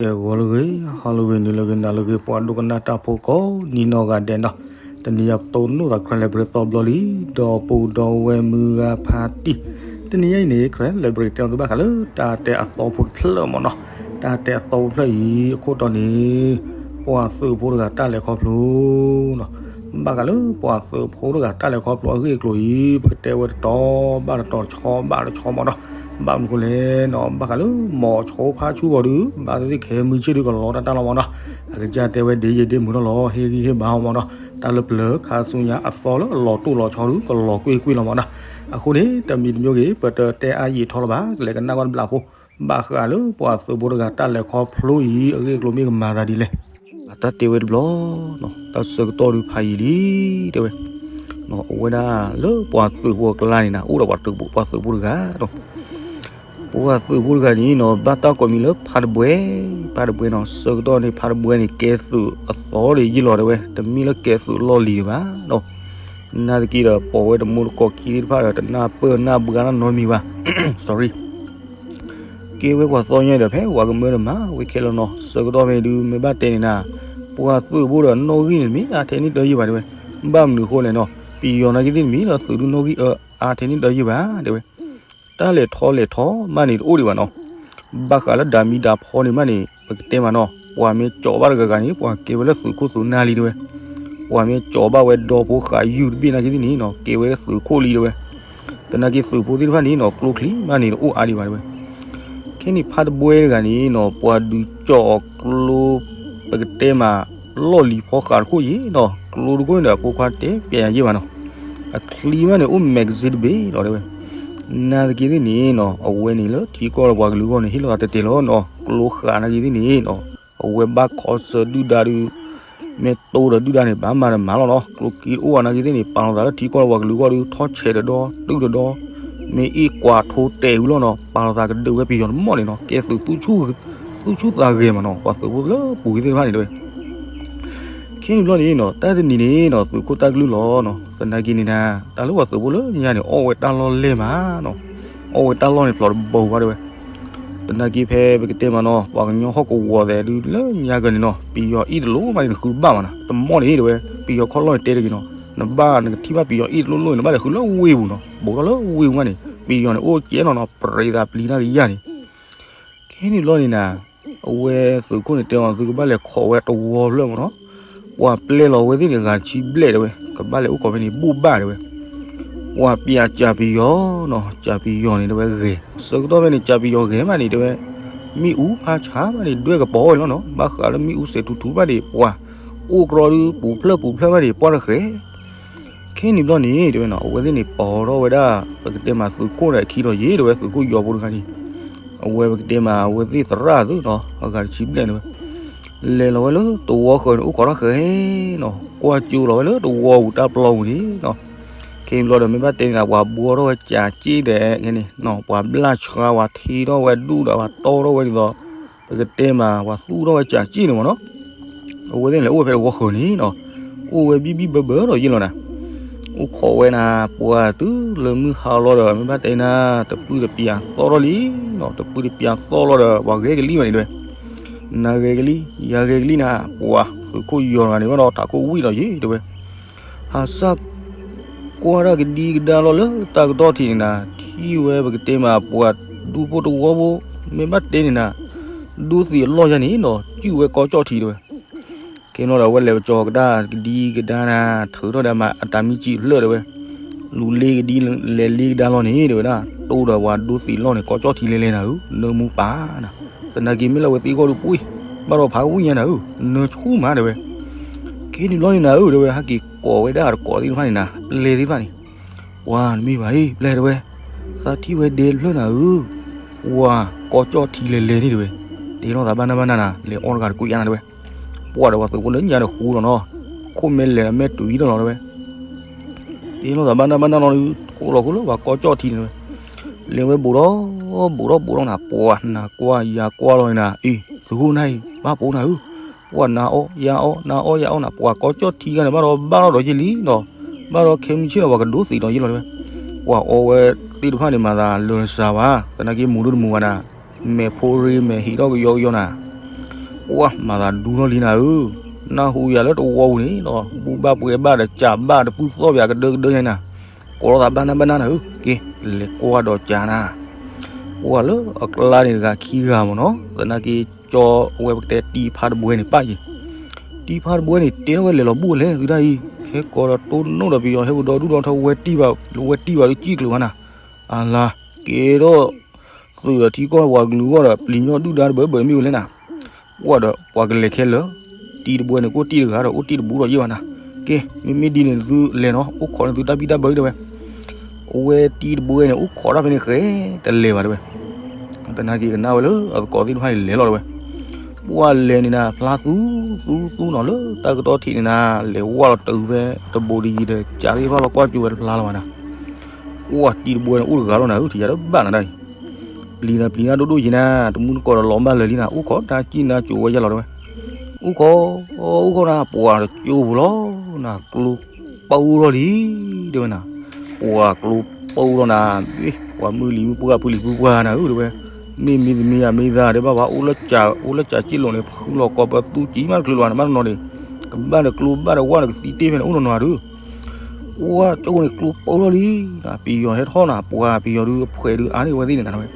ကဲ ဂီၤလၢအဂ့ၤ, ဟါလၢအဂ့ၤ, နံၤလၢအဂ့ၤ, နၤလၢအဂ့ၤ, ပှၤဒိကနၣ်တၢ်ဖိကိးနံၤနီၢ်ဂၤဒဲးနီၤ, တနံၤအံၤပတိၢ်နီၣ်သး Karen Library သီဘျီလံ, ဒီးပူၤဒီးဝဲမုၢ်ဂၤဖါတံၢ်, တနံၤအံၤန့ၣ် Karen Library တဲအီၤသုဘၣ်ဃးလၢတၢ်တဲအသီဖိတဖျၢၣ်မ့ၢ်နီၤ, တၢ်တဲအသီဖိတဖျၢၣ်အံၤ အခိၣ်တီန့ၣ် ပှၤသုးဖိတဂၤတၢ်လဲၤခီဖျိ ဘၣ်ဃးလၢပှၤသုးဖိတဂၤတၢ်လဲၤခီဖျိအဂ့ၢ်အကျိၤအံၤ ပကတဲဝဲတတီၤဘၣ်တတီၤ တဆီဘၣ်တဆီမ့ၢ်နီၤ, ဘၣ်မနုၤဃိလဲၣ်နီၤ, ဘၣ်ဃးလၢမိၤဆိဖါဆူဂီၤဒီး ဘၣ်သ့ၣ်သ့ၣ်ခဲမုၢ်ဆ့ၣ်ဒီးကလီတၢ်တၢ်လီၤမ့ၢ်နီၤ, အကစၢ်တဲဝဲဒ့ယံာ်ဒ့မုာ်ထီၣ်လီၤ, ဟ့ၣ်ဂံၢ်ဟ့ၣ်ဘါအီၤမ့ၢ်နီၤ, တၢ်လၢပျၢၤခါဆူညါအသီလၢအလီၤတိၢ်လီၤဆီဒီး ကလီၤကွ့ၢ်ကွ့ၢ်လီၤမ့ၢ်နီၤ, အဃိန့ၣ် တမံၤတမံၤဂ့ၤ ပတတဲအါယံာ်ထီလၢၤဘၣ်, ကလဲၤကနၣ်ကွၢ်တဘျီဖိ ဘၣ်ဃးလၢပှၤသုးဖိတဂၤတၢ်လဲၤခီဖျိအံၤ အဂ့ၢ်အကျိၤမ့ၢ်ကမၤသးဒ်လဲၣ်. အတၢ်တဲဝဲတဘျီ, တၢ်ဆၢကတီၢ်ဒုးဖးယံာ်လံ တဲဝဲ, အဝဲဒၣ်လၢပှၤသုးဖိအကျါန့ၣ်နီၤ အိၣ်ဒီးပှၤသုးဖိတဂၤဒီး ပှၤသုးဖိတဂၤန့ၣ်နီၤ ဘၣ်တၢ်ကိးမံၤလၢဖါတဘှဲ, ဖါတဘှဲနီၤ, ဆၢကတီၢ်န့ၣ် ဖါတဘှဲန့ၣ် ကဲသုးအသီဒံးယ့ၢ်လီၤတဲဝဲ, တမ့ၢ်လၢကဲသုးလီၢ်လံၤဒံးဘၣ်နီၤ, နာ်သက့ဒီး ပိာ်ဝဲတမူတကိးခံသ့ၣ်တဖၣ်ဒီး တနၢ်ပၢၢ်နၢ်ဘှါနီတမံၤဘၣ်, sorry ကဲဝဲပှၤသီညါဒီး ဖဲပှၤကမၢတမၤဝဲခဲလၢာ်နီၤ, ဆၢကတီၢ်ဖဲန့ၣ်ဒုး မ့ၢ်ဘၣ်တဲန့ၣ်နၤ, ပှၤသုးဖိဒီးနီၣ်ဂံၢ်န့ၣ် မ့ၢ်အါထဲန့ၣ်တယုၢ်ဘၣ်တဲဝဲ, ဘၣ်မနုၤအဃိလဲၣ်နီၤ, ပယီၤနာ်က့သ့ၣ်တမံၤဒီးသုးဒုးနီၣ်ဂံၢ်အါထဲန့ၣ်တယုၢ်ဘၣ်တဲဝဲ, တၢ်လဲၤထီလဲၤထီမးန့ၣ်တအိၣ်ဒံးဘၣ်နီၤ, ဘၣ်ဃးလၢဒၤမံၤဒၤဖီန့ၣ်မးန့ၣ် ပကတဲမးနီၤ, ပှၤမ့ၢ်ကၠီၤဘၣ်တဂၤဂၤန့ၣ် ပှၤကဲဝဲလၢသုးခိၣ်သုးနၢ်လံတဲဝဲ, ပှၤမ့ၢ်ကၠီၤဘၣ်ဝဲဒီဖိဃာ်ယုၢ်တဘ့ၣ်နာ်က့သ့ၣ်န့ၣ်နီၤ ကဲဝဲသုးခိၣ်လံတဲဝဲ သနာ်က့သုးဖိသ့ၣ်တဖၣ်န့ၣ်နီၤ ကျိချံမးန့ၣ်တအိၣ်အါဒံးဘၣ်တဲဝဲ, ခဲန့ၣ်ဖါတဘှဲတဂၤန့ၣ်နီၤ ပှၤဒုးကၠီၤအီၤကျိ ပကတဲမး လီၢ်လံၤဖီဃာ်တခိၣ်ယံၤနီၤ, ကျိတခိၣ်န့ၣ်ဒီးအဖိခွါတဲပျဲယၤယ့ၢ်ဘၣ်နီၤ, အချံမးန့ၣ်အိၣ် magazine တဘ့ၣ်လီၤတဲဝဲ, နာ်သက့သ့ၣ်န့ၣ်နီၤ အဝဲန့ၣ်လၢထံကီၢ်ဒီးပှၤကလုာ်အဂီၢ်န့ၣ် ဟ့ၣ်လီၤသးတဲာ်တဲာ်လီၤနီၤ, ကျိဃာ်နာ်က့သ့ၣ်န့ၣ်နီၤ အဝဲဘၣ်ခီဆၢဒုၣ်ဒါဒုး မ့ၢ်တိဒီးဒုၣ်ဒါန့ၣ် ဘၣ်မၤတမၤလီၤနီၤ, ကျိက့တအိၣ်အါနာ်က့သ့ၣ်န့ၣ် ပာ်လီၤသးလၢထံကီၢ်ဒီးပှၤကလုာ်အဂီၢ်ဒုး ထီၣ်ဆဲးတဒီ တုၢ်တဒီ, မ့ၢ်အ့ၣ်ကွၢ်ထိတဲာ်ဝံၤလီၤနီၤ, ပာ်လီၤသးကဒုးဝဲပယီၤတမီၢ်န့ၣ်နီၤ, ကဲသုးသူၣ်ဆူၣ်သးဂဲၤမးနီၤ, ပှၤသုးဖိလၢပူၤက့သ့ၣ်တဖၣ်န့ၣ်တဲဝဲ ခဲန့ၣ်ဘျီန့ၣ်နီၤ တၢ်တနံၤန့ၣ်နီၤ သုးခိၣ်တၢ်ကလုၢ်လီၤနီၤ, သနာ်က့န့ၣ်နၤ တၢ်လၢပှၤသုးဖိလၢညါန့ၣ် အီၣ်ဝဲတၢ်လီၢ်လဲၢ်မးနီၤ, အီၣ်ဝဲတၢ်လီၢ်န့ၣ်ဖျိးတဘိဘၣ်တဲဝဲ, သနာ်က့ဖဲပကတဲမးနီၤ ပှၤကညီဟီၣ်ကဝီၤသဲးဒုးလၢညါကန့ၣ်နီၤ ပယီၤအ့ၣ်တလိၣ်မးန့ၣ် နဃုဘၣ်မးနီၤ, တမီၢ်န့ၣ်တဲဝဲ ပယီၤခီၣ်လီၢ်န့ၣ်တဲတဂ့ၤနီၤ, နဘၣ်နကထံၣ်ဘၣ်ပယီၤအ့ၣ်တလိၣ်လိၣ်န့ၣ် နဘၣ်လဲၤဃုလၢဝ့ၢ်ပူၤနီၤ, ဘူးထီၣ်လၢဝ့ၢ်ပူၤမးန့ၣ် ပယီၤန့ၣ်အိၣ်ကဲနီၤနီၤ ပြံသးပျံၤတၢ်ကယၢ်န့ၣ် ခဲန့ၣ်ဘျီန့ၣ်နၤ အဝဲသုးခိၣ်န့ၣ်တဲအီၤ သုကဘၣ်လဲၤခိးဝဲတဝီဖျၢၣ်မးနီၤ, ပှၤပျဲလီၤဝဲသ့ၣ်န့ၣ် ဂၤတဆံဘျဲၣ်တဲဝဲ, ကဘၣ်လဲၤအိၣ်ခိးဖဲန့ၣ် ဘူၣ်ဘၣ်တဲဝဲ, ပှၤပျးကၠးပယီၤနီၤ, ကၠးပယီၤန့ၣ်တဲဝဲဂဲၤ, ဆၢကတီၢ်ဖဲန့ၣ် ကၠးပယီၤဂဲၤမးန့ၣ်တဲဝဲ, မ့ၣ်အူဖးဆါမးန့ၣ် ဒွဲၣ်ကပီၤဝဲလီၤနီၤ, ဘၣ်ဃးလၢမ့ၣ်အူစဲးထူထူဘၣ်န့ၣ် ပှၤအိၣ်ကြီဒုး ပူၤဖျၢၣ်ပူၤဖျၢၣ်ဘၣ်န့ၣ် ပှၢ်တဃဲၤ ခဲန့ၣ်ဘျီန့ၣ် တဲဝဲနီၤ အဝဲသ့ၣ်န့ၣ် ပိာ်ထီၣ်ဝဲဒၣ် ပကတဲမးသုးခိၣ်ဒီးအခံဒီးယ့ၢ် တဲဝဲ သုးခိၣ်ယီၤဖိတဂၤန့ၣ်, အဝဲပကတဲမး အဝဲသ့ၣ်သရၣ်သုနီၤ အဂၤတဆံဘျဲၣ်န့ၣ်ဝဲ, လဲၤလီၤဝဲလၢတဝီဃၢၤန့ၣ် အိၣ်ခိးထီၣ်ဃဲနီၤ, ကွၢ်ကၠိလီၤဝဲလၢတဝီပူၤတၢ်ပျီပူၤန့ၣ်နီၤ, ခဲန့ၣ်ဘျီဒီး မ့ၢ်ဘၣ်တဲန့ၣ် ပှၤဘှီထီၣ်ဝဲကၠးက့ၣ်ဒီးခဲန့ၣ်နီၤ ပှၤဘျၣ်ဆှါ ပှၤထံထီၣ်ဝဲဒူၣ်ဒီး ပှၤတီထီၣ်ဝဲဒ်သိး ပကတဲမး ပှၤသူၣ်ထီၣ်ဝဲကၠးက့ၣ်န့ၣ်မးနီၤ, အဝဲသ့ၣ်န့ၣ် အိၣ်ဝဲဖဲတဝီဃၢၤန့ၣ်နီၤ, အိၣ်ဝဲဘံၣ်ဘံၣ်ဘၢဘၢဒီးယ့ၢ်လီၤနၤ, အိၣ်ခိးဝဲနၤ ပှၤတုၤလၢမုၢ်ဟါလီၤဒီး မ့ၢ်ဘၣ်တဲနၤ တပုၢ်တပျးသီၣ်ထီၣ်လံနီၤ, တပုၢ်တပျးသီၣ်လီၤဒီး ပှၤဂဲၤကလံၣ်ဘၣ်န့ၣ်တဲဝဲ, နၤဂဲၤကလံၣ် ယၤဂဲၤကလံၣ်နၤ, ပှၤသုးခိၣ်ယီၤတဂၤန့ၣ်ဘၣ်ဒီး ထးခိၣ်ဝံၣ်ဒီးယ့ၢ်တဲဝဲ ဟးစၢ်ကွၢ်တၢ်ကဒံကဒါလီၤလၢတၢ်ကတီၢ်ထံးန့ၣ်နၤ, ထံၣ်ဝဲပကတဲမး ပှၤဒူဖိတဝီဖိ မ့ၢ်ဘၣ်တဲန့ၣ်နၤ, ဒူသံးအလီၢ်ယါန့ၣ်နီၤ စုၣ်ဝဲကီကၠီၣ်ထံးတဲဝဲ, ခဲနီၤဒီး အဝဲလဲၤကၠီၤကဒါကဒံကဒါနၤ ထုးထီၣ်ဒီးမးအတၢ်မံစံးဖျၢၣ်တဲဝဲ, လူၤလ့ကဒံ လဲၤလ့ကဒါလီၤန့ၣ်တဲဝဲဒၣ်, တိၢ်ဒီးပှၤဒူသံးအလီၢ်န့ၣ် ကီကၠီၣ်ထံးလဲၤလဲၤနၤဧၢ, နၢမူပၢ်နၤ, သနာ်က့မ့ၢ်လၢအဝဲသ့ၣ်ဂီၢ်ဒုးပှ့ၤ, ဘၣ်ဒီးဖးဝံၣ်ညါနၤဧၢ, နၢဆူၣ်မးတဲဝဲ ခဲန့ၣ်ဘျီန့ၣ်နၤဧၢ တဲဝဲ ဟဲက့ၤကိးဝဲဒၣ်တကိးသ့ၣ်တဖၣ်န့ၣ်နၤ ပျဲၢ်သ့ၣ်တဖၣ်န့ၣ်, ပှၤနမ့ၢ်ဘၣ်အံၤ ပျဲၢ်တဲဝဲ, သးထံၣ်ဝဲဒဲတဖျၢၣ်နၤဧၢ, ပှၤကီကၠီၣ်ထံလဲၤလဲၤန့ၣ်တဲဝဲ, တဲလိာ်သးဘၣ်နၢ်ဘၣ်နၢ်နၤ လဲၤအီၣ်တဂၤတကွံာ်ယါနၤတဲဝဲ, ပှၤဒီးပှၤသုးဖိလၢညါဒီးဃူလီၤနီၤ, ခိၣ်မဲလဲၤဒီးမဲာ်တုၤအံၤတလီၤတဲဝဲ တဲလိာ်သးဘၣ်နၢ်ဘၣ်နၢ်နီၤ ဃူလီၤဃူလၢပှၤကီကၠီၣ်ထံန့ၣ်တဲဝဲ, လဲၤဝဲဘူးဒီး ဘူးဒီးဘူးဒီးနၤ ပှၤနၤကွၢ်ယၤကွၢ်လီၤန့ၣ်နၤ အံၤ သုးခိၣ်နၢ်အံၤ ဘၣ်ပိာ်နၤဧၢ, ပှၤနၤအီၣ်ယၤအီၣ် နၤအီၣ်ယၤအီၣ်နၤ ပှၤကီကၠီၣ်ထံဂၤန့ၣ် ဘၣ်ဒီးဘၣ်ထီၣ်ဒီးယ့ၢ်လံနီၤ, ဘၣ်ဒီးခဲမုၢ်ဆ့ၣ်ဒီးပှၤကဒိသံးဒီးယ့ၢ်လီၤတဲဝဲ, ပှၤအီဝဲသ့ၣ်တဖၣ်န့ၣ် မၤသးလၢာ်စှၤဘၣ် သနာ်က့မူၤဒိၣ်တမူၤဘၣ်နၤ, မဲာ်ဖိရ့မဲာ်ဟံးထီၣ်ကယီကယီနၤ ပှၢ်မၤသးဒူထီၣ်လံနၤဧၢ, နၢ်ဟူယၤလၢတဝီပူၤန့ၣ်ဒီး ဘူၣ်ဘၣ်ပှဲၤဘၣ်ဒီး ကးဘၣ်တပုၢ်သီၣ်ပၠးကဒၢကဒၢယါနၤ, ကိးလီၤသးဘၣ်နၢ်ဘၣ်နၢ်နၤဧၢ, က့ၤ လဲၤကွၢ်ဒီးကးနၤ, ပှၢ်လၢအကျါန့ၣ်တဂၤခံဂၤမ့ၢ်နီၤ, သနာ်က့ ကၠီအဝဲပကတဲတံဖါတဘှဲန့ၣ်ပၣ်ယံၤ, တံဖါတဘှဲန့ၣ် တဲထီၣ်ဝဲလဲၤလီၤဘူၣ်လဲၣ် သုတၢ်အံၤ, ဟဲကိးဒီးတိၢ်နီၣ်ဒီးပယီၤ ဟဲပဒီဒူၣ်ဒီထီ ဝဲတံၢ်ဘၣ် ဝဲတံၢ်ဘၣ်ဒုးစံၣ်ကျၢၤဘၣ်နၤ, အလါ ကဲထီၣ် သုးဒီးထံကီၢ်ပှၤကလုာ်အဂီၢ်ဒီး ပျံၤညီၣ်ဒုၣ်ဒါတဘၢဘၢမ့ၢ်ဝဲလဲၣ်နၤ, ပှၢ်ဒီးပှၤကလဲၤခဲလၢာ်, တံတဘှဲန့ၣ် ကအိၣ်တံၢ်တဂၤဒီး အိၣ်တံၢ်တဘူးဒီးယဲၢ်ဘၣ်နၤ, ကဲ မ့မ့ၢ်ဒ်န့ၣ်သုလဲၤနီၤ အိၣ်ခိးန့ၣ်သုတၢ်ဘံၣ်တၢ်ဘၢတဲဝဲ, အဝဲတံတဘှဲန့ၣ် အိၣ်ခိးတၢ်ဖဲန့ၣ်ဃဲ တလဲၤဘၣ်တဲဝဲ သနာ်က့ကနၣ်ဝဲလၢအသကိးသ့ၣ်တဖၣ်န့ၣ်လဲၤလီၤတဲဝဲ, ပှၢ်လဲၤန့ၣ်နၤ ဖျါသူသူသူနီၤ လၢတၢ်ကတီၢ်ထံးန့ၣ်နၤ လဲၤဝဲလီၤတုၤဖဲတဘိးတယံၤဒီး ကးသ့ၣ်တဖၣ်လီၤကွၢ်ကၠိဝဲတဖျါလီၤဘၣ်နၤ, ပှၢ်တံတဘှဲန့ၣ် အိၣ်တဂၤလီၤနၤဧၢ ထံၣ်ယၤတဘၣ်နၤတၢ်အံၤ, ပျံၤနၤပျံၤနၤဒိၣ်ဒိၣ်ယံၤနၤ တမူတကိးဒီးလီၤဘၣ်လၢာ်လံနၤ အိၣ်ခိးတၢ်စံၣ်နါကိၤဝဲယဲၢ်လီၤတဲဝဲ, အိၣ်ခိး အိၣ်ခိးနၤ ပှၢ်တကၠိပူၤလီၤနၤ ကျိပအိၣ်ထီၣ်လံ တဲဝဲနၤ, ပှၢ်ကျိပအိၣ်ထီၣ်နၤ, ပှၢ်မုၢ်လံၤမုၢ်ပှၢ်ဖုလံၤဖုပှၢ်နၤဧၢတဲဝဲ, မ့ၢ်မံသမံယၤမ့ၢ်သးတဲဘၣ်ဘၣ် အိၣ်လၢကး အိၣ်လၢကးစ့လိာ်န့ၣ် ဖုလီၤကီးပသူကံမးတချုးလီၤနၤ ဘၣ်တနီၤန့ၣ်, ကဘၣ်ဒီးကျိဘၣ်ဒီးဝၣ်ဒီးကသံတ့ၢ်ဖဲန့ၣ် အိၣ်နီၤနီၤဒုး, ပှၢ်ကၠိန့ၣ်ကျိပအိၣ်ထီၣ်လံနၤ ပယီၤဟဲထီၣ်နၤ ပှၢ်ပယီၤဒုးအဖှဲးဒုးအါန့ၢ်ဝဲသ့ၣ်န့ၣ်နၤတဲဝဲ,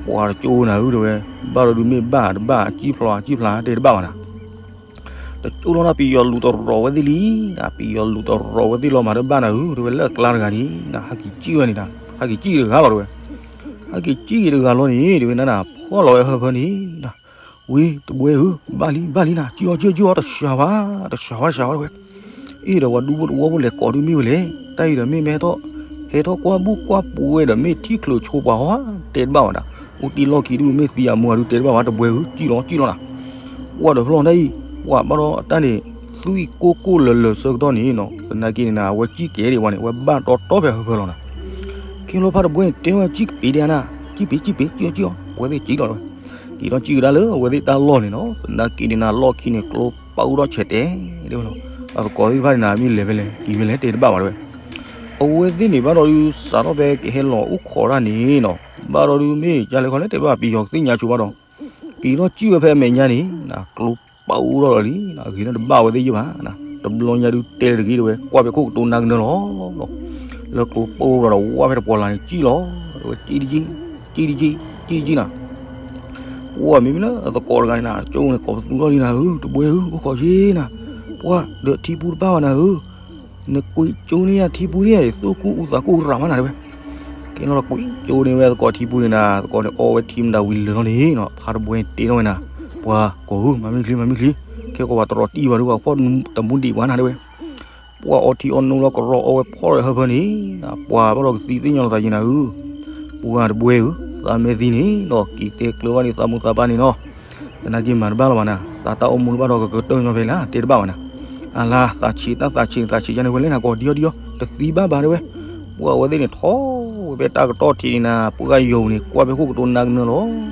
ပှၢ်တကၠိနၤဧၢတဲဝဲ, ဘၣ်ဒီးဒုးမ့ၢ်ဘၣ်တဘၣ် အကံၣ်ဖျိးအကံၣ်ဖျါတဲတဘၣ်ဘၣ်နၤ တကၠိလီၤနၤ ပယီၤလူၤတရီးဝဲသ့ၣ်လံနၤ ပယီၤလူၤတရီးဝဲသ့ၣ်လီၤမၤတဘၣ်နၤဧၢတဲဝဲ လၢအကျါတဂၤန့ၣ်နၤ ဟဲက့ၤစံၣ်ဝဲန့ၣ်နၤ ဟဲက့ၤစံၣ်တဂၤလီၤတဲဝဲ, ဟဲက့ၤစံၣ်က့ၤတဂၤလီၤန့ၣ်တဲဝဲနၤနၤ ဖီၣ်လီၤဝဲဟၢဖၢန့ၣ်နၤ, ဝံၤတဘှဲဧၢ ဘၣ်လံဘၣ်လံနၤ စံၣ်အီၤစံၣ်အီၤစံၣ်အီၤ တစှၤဘၣ် တစှၤဘၣ်တစှၤဘၣ်တဲဝဲ အ့ၣ်ဒီးပှၤဒူဖိတဝီဖိလဲၤကိးဒုးမ့ၢ်ဝဲလဲၣ် တၢ်အံၤဒီးမ့ၢ်မ့ၢ်ဟဲထီၣ် ဟဲထီၣ်ကွၢ်ဘူၣ်ကွၢ်ပှဲၤဒီးမ့ၢ်ထံၣ်ချုးဆိပှၤဟီတဲတဘၣ်ဝဲဒၣ်, အိၣ်တ့ၢ်လီၢ်ခံဒုးမ့ၢ်သံအမူအဒုးတဲတဘၣ်ဝဲ တဘှဲဧၢ စံၣ်လီၤစံၣ်လီၤနၤ, ပှၢ်ဒီးဖျီၣ်တၢ်အံၤ ပှၢ်ဘၣ်ဒီးအတၢ်န့ၣ် သွံၣ်ကိၢ်ကိၢ်လၢၤလၢၤဆၢကတီၢ်န့ၣ်နီၤ သနာ်က့န့ၣ်နၤ အဝဲစံၣ်ကဲဒံးဝဲန့ၣ် အဝဲဘၣ်တီတီဖဲဟၢဖၢလီၤနၤ, ခ့လီၤဖါတဘှဲန့ၣ် တဲဝဲစံၣ်ကပ့ၤဒံးနၤ စံၣ်ပ့ၤစံၣ်ပ့ၤ စံၣ်အီၤစံၣ်အီၤ အဝဲသ့ၣ်စံၣ်လီၤတဲဝဲ က့ၤထီၣ်စံၣ်ကဒါလၢအဝဲသ့ၣ်တၢ်လီၢ်န့ၣ်နီၤ သနာ်က့န့ၣ်နၤ လီၢ်ခံန့ၣ် ကျိပအိၣ်ထီၣ်ဆဲးတဲတဲဝဲနီၤ, အသကိးသ့ၣ်တဖၣ်န့ၣ်နၤ မ့ၢ်လဲၤဖဲလဲၣ် က့ၤဖဲလဲၣ်တဲတဘၣ်ဘၣ်တဲဝဲ, အဝဲသ့ၣ်န့ၣ်ဘၣ်ဒီးဒုး စးထီၣ်ဖဲကဟဲလီၤအိၣ်ခိးတၢ်န့ၣ်နီၤ ဘၣ်ဒီးဒုးမ့ၢ်ကလဲၤခီလဲၣ်တဲဘၣ် ပယီၤကသ့ၣ်ညါဆိဘၣ်ဒီး က့ၤထီၣ်စံၣ်ဝဲဖဲအမဲာ်ညါန့ၣ်နၤ ကျိပအိၣ်ထီၣ်လီၤလံနၤ ဂ့ၤထီၣ်တဘၣ်ဝဲသ့ၣ်ယဲၢ်ဘၣ်နၤ, တဘျီညါဒုးတဲလၢတဂ့ၤတဲဝဲ ကွၢ်ဖဲခိၣ်ကတိၤနါကနၢလီၤ လၢကျိပအိၣ်ထီၣ်ဒီးဝၣ်ဖဲတပှီၤလၢ်န့ၣ် စံၣ်လီၤ တဲဝဲ စံၣ်တကံၣ် စံၣ်တကံၣ် စံၣ်တကံၣ်နၤ ပှၢ်မ့မ့ၢ်လၢအသကိးတဂၤန့ၣ်နၤ ကၠိန့ၣ်ကိးပသူထီၣ်လံနၤဧၢ တဘှဲဧၢ အိၣ်ခိးယ့ၢ်နၤ, ပှၢ်ဒီးထံပူတဘၣ်ဘၣ်နၤဧၢ, နကွံာ်ကၠိန့ၢ်ယၤထံပူန့ၢ်ယၤ သိၣ်ကူၣ်အူသးကူၣ်ရၤမးနၤတဲဝဲ, ကဲလီၤကွံာ်ကၠိန့ၢ်ဝဲသကိးထံပူန့ၣ်နၤ သကိးန့ၣ်အီဝဲထံမတၤဝံၤလၢာ်လီၤန့ၣ်နီၤ ဖါတဘှဲန့ၣ်တဲထီၣ်ဝဲနၤ, ပှၢ်ကိးဧၢ မၤမ့ၢ်ချံ မၤမ့ၢ်ချံ, ခဲကိးပှၤတရီးတံၢ်ဘၣ်ဒုး ပှၤဖီၣ်တမူဒံးပှၤနၤတဲဝဲ ပှၢ်အီထံအီနိလီၤကရီအီဝဲဖီၣ်ဒီးဟၢဖၢန့ၣ်, ပှၤဘၣ်ဒီးကသံသ့ၣ်ညါလီၤသးယံၤနၤဧၢ, ပှၢ်တဘှဲဧၢ, သးမ့ၢ်သံန့ၣ်ဒီး က့ၤတဲကျၢၤဘၣ်န့ၣ်သးမိၢ်သးပၢ်န့ၣ်နီၤ, သနာ်က့မၤတဘၣ်လီၤဘၣ်နၤ, သးတၢ်အိၣ်မူတဘၣ်ဒီးကကတၢၢ်ညီဖဲလၢတဲတဘၣ်ဘၣ်နၤ, အလါသးဆံးတၢ်သးဆံးန့ၣ် သးဆံးယါန့ၣ်ဝဲလဲၣ်နၤ ကိးဒံအီၤဒံအီၤ တသံဘၣ်ဘၣ်တဲဝဲ, ပှၢ်အဝဲသ့ၣ်န့ၣ်ထီၣ်ဝဲဖဲတၢ်ကတီၢ်ထံးန့ၣ်နၤ, ပှၢ်ယိၤန့ၣ် ကွၢ်ဖဲခိၣ်ကတိၤနါကနၢလီၤ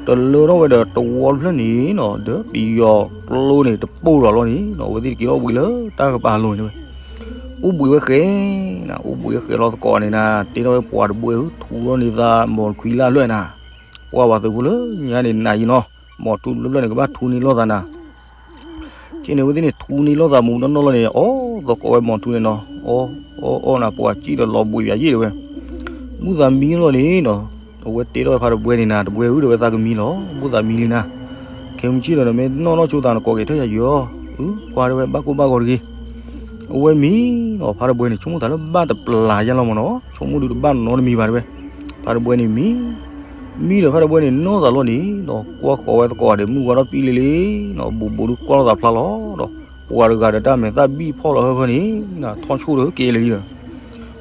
တလၢထီၣ်ဝဲဒီးတဝီတဖျၢၣ်န့ၣ်နီၤ, ဒီးပယီၤကျိန့ၣ်တပိၢ်လီၤလီၤန့ၣ်နီၤ, အဝဲသ့ၣ်တက့ၤထီၣ်ဝံၤလၢတၢ်ကပၤလိၤန့ၣ်ဝဲ, အိၣ်ဘှံးဝဲဃဲနၤ, အိၣ်ဘှံးဝဲဃဲလီၤသကိးန့ၣ်နၤ, တဲထီၣ်ဝဲပှၤတဘှဲဧၢ, ထူထီၣ်န့ၢ်သးမိၢ်တခွံလၢ်လွဲၢ်နၤ, ပှၢ်ပှၤသုးဖိလၢညါန့ၣ်နၤယံၤနီၤ, မိၢ်ထူတဖျၢၣ်န့ၣ် ကဘၣ်ထူန့ၢ်လိာ်သးနၤ ခဲန့ၣ် အဝဲသ့ၣ်န့ၣ် ထူန့ၢ်လိာ်သးမူနီၢ်နီၢ်လီၤန့ၣ် အီၣ်သကိးဝဲမိၢ်ထူန့ၣ်နီၤ, အီၣ်အီၣ်အီၣ်နၤ ပှၤစံၣ်ဒီးလီၤဘှံးပၠးယ့ၣ်တဲဝဲ, ဘူၣ်သးမံလီၤန့ၣ်နီၤ, အဝဲတဲထီၣ်ဝဲဖါတဘှဲန့ၣ်နၤ တဘှဲဧၢ တဲဝဲသးကမံလီၤ, ဘူၣ်သးမံလံနၤ, ခဲမုၢ်ဆ့ၣ်ဒီး နမ့ၢ်နီၢ်နီၢ်ဆိသး နကိးက့ၤထၢၣ်ယၤယီၤ, အု ကွၢ်တဲဝဲ ဘၣ်ကိၢ်ဘၣ်ဂီၤတဂ့ၤ, အဝဲမံနီၤ ဖါတဘှဲန့ၣ် ဆိကမိၣ်သးလၢဘၣ်တပျၢ်ယါလီၤမ့ၢ်နီၤ, ဆိကမိၣ်ဒုးတဘၣ်နီတမံၤဘၣ်တဲဝဲ, ဖါတဘှဲန့ၣ်မံ မံဒီးဖါတဘှဲန့ၣ် နီၢ်သးလီၤန့ၣ်ဒီး ကွၢ်ဃီၤဝဲသကိးဒီး မုၢ်ဝါထီၣ်ပံလ့လ့နီၤ, ဘူးဘူးဒုးကွၢ်လိာ်သးဖျါလီၤဒီး ပှၤတဂၤဒီးတၢ်မဲာ်သၣ်ဘံၣ်ဖီၣ်လီၤဟၢဖၢန့ၣ် ထီၣ်ဆိၣ်ဒီးက့ၤလၢလံဒီး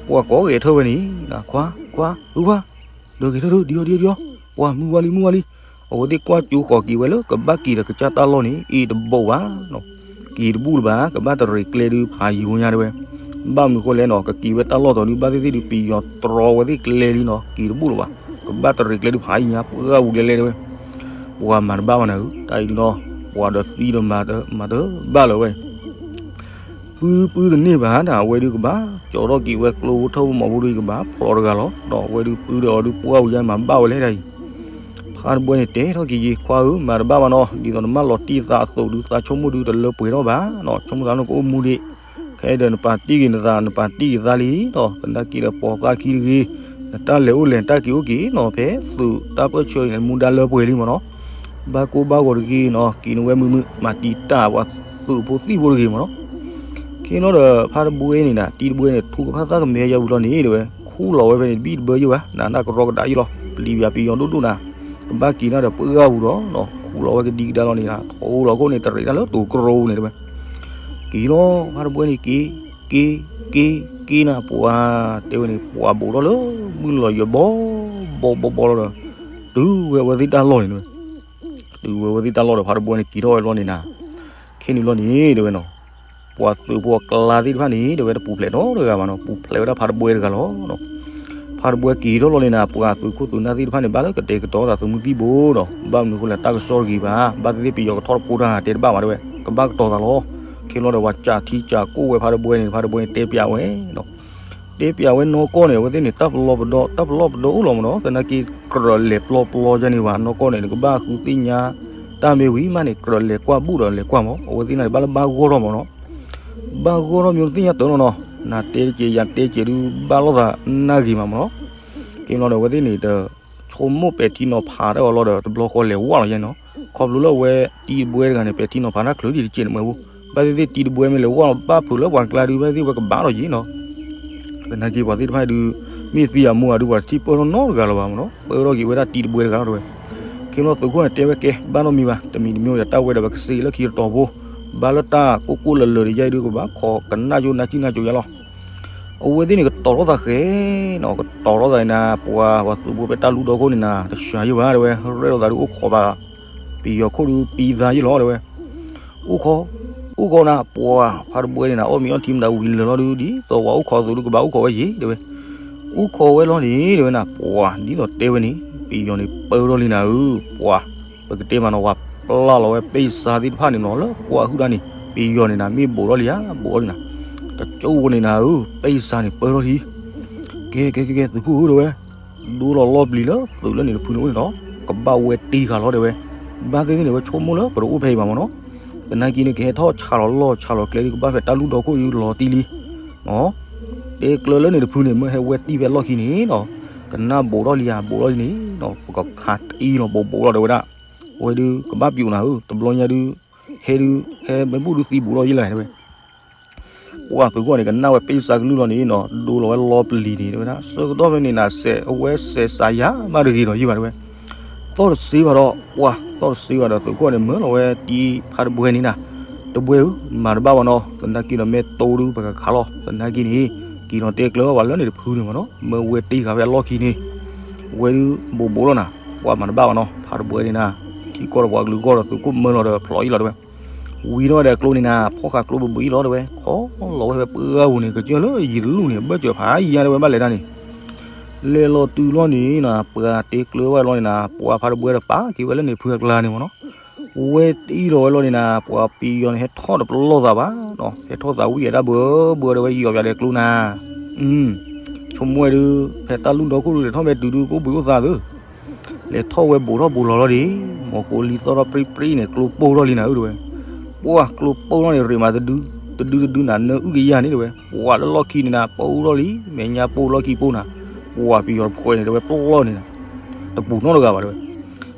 ပှၤကိးဂဲၤထၢၣ်ဝဲန့ၣ် ခွါ ခွါ ဟုခွါ ဒီးဂဲၤထၢၣ်ဒုး ဒံအီၤဒံအီၤဒံအီၤ, ပှၤမုၢ်ဝါလံမုၢ်ဝါလံ, အဝဲသ့ၣ်ကွၢ်ကၠိဃီၤက့ၤဝဲလၢ ကဘၣ်က့ၤဒီးကစၢ်တၢ်လီၢ်န့ၣ် အ့ၣ်တဘိးဘၣ်နီၤ, က့ၤတဘူၣ်လၢၤဘၣ်, ကဘၣ်တရံးကျဲဒုးဖးယံၤဝဲညါတဲဝဲ, ဘၣ်မနုၤဃိလဲၣ်နီၤ, ကက့ၤဝဲတၢ်လီၢ်တီၤဒုး ဘၣ်သ့ၣ်သ့ၣ်ဒုး ပယီၤတြီဝဲသ့ၣ်ကျဲလံနီၤ, က့ၤတဘူၣ်လၢၤဘၣ်, ကဘၣ်တရံးကျဲဒုးဖးယံၤညါ ပှၢ်ဝူၤကျဲလဲၣ်တဲဝဲ, ပှၤမၤတဘၣ်ဘၣ်နၤဧၢ, တၢ်အံၤဒုးနီၤ, ပှၤဒီးသံဒီးမၤတဘၣ်လၢၤဝဲ ပုၢ်ပုၢ်တန့ၢ်ဘၣ်နၤ, အဝဲဒုးကဘၣ် ကၠီထီၣ်က့ၤဝဲကျိဖိထၢၣ်ဖိမီၤဖိဒုးကဘၣ်ဖျိးတဂၤလီၤ, ဒီးအဝဲဒုးပုၢ်ဒီးအီၤဒုးပှၢ်ဝူၤယါမၤဘၣ်ဝဲလဲၣ်တၢ်အံၤ, ပ ဖါတဘှဲန့ၣ်တဲထီၣ်က့ၤယဲ ခွါဧၢ, မၤတဘၣ်ဘၣ်နီၤ, ဒ်သိးနမၢလီၤတံၢ်သးအသိးဒုး သးဆိကမိၣ်ဒုးတလၢပှဲၤထီၣ်ဘၣ်နီၤ, ဆိကမိၣ်သးနီၢ်ကအိၣ်မူဒံး, ခဲအံၤဒီးနပာ်တံၢ်က့ၤနသး နပာ်တံၢ်က့ၤသးလံနီၤ, သနာ်က့ဒီးပိာ်သးခံတဂ့ၤ, နတၢ်လဲၤအိၣ်လဲၤတၢ်က့ၤအိၣ်က့ၤနီၤ, ဖဲသုးတၢ်ပၢၢ်ဆၢအံၤန့ၣ် မူဒါလၢပှဲၤလံမ့ၢ်နီၤ, ဘၣ်ကိၢ်ဘၣ်ဂီၤတဂ့ၤနီၤ, က့ၤနဝဲမုာ်မုာ် မၤတံာ်တာ်ပှၤသုးဖိသံၣ်ဖိတဂ့ၤမ့ၢ်နီၤ. ခ့လီၤဒီးဖါတဘှဲန့ၣ်နၤ တံၤတဘှဲန့ၣ် ထူကဖၣ်သၣ်ကမဲယါဝံၤလီၤန့ၣ် တဲဝဲ ခူၣ်လီၤဝဲဖဲန့ၣ် တဘံၣ်တဘၢယိၣ်ဘၣ်, နနၢ်ကရီကဒးယိၣ်လီၤ, ပျံၤပယီၤပယီၤဒိၣ်ဒိၣ်နၤ, ကဘၣ်က့ၤနၤဒီးပှၢ်ဂၤပူၤဒီး ခူၣ်လီၤဝဲကဒံကဒါလီၤန့ၣ် ထီလီၤခိၣ်န့ၣ် တရံးတၢ်လၢတိၤကရိန့ၣ် တဲဝဲ. က့ၤလီၤ ဖါတဘှဲန့ၣ်က့ၤ, က့ၤ, က့ၤ, က့ၤနၤပှၤ, တဲဝဲန့ၣ် ပှၤဘူးထီၣ်လၢ မုၢ်လီၤယီၤဘီ, ဘီဘီဘီလီၤဒီး တုၤဝဲအဝဲသ့ၣ်တၢ်လီၢ်န့ၣ် တဲဝဲ တုၤဝဲအဝဲသ့ၣ်တၢ်လီၢ်ဒီး ဖါတဘှဲန့ၣ်က့ၤထီၣ်ဝဲလီၤန့ၣ်နၤ, ခဲန့ၣ်လီၤန့ၣ် တဲဝဲနီၤ, ပှၤသုးဖိအကျါသ့ၣ်တဖၣ်န့ၣ် တဲဝဲတပူၤဖျဲးနီတဂၤဘၣ်နီၤ, ပူၤဖျဲးဝဲဒၣ်ဖါတဘှဲတဂၤလီၤ. ဖါတဘှဲက့ၤထီၣ်လီၤန့ၣ်နၤ ပှၤသုးခိၣ်သုးနၢ်သ့ၣ်တဖၣ်န့ၣ် ဘၣ်လၢကတဲာ်ကတီၤသးသုးမုၢ်သံၣ်ဘိဒီး ဘၣ်မနုၤအဃိလဲၣ် တၢ်ကစီၣ်တဂ့ၤဘၣ်, ဘၣ်သ့ၣ်သ့ၣ်ပယီၤကထီၣ်တဖိတၢ်တဲတဘၣ်ဘၣ် တဲဝဲ, ကဘၣ်ကတီၤသးလီၤ. ခ့လီၤဒီးပှၤကးထံကးကိၣ်ဝဲဖါတဘှဲန့ၣ် ဖါတဘှဲန့ၣ်တဲပျးဝဲနီၤ တဲပျးဝဲနီၢ်ကီၢ်န့ၣ် အဝဲသ့ၣ်န့ၣ် တၢ်ပလီၢ်ပဒီ တၢ်ပလီၢ်ပဒီအိၣ်လီၤမ့ၢ်နီၤ, သနာ်က့ကြၢးလဲၤပျီပျီယါန့ၣ်ဘၣ်, နီၢ်ကီၢ်န့ၣ် နကဘၣ်ဃုသ့ၣ်ညါ တၢ်မ့ၢ်ဝံၤမးန့ၣ် ကြၢးလဲၤကွၢ်ဘူၣ်ဒီးလဲၤကွၢ်မး, အဝဲသ့ၣ်န့ၣ် ဘၣ်လၢဘၣ်ဂီၢ်ထီၣ်မ့ၢ်နီၤ, ဘၣ်ဂီၢ်ထီၣ်မ့ၢ်သ့ၣ်ညါတၢ်နီၤနီၤ, နတဲတကဲးယၤတဲတကဲးဒုး ဘၣ်လိာ်သးနၢ်ဂ့ၤမးမ့ၢ်နီၤ. ခ့လီၤဒီး အဝဲသ့ၣ်န့ၣ် တဆိကမိၣ်ပဲာ်ထံနီၤဖးတၢ်အီၤလီၤဒီး တဘျီဃီလဲၤဝၣ်လီၤယါနီၤ, ခီဖျိလၢအဝဲတံၤတဘှဲတဂၤန့ၣ် ပဲာ်ထံနီၤဖးတၢ်ချုးဒံးတကဲးန့ၣ်မ့ၢ်ဝဲ, ဘၣ်သ့ၣ်သ့ၣ်တံၤတဘှဲမ့ၢ်လဲၤဝၣ်လီၤဘၣ်ဖုးလၢပှၤကျါဒုး ဘၣ်သ့ၣ်သ့ၣ်ဝဲကဘၣ်လီၤယါနီၤ သနာ်က့ပှၤသ့ၣ်တဖၣ်ဒုး မ့ၢ်သံအမိၢ်အဒုး ပှၤတထံၣ်ပၢၢ်ထီၣ်နီတဂၤလၢၤဘၣ်မ့ၢ်နီၤ, ပၢၢ်ထီၣ်က့ၤဝဲဒၣ်တံၤတဘှဲတဂၤလီၤတဲဝဲ. ခ့လီၤသုးခိၣ်န့ၣ်တဲဝဲကဲ ဘၣ်နီတမံၤဘၣ်, တမံၤတမံၤဒီးတၢ်ဝဲဒီးပကစ့လၢခံတတီၤဖိ, ဘၣ်လၢတၢ်ကိၢ်ကိၢ်လၢၤလၢၤဒီးယါအံၤဒုး ကဘၣ်ခိးကနၣ်ယိၣ်နၢ်စံၣ်နၢ်စိၤယါလီၤ. အဝဲသ့ၣ်န့ၣ်ကတီၤထီၣ်သးဃဲနီၤ, ကတီၤထီၣ်သးန့ၣ်နၤ ပှၤ ပှၤသုးဖိဖဲတၢ်လူၢ်ဒီခိၣ်န့ၣ်နၤ တစှၤယိၣ်ဘၣ်တဲဝဲ, ရဲၣ်လိာ်သးဒုးအိၣ်ခိးဘၣ် ပယီၤခိၣ်ဒုးပံသါယိၣ်လီၤတဲဝဲ. အိၣ်ခိး, အိၣ်ခိးနၤ ပှၤဖါတဘှဲန့ၣ်နၤ အီၣ်မ့ၤအီထံမတၤဝံၤလၢာ်လီၤဒုး ဒ်သိးပှၤအိၣ်ခိးအသိးဒုး ကဘၣ်အိၣ်ခိးဝဲယံၤတဲဝဲ. အိၣ်ခိးဝဲလီၤန့ၣ်တဲဝဲနၤ ပှၤဒ်သိးတဲဝဲန့ၣ် ပယီၤန့ၣ်ပၢထီၣ်လံနၤဧၢ, ပှၤ ပကတဲမးနီၤ ပှၤပျၢ်လီၤဝဲပ့ၢ်စါသ့ၣ်တဖၣ်န့ၣ်နီၤ လၢကွၢ်ဟုၣ်တၢ်န့ၣ် ပယီၤန့ၣ်နၤ မ့ၢ်ဘူးထီၣ်လံဧါ ဘူးထီၣ်လံနၤ, တကၠိဖိန့ၣ်နၤဧၢ ပ့ၢ်စါန့ၣ်ပၢထီၣ်လံ. ကဲ ကဲ ကဲ ကဲ သုးခိၣ်ဧၢတဲဝဲ, ဒိလီၤလီၢ်ပျံၤလၢသုးလၢန့ၣ်တဖုန့ၣ်အိၣ်န့ၣ်ဒီး ကဘၣ်ဝဲတံၢ်ဃာ်လီၤတဲဝဲ. ဘၣ်သ့ၣ်သ့ၣ်န့ၣ် ဝဲဆိကမိၣ်လၢပတအိၣ်ဖဲအံၤဘၣ်မ့ၢ်နီၤ, သနာ်က့န့ၣ် ကဟဲထီၣ်ဆးလီၤလီၢ်ဆးလီၤကျဲဒုး ကဘၣ်ဖဲတၢ်လူၢ်ဒီခိၣ်ဒုးလီၤတံၢ်လံ တဲကျၢၤလၢန့ၣ်တဖုန့ၣ် မ့ၢ်ဟဲဝဲတံၢ်ဖဲလီၢ်ခံန့ၣ်နီၤ, ကနၣ်ဘူးထီၣ်လံဧါ ဘူးထီၣ်လံန့ၣ်နီၤ ပကခးတံၢ်လီၤဘူးဘူးလီၤတဲဝဲဒၣ်. အဝဲဒုးကဘၣ်ပျိာ်နၤဧၢ တဘျီညါဒုး ဟဲဒုး ဟဲမ့ၢ်ဘူၣ်ဒုးသံဘူးလီၤယံၤလၢၤတဲဝဲ. ပှၤသုးခိၣ်န့ၣ် ကနၣ်ဝဲပ့ၢ်စါကလုၢ်လီၤန့ၣ်နီၤ ဒိလီၤဝဲလီၢ်ပျံၤန့ၣ်တဲဝဲဒၣ် ဆၢကတီၢ်ဖဲန့ၣ်နၤ စဲးအဝဲစဲးစးယၤမးတဂ့ၤဒီးယံၤဘၣ်တဲဝဲ. သီၣ်တစ့ဘၣ်ဒီး ပှၤသီၣ်တစ့ဘၣ်ဒီး သုးခိၣ်န့ၣ် မၢလီၤဝဲတံၢ်ဖါတဘှဲန့ၣ်နၤ, တဘှဲဧၢ မၤတဘၣ်ဘၣ်နီၤ သနာ်က့ဒီးမ့ၢ်တိဒုးပကခးလီၤ သနာ်က့န့ၣ် က့ၤလီၤတဲကျၢၤဘၣ်လၢန့ၣ်တဖုန့ၣ်မ့ၢ်နီၤ မ့ၢ်ဝဲတံၢ်ဃာ်ဖဲအလီၢ်ခံန့ၣ် ဝဲဒုးဘူးဘူးလီၤနၤ ပှၤမၤတဘၣ်ဘၣ်နီၤ ဖါတဘှဲန့ၣ်နၤ ထံကီၢ်ဒီးပှၤကလုာ်ဂီၢ်ဒီးသုးခိၣ်မၢလီၤဒီးဖျိးယံၤလီၤတဲဝဲ. ဝံၤထီၣ်ဝဲဒီးကျိန့ၣ်နၤ ဖီၣ်ဃာ်ကျိပဘှံးလီၤတဲဝဲ ခီလီၤဝဲဖဲပှၢ်ဂၤပူၤန့ၣ် ကစၢၢ်လၢယံာ်တလူၢ်န့ၣ် ဘၢၣ်စၢၤဖးယံၤတဲဝဲ ဘၣ်လဲၤတၢ်န့ၣ် လဲၤလီၤတုၤလီၤန့ၣ်နၤ ပှၤတဲကျၢၤဝဲလီၤန့ၣ်နၤ ပှၤဖါတဘှဲဒီးပာ်က့ၤဝဲလၢန့ၣ်ဖုအကျါန့ၣ်မ့ၢ်နီၤ ဝဲတံၢ်လီၤဝဲလီၤန့ၣ်နၤ ပှၤပယီၤန့ၣ် ဟဲထီၣ်တပလီၢ်သးဘၣ်နီၤ ဟဲထီၣ်သးဝံၣ်အတၢ်ဘၢဘၢတဲဝဲ ယီၤပၠးဒီးကျိနၤ ဆိကမိၣ်ဝဲဒုး ဖဲတၢ်လူၢ်ဒီခိၣ်ဒုး လဲၤထီၣ်ဖဲတုၤဒုး ကအိၣ်ဘှံးအိၣ်သါသု လဲၤထီၣ်ဝဲဘူးထီၣ်ဘူးလီၤလီၤဒံး မ့ၢ်ကိးလံသီၣ်ထီၣ်ပြံပြံန့ၣ် ကျိပိၢ်ထီၣ်လံနၤဧၢတဲဝဲ. ပှၤကျိပိၢ်ထီၣ်န့ၣ် ရ့မးတဒု တဒုတဒုနၤ နၢအုၣ်ကယၤန့ၣ်တဲဝဲ. ပှၤလၢလီၢ်ခံန့ၣ်နၤ ပိၢ်ထီၣ်လံ မဲာ်ညါပိၢ်လီၢ်ခံပိၢ်နၤ ပှၤပယီၤတဖှဲးန့ၣ်တဲဝဲ ပျီၢ်န့ၣ်နၤ တပူၤနီတဂၤဘၣ်တဲဝဲ.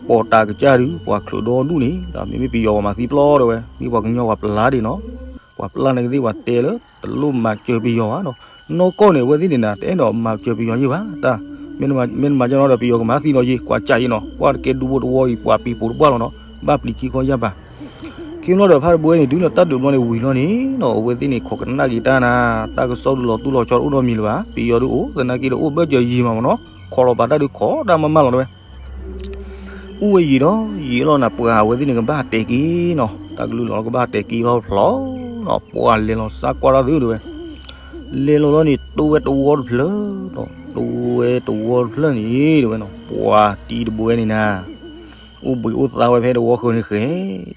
ပိာ်တၢ်ကစၢ်ဒုး ပှၤချုးဒီဒူၣ်န့ၣ် မ့မ့ၢ်ပယီၤပှၤမၤသံပျီၢ်တဲဝဲ မ့ၢ်ပှၤကညီပှၤပျၢ်ဒံးနီၤ ပှၤပျၢ်န့ၣ်ကသ့ၣ်ပှၤတဲလၢ တလိၣ်မၤစၢၤပယီၤဘၣ်နီၤ နီၢ်ကီၢ်န့ၣ် အဝဲသ့ၣ်န့ၣ်နၤ တအဲၣ်ဒိးမၤစၢၤပယီၤယဲၢ်ဘၣ်တၢ် မ့ၢ်မၤကၠီနီၤဒီး ပယီၤကမၤသံဒီးယဲၢ် ကွၢ်ကၠးယဲၢ်နီၤ ကွၢ်တကဲဒူဖိတဝီအံၤ ပှၤပံၤပိာ်တပှၢ်လီၤနီၤ ဘၣ်ပျံၤခံခီယၢ်ဘၣ်. ခ့လီၤဒီးဖါတဘှဲန့ၣ် တုၤလၢတၢ်ဒုးဘျီန့ၣ်ဝံၤလီၤန့ၣ်နီၤ အဝဲသ့ၣ်န့ၣ် ခိးကနၣ်က့ၤတၢ်နၤ တၢ်ကစီၣ်ဒုးလီၤတူၢ်လီၤဆီတအိၣ်နီတမံၤလၢၤဘၣ် ပယီၤဒုးအိၣ် သနာ်က့ဒီးအိၣ်ဘၢၣ်စၢၤယံာ်မးမ့ၢ်နီၤ ခိးလီၤပာ်တၢ်ဒုးခိးတၢ်မၤမၤလီၤတဲဝဲ အိၣ်ဝဲယံာ်ဒီးယံာ်လီၤနၤ ပှၤအဝဲသ့ၣ်န့ၣ် ကဘၣ်တဲာ်က့ၤနီၤ တၢ်ကလုၢ်လီၤကဘၣ်တဲာ်က့ၤလီၤဖျီနီၤ ပှၤလဲၤလီၤစၢ်ကွၢ်တၢ်သုတဲဝဲ လဲၤလီၤလီၤန့ၣ် တိဝဲတဝီတဖျၢၣ်နီၤ တိဝဲတဝီတဖျၢၣ်န့ၣ်တဲဝဲနီၤ ပှၤတံၤတဘှဲန့ၣ်နၤ အိၣ်ဘှံးအိၣ်သါဝဲဖဲတဝီဃၢၤန့ၣ်ဃဲ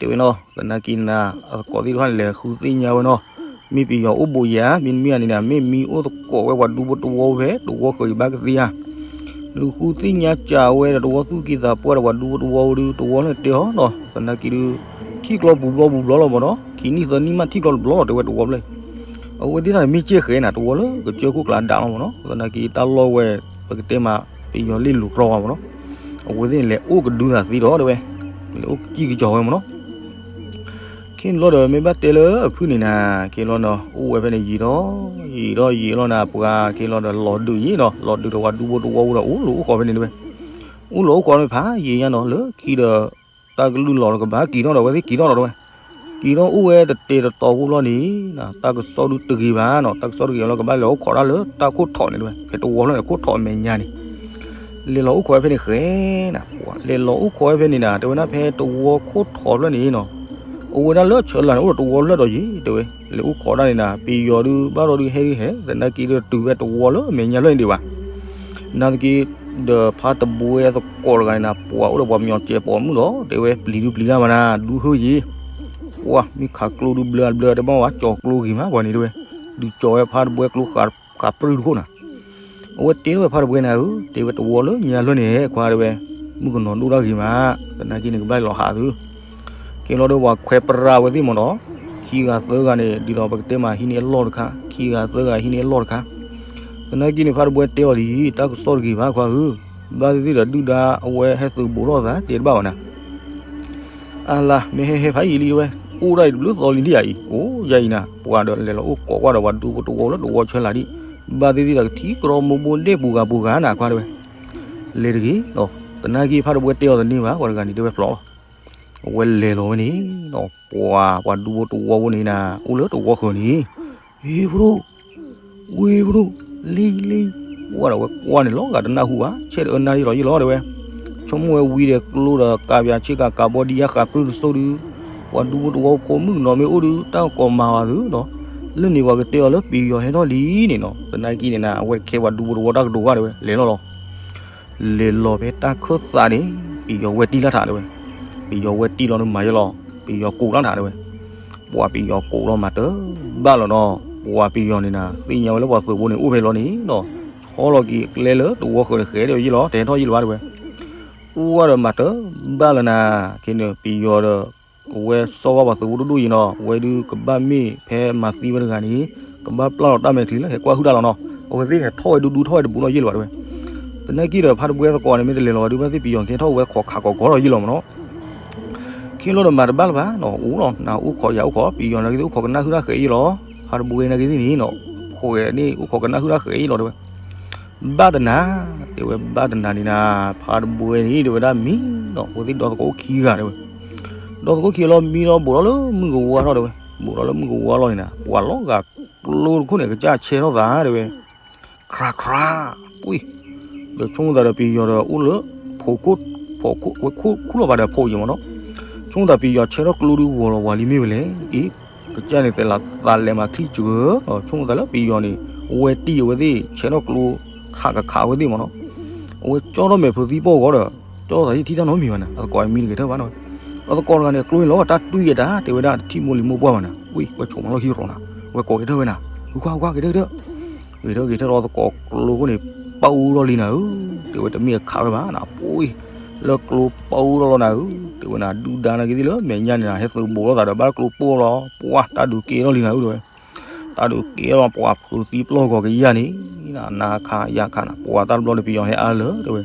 တဲဝဲနီၤ သနာ်က့နၤ အသကိးသ့ၣ်တဖၣ်န့ၣ် လဲၤဃုသ့ၣ်ညါဝဲနီၤ မ့ၢ်ပယီၤအိၣ်ဘူးယၤ မ့တမ့ၢ်န့ၣ်နၤ မ့ၢ်မံအိၣ်သကိးဝဲပှၤဒူဖိတဝီဖဲတဝီဃၢၤအံၤဘၣ်ကသ့ဧါ နဃုသ့ၣ်ညါစၢ်ဝဲဒီးတဝီသူၣ်က့သးပှၢ်ဒီးပှၤဒူဖိတဝီဝဲဒုး တဝီလၢတဲဟီၣ်နီၤ, သနာ်က့ဒုး ထံၣ်ကျီပူၤဘျီပူၤဘျီလီၤမ့ၢ်နီၤ, ခံနံၣ်သၢနံၣ်မးထံၣ်ကျီတဘျီလီၤ တဲဝဲတဝီဖျၢၣ်အံၤ. အဝဲသ့ၣ်တၢ်မ့ၢ်ကဲၣ်ဃဲနၤ တဝီလၢကစၢၢ်ခိၣ်ကျါဒၣ်လီၤမ့ၢ်နီၤ, သနာ်က့တၢ်လီၢ်ဝဲ ပကတဲမး ပယီၤလ့ၣ်လိၤကြီဝဲမ့ၢ်နီၤ, အဝဲသ့ၣ်န့ၣ်လဲၤအိၣ်ကဒုသးသ့ဒီးတဲဝဲ, လဲၤအိၣ်ကစံၣ်ကစီၤဝဲမ့ၢ်နီၤ. ခ့န့ၣ်လီၤဒီး မ့ၢ်ဘၣ်တဲလၢအဖုၣ်န့ၣ်နၤ, ခ့လီၤဒီး အိၣ်ဝဲဖဲန့ၣ်ယံာ်ဒီး ယံာ်ဒီးယံာ်လီၤနၤ ပှၤခ့လီၤဒီး လီၤဒုးယံာ်နီၤ, လီၤဒုးဒီးပှၤဒူဖိတဝီဝဲဒီး အိၣ်လၢအိၣ်ဃီဖဲန့ၣ်တဲဝဲ, အိၣ်လၢအိၣ်ဃီဖဲဖးယံာ်ညါနီၤ, လၢခံဒီး တၢ်ကလုၢ်လီၤတကဘၣ်က့ၤထီၣ်ဒီး အဝဲသ့ၣ်က့ၤထီၣ်ဒီးတဲဝဲ, က့ၤထီၣ်အိၣ်ဝဲတတဲာ်တတီၤဖိလီၤန့ၣ် တၢ်ကစီၣ်ဒုးတဂ့ၤဘၣ်နီၤ, တၢ်ကစီၣ်တဂ့ၤလီၤ ကဘၣ်လဲၤအိၣ်ခိးတၢ်လၢတၢ်ခိၣ်ထိးန့ၣ်တဲဝဲ, ဖဲတဝီဖျၢၣ်န့ၣ် ခိၣ်ထိးအမဲာ်ညါန့ၣ် လဲၤလီၤအိၣ်ခိးဝဲဖဲန့ၣ်ဃဲနၤ, လဲၤလီၤအိၣ်ခိးဝဲဖဲန့ၣ်နၤ တဲဝဲဒၣ်ဖဲတဝီခိၣ်ထိးဖျၢၣ်န့ၣ်နီၤ, အဝဲဒၣ်လၢဆၢလၢ်န့ၣ် အိၣ်ဒီးတဝီဖျၢၣ်ဒီးယံာ်တဲဝဲ, လဲၤအိၣ်ခိးတၢ်န့ၣ်နၤ ပယီၤဒုးဘၣ်ဒီးဒုးဟဲဒုးဟဲ သနာ်က့ဒုးတုၤဖဲတဝီလၢအမဲာ်ညါဖျၢၣ်န့ၣ်ဒံးဘၣ် နာ်သက့ ဒီးဖါတဘှဲသကိးတဂၤန့ၣ်နၤ ပှၤအိၣ်ဒီးပှၤမညီၤစဲးပိာ်မုၣ်ဒီး တဲဝဲပျံၤဒုးပျံၤတၢ်မးနၤ ဒူဟၢယံၤ, ပှၤမ့ၢ်ခးကျိဒုးဘျၢဘျၢ တဘၣ်ဝဲကၠီၤကျိဂ့ၤမး ပှၤန့ၣ်တဲဝဲ, ဒုးကၠီၤဝဲဖါတဘှဲကျိဃးပြူၢ်တခိၣ်နၤ အဝဲတဲထီၣ်ဝဲဖါတဘှဲနၤဧၢ, တဲဝဲတဝီလၢညါဖျၢၣ်န့ၣ် ခွါတဲဝဲ, မုၣ်ကနီၤဒိၣ်တၢ်ဂ့ၤမး, သနာ်က့န့ၣ်ကဘၣ်လီၤဟးသု, ကဲလီၤဒီးပှၤခွဲးပြးဝဲသ့ၣ်မ့ၢ်နီၤ, ခံဂၤသၢဂၤန့ၣ် ဒ်သိးပကတဲမးဟံးန့ၢ်အလီၢ်တခါ, ခံဂၤသၢဂၤဟံးန့ၢ်အလီၢ်တခါ, သနာ်က့န့ၣ် ဖါတဘှဲတဲအီၤဒ်အံၤ, တၢ်ကစီၣ်တဂ့ၤဘၣ်ခွါဧၢ, ဘၣ်သ့ၣ်သ့ၣ်ဒီးဒုၣ်ဒါအဝဲဟဲသုးဘူးထီၣ်သး တဲတဘၣ်ဘၣ်နၤ အလၤ မ့ၢ်ဟဲဟဲဖးယံာ်လံတဲဝဲ, အိၣ်ဒၣ်အံၤတဘျုးသီလံဒ်အံၤ, အိၣ်ယါအံၤနၤ, ပှၤဒီးလဲၤလီၤအိၣ်ကိးကွၢ်ဒီးပှၤဒူဖိတဝီလၢတဝီဆၢလၢ်ဒံး, ဘၣ်သ့ၣ်သ့ၣ်ဒီးကထံၣ်ကရီမိၢ်ဘိဒဲၣ်ပူၤဂၤပူၤဂၤနၤခွါတဲဝဲ, လဲၤတဂ့ၤ, သနာ်က့ဖါတဘှဲတဲအီၤတန့ၢ်ဘၣ်, ပှၤတဂၤန့ၣ်တဲဝဲပျီလီၤ, အဝဲလဲၤလီၤဝဲန့ၣ်, ပှၤပှၤဒူဖိတဝီဖိန့ၣ်နၤ အိၣ်လၢတဝီဃၢၤန့ၣ်, ဟ့ၣ်ဖရူၣ် ဝ့ၢ်ဖရူၣ်, လံလံ, ဝဲဒၣ်ဝဲကွၢ်န့ၣ်လီၤဂာ်တနၢ်ဟူဘၣ်, ဆဲးတအၢနၢ်ယံာ်လီၤယံာ်လီၤတဲဝဲ, ဆိကမိၣ်ဝဲဝံၤဒီးကျိဒီးကးပၠးဆ့ကၤကးဘီဒံယါဃးပြူၢ်တစိၢ်ဒုး, ပှၤဒူဖိတဝီဖိမုၣ်ကနီၤမ့ၢ်အိၣ်ဒုး တၢ်ကကိးမၤဝဲသုဒီး, လၢန့ၣ်ပှၤကတဲအီၤလၢပယီၤဟဲထီၣ်လံန့ၣ်နီၤ, သနာ်က့န့ၣ်နၤ အဝဲတခဲပှၤဒူဖိတဝီတၢ်ကတိၤဘၣ်တဲဝဲ, လဲၤလီၤလီၤ, လဲၤလီၤဖဲတၢ်ခၢၣ်သးန့ၣ် ပယီၤဝဲတံၢ်လၢထးတဲဝဲ, ပယီၤဝဲတံၢ်လီၤနမၤယလီၤ, ပယီၤကိးလၢထးတဲဝဲ ပှၤပယီၤကိးလီၤမၤတၢ်ဘၣ်လီၤနီၤ, ပှၤပယီၤန့ၣ်နၤ သ့ၣ်ညါဝဲလၢပှၤသုးဖိန့ၣ်အိၣ်ဖဲလီၤန့ၣ်နီၤ, ဆီလီၤက့ၤကျဲလၢတဝီဃၢၤတဃဲၤဒီးယံာ်လီၤ တဟဲထီၣ်ယံာ်လၢၤဘၣ်တဲဝဲ, အိၣ်ဝဲဒီးမၤတၢ်ဘၣ်လီၤနၤ, ခဲန့ၣ်ပယီၤဒီး အဝဲစီၤဘၣ်ပှၤသုးဖိဒိၣ်ဒိၣ်ယံၤနီၤ, အဝဲဒုးကဘၣ်မ့ၢ်ဖဲမၤသံဝဲတဂၤန့ၣ် ကဘၣ်ပျၢ်လီၤတၢ်မဲာ်ချံလၢဟဲကွၢ်ဟုၣ်တၢ်လီၤနီၤ, အဝဲသ့ၣ်ဟဲထီၣ်ဝဲဒူဒူထီၣ်ဝဲတဘူးနီၤယံာ်လၢၤဘၣ်တဲဝဲ, သနာ်က့ဒီးဖါတဘှဲသကိးန့ၣ် မ့ၢ်တလဲၤလီၤဝဲဒုးဘၣ်သ့ၣ်ပယီၤကဟဲထီၣ်ဝဲခိးခးကိးကီလီၤယံာ်လီၤမ့ၢ်နီၤ ခ့လီၤဒီးမၤတဘၣ်လၢၤဘၣ်နီၤ, အိၣ်လီၤနၤအိၣ်ခိးယၤအိၣ်ခိး ပယီၤနာ်က့သ့ၣ်အိၣ်ခိးကနၣ်ဟုၣ်တၢ်ဃဲးယံာ်လီၤ, ဖါတဘှဲနာ်က့သ့ၣ်န့ၣ်နီၤ, ခိးဂဲၤန့ၣ်အိၣ်ခိးကနၣ်ဟုၣ်တၢ်ဃဲးယံာ်လီၤတဲဝဲ, ဘၣ်တနၤ, တဲဝဲဘၣ်တနၤန့ၣ်နၤ, ဖါတဘှဲန့ၣ် တဲဝဲဒၣ်မံနီၤ, အဝဲသ့ၣ်ဒီသကိးခံဂၤတဲဝဲ, ဒီသကိးခံဂၤလီၤမံလီၤ ဘူးထီၣ်လၢမုၢ်ကဝါထီၣ်တဲဝဲ, ဘူးထီၣ်လၢမုၢ်ကဝါလီၤန့ၣ်နၤ ပှၤလီၤဂာ်ကျိတခိၣ်န့ၣ် ကစၢ်ဆဲထီၣ်သးတဲဝဲ ခရၤခရၤ, ပှ့ၤ, ဒီးဆိကမိၣ်သးဒီးပယီၤဒီးအိၣ်လၢ ဖိခိၣ်, ဖိခိၣ်, ဝဲခိၣ်ခူၣ်လီၤဘၣ်ဒီးဖိအံၤမ့ၢ်နီၤ, ဆိကမိၣ်သးပယီၤဆဲထီၣ်ကျိဒုးဂီၤလီၤပှၤလံမ့ၢ်ဝဲလဲၣ်, အ့, ကစၢ်န့ၣ်သဲးလးသးလဲၤမၤချံစှၢ, ဆိကမိၣ်သးလၢပယီၤန့ၣ် ဝဲတံၢ်အဝဲသ့ၣ်ဆဲထီၣ်ကျိ ခးကခးအဝဲသ့ၣ်မ့ၢ်နီၤ, အဝဲကၠီထီၣ်မဲာ်ဖုးသံပီၢ်ဂီၤဒီး ကၠီသးဟံၣ်ထံၣ်တၢ်နီတမံၤဘၣ်နၤ, အသကိးမံတဂဲၤထၢၣ်ဘၣ်နီၤ, အသကိးတဂၤန့ၣ် ကျိန့ၣ်လီၤတၢ်တွံၢ်ယဲဒၣ် တဲဝဲဒၣ်တထံၣ်မိၢ်လံၤမိၢ်ပှၢ်ဘၣ်နၤ, ဝ့ၢ် ဝဲဆိးမးလီၢ်ခံရီၤနၤ, ဝဲကိးဂဲၤထၢၣ်ဝဲနၤ, ဟုခွါ ဟုခွါ ဂဲၤထၢၣ်ဂဲၤထၢၣ်, ဂဲၤထၢၣ်ဂဲၤထၢၣ်ဒီးသကိးကျိခိၣ်န့ၣ် ပာ်အူထီၣ်လံနၤဧၢ, တဲဝဲတမ့ၢ်အခးဝဲဘၣ်နၤ, ပှ့ၤ, လၢကျိပာ်အူထီၣ်လီၤနၤဧၢ, တဲဝဲနၤ ဒုၣ်ဒါနာ်က့သ့ၣ်လၢမဲာ်ညါန့ၣ်နၤ ဟဲသုးဘူးလိာ်သးဒီးဘၣ်ကျိပိၢ်လီၤ, ပှၤတၢ်ဒုးကဲထီၣ်လံနၤဧၢ တဲဝဲ, တၢ်ဒုးကဲထီၣ်ပှၤဖုးသံပျီၢ်ဂီၤကယၢ်န့ၣ်, နၤခးယၤခးနၤ ပှၤတၢ်တဘျီဒီးပယီၤဟဲအါလၢာ် တဲဝဲ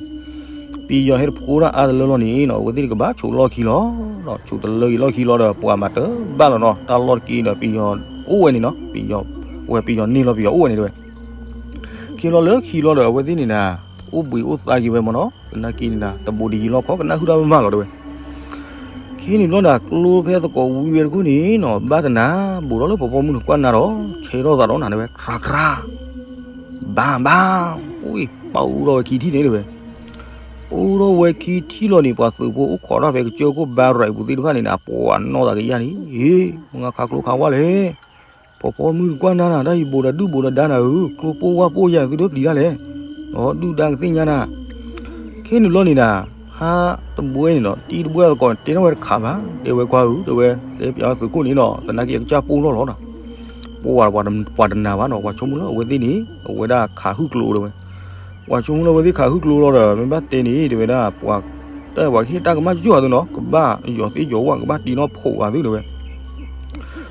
ပယီၤဟဲတဖိဒၣ်အါတလၢလီၤန့ၣ်နီၤ အဝဲသ့ၣ်တကဘၣ်ဆိးလီၢ်ခံလီၤ, ဆိးတလၢက့ၤလီၢ်ခံလီၤဒီး ပှၤမၤတၢ်ဘၣ်လီၤနီၤ, တၢ်လီၢ်တက့ၢ်ဒီးပယီၤအိၣ်ဝဲန့ၣ်နီၤ, ပယီၤ, ဝဲပယီၤန့ၢ်လီၤပယီၤအိၣ်ဝဲန့ၣ်တဲဝဲ, ခံလီၤလၢခံလီၤဒီးအဝဲသ့ၣ်န့ၣ်နၤ, အိၣ်ဘှံးအိၣ်သါက့ၤဝဲမ့ၢ်နီၤ, သနာ်က့န့ၣ်နၤ တဘူးတယံၤလီၢ်ခီ ကနၣ်ဟုၣ်တၢ်မးမးလီၤတဲဝဲ ခဲန့ၣ်ဘျီဒၣ် ကျိဖဲသကိးဝံၤဝဲတခိၣ်န့ၣ်နီၤ ဘၣ်တနၤ, ဘူးထီၣ်လၢဖီဖီမုၢ်န့ၣ် ကွၢ်နၤဒီး ဆဲထီၣ်သးဒီးနၤတဲဝဲ ခရၤခရၤ, ဘၣ်ဘၣ်, ပှ့ၤပာ်အူထီၣ်ဝဲခံထံၣ်န့ၣ်တဲဝဲ, ပာ်အူထီၣ်ဝဲခံထံၣ်လီၤန့ၣ် ပှၤသုးဖိအိၣ်ခိးတၢ်ဖဲကစၢၢ်ခိၣ်ဘါရဲးပူၤသ့ၣ်တဖၣ်န့ၣ်နၤ ပှၤနီၢ်သးကယၢ်န့ၣ်, ဟ့ၣ်, မုၢ်ဂၤခးကျိခးဝါလဲၣ် ဖီဖီမုၢ်တကွၢ်နၤနၤ တၢ်ယံၤဘူးဒီးဒုၣ်ဘူးဒီးဒါနၤဧၢ, ကျိပိၢ်ဝါပိၢ်ယၤသုဒိၣ်ပျံၤတၢ်လဲၣ်, ဒီးဒုၣ်ဒါကသ့ၣ်ညါနၤ, ခဲန့ၣ်ဘျီန့ၣ်နၤ, ဟါတဘှဲန့ၣ်ဒီး တံၤတဘှဲသကိးန့ၣ် တဲထီၣ်ဝဲတခးဘၣ်, တဲဝဲခွါဧၢ တဲဝဲ, တဲပျးသုးခိၣ်န့ၣ်နီၤ သနာ်က့အကစၢ်ပိၢ်ထီၣ်လီၤနီၤ, ပှၤ, ပှၤတနာ်ဘၣ်နီၤ ပှၤဆိကမိၣ်လၢအဝဲသ့ၣ်န့ၣ် အဝဲဒၣ်ခးဟုၣ်ကျိတဲဝဲ, ပှၤဆိကမိၣ်လၢအဝဲသ့ၣ်ခးဟုၣ်ကျိလီၤဒီး မ့ၢ်ဘၣ်တဲန့ၣ် တဲဝဲဒၣ် ပှၤ တၢ်ပှၤကဟ့ၣ်တၢ်ကမၣ်ကၠိၣ်အသိးနီၤ ကဘၣ်ယီၤသ့ၣ်ယီၤဝၣ် ကဘၣ်တံနီၣ်ဖှိးအသိး တဲဝဲ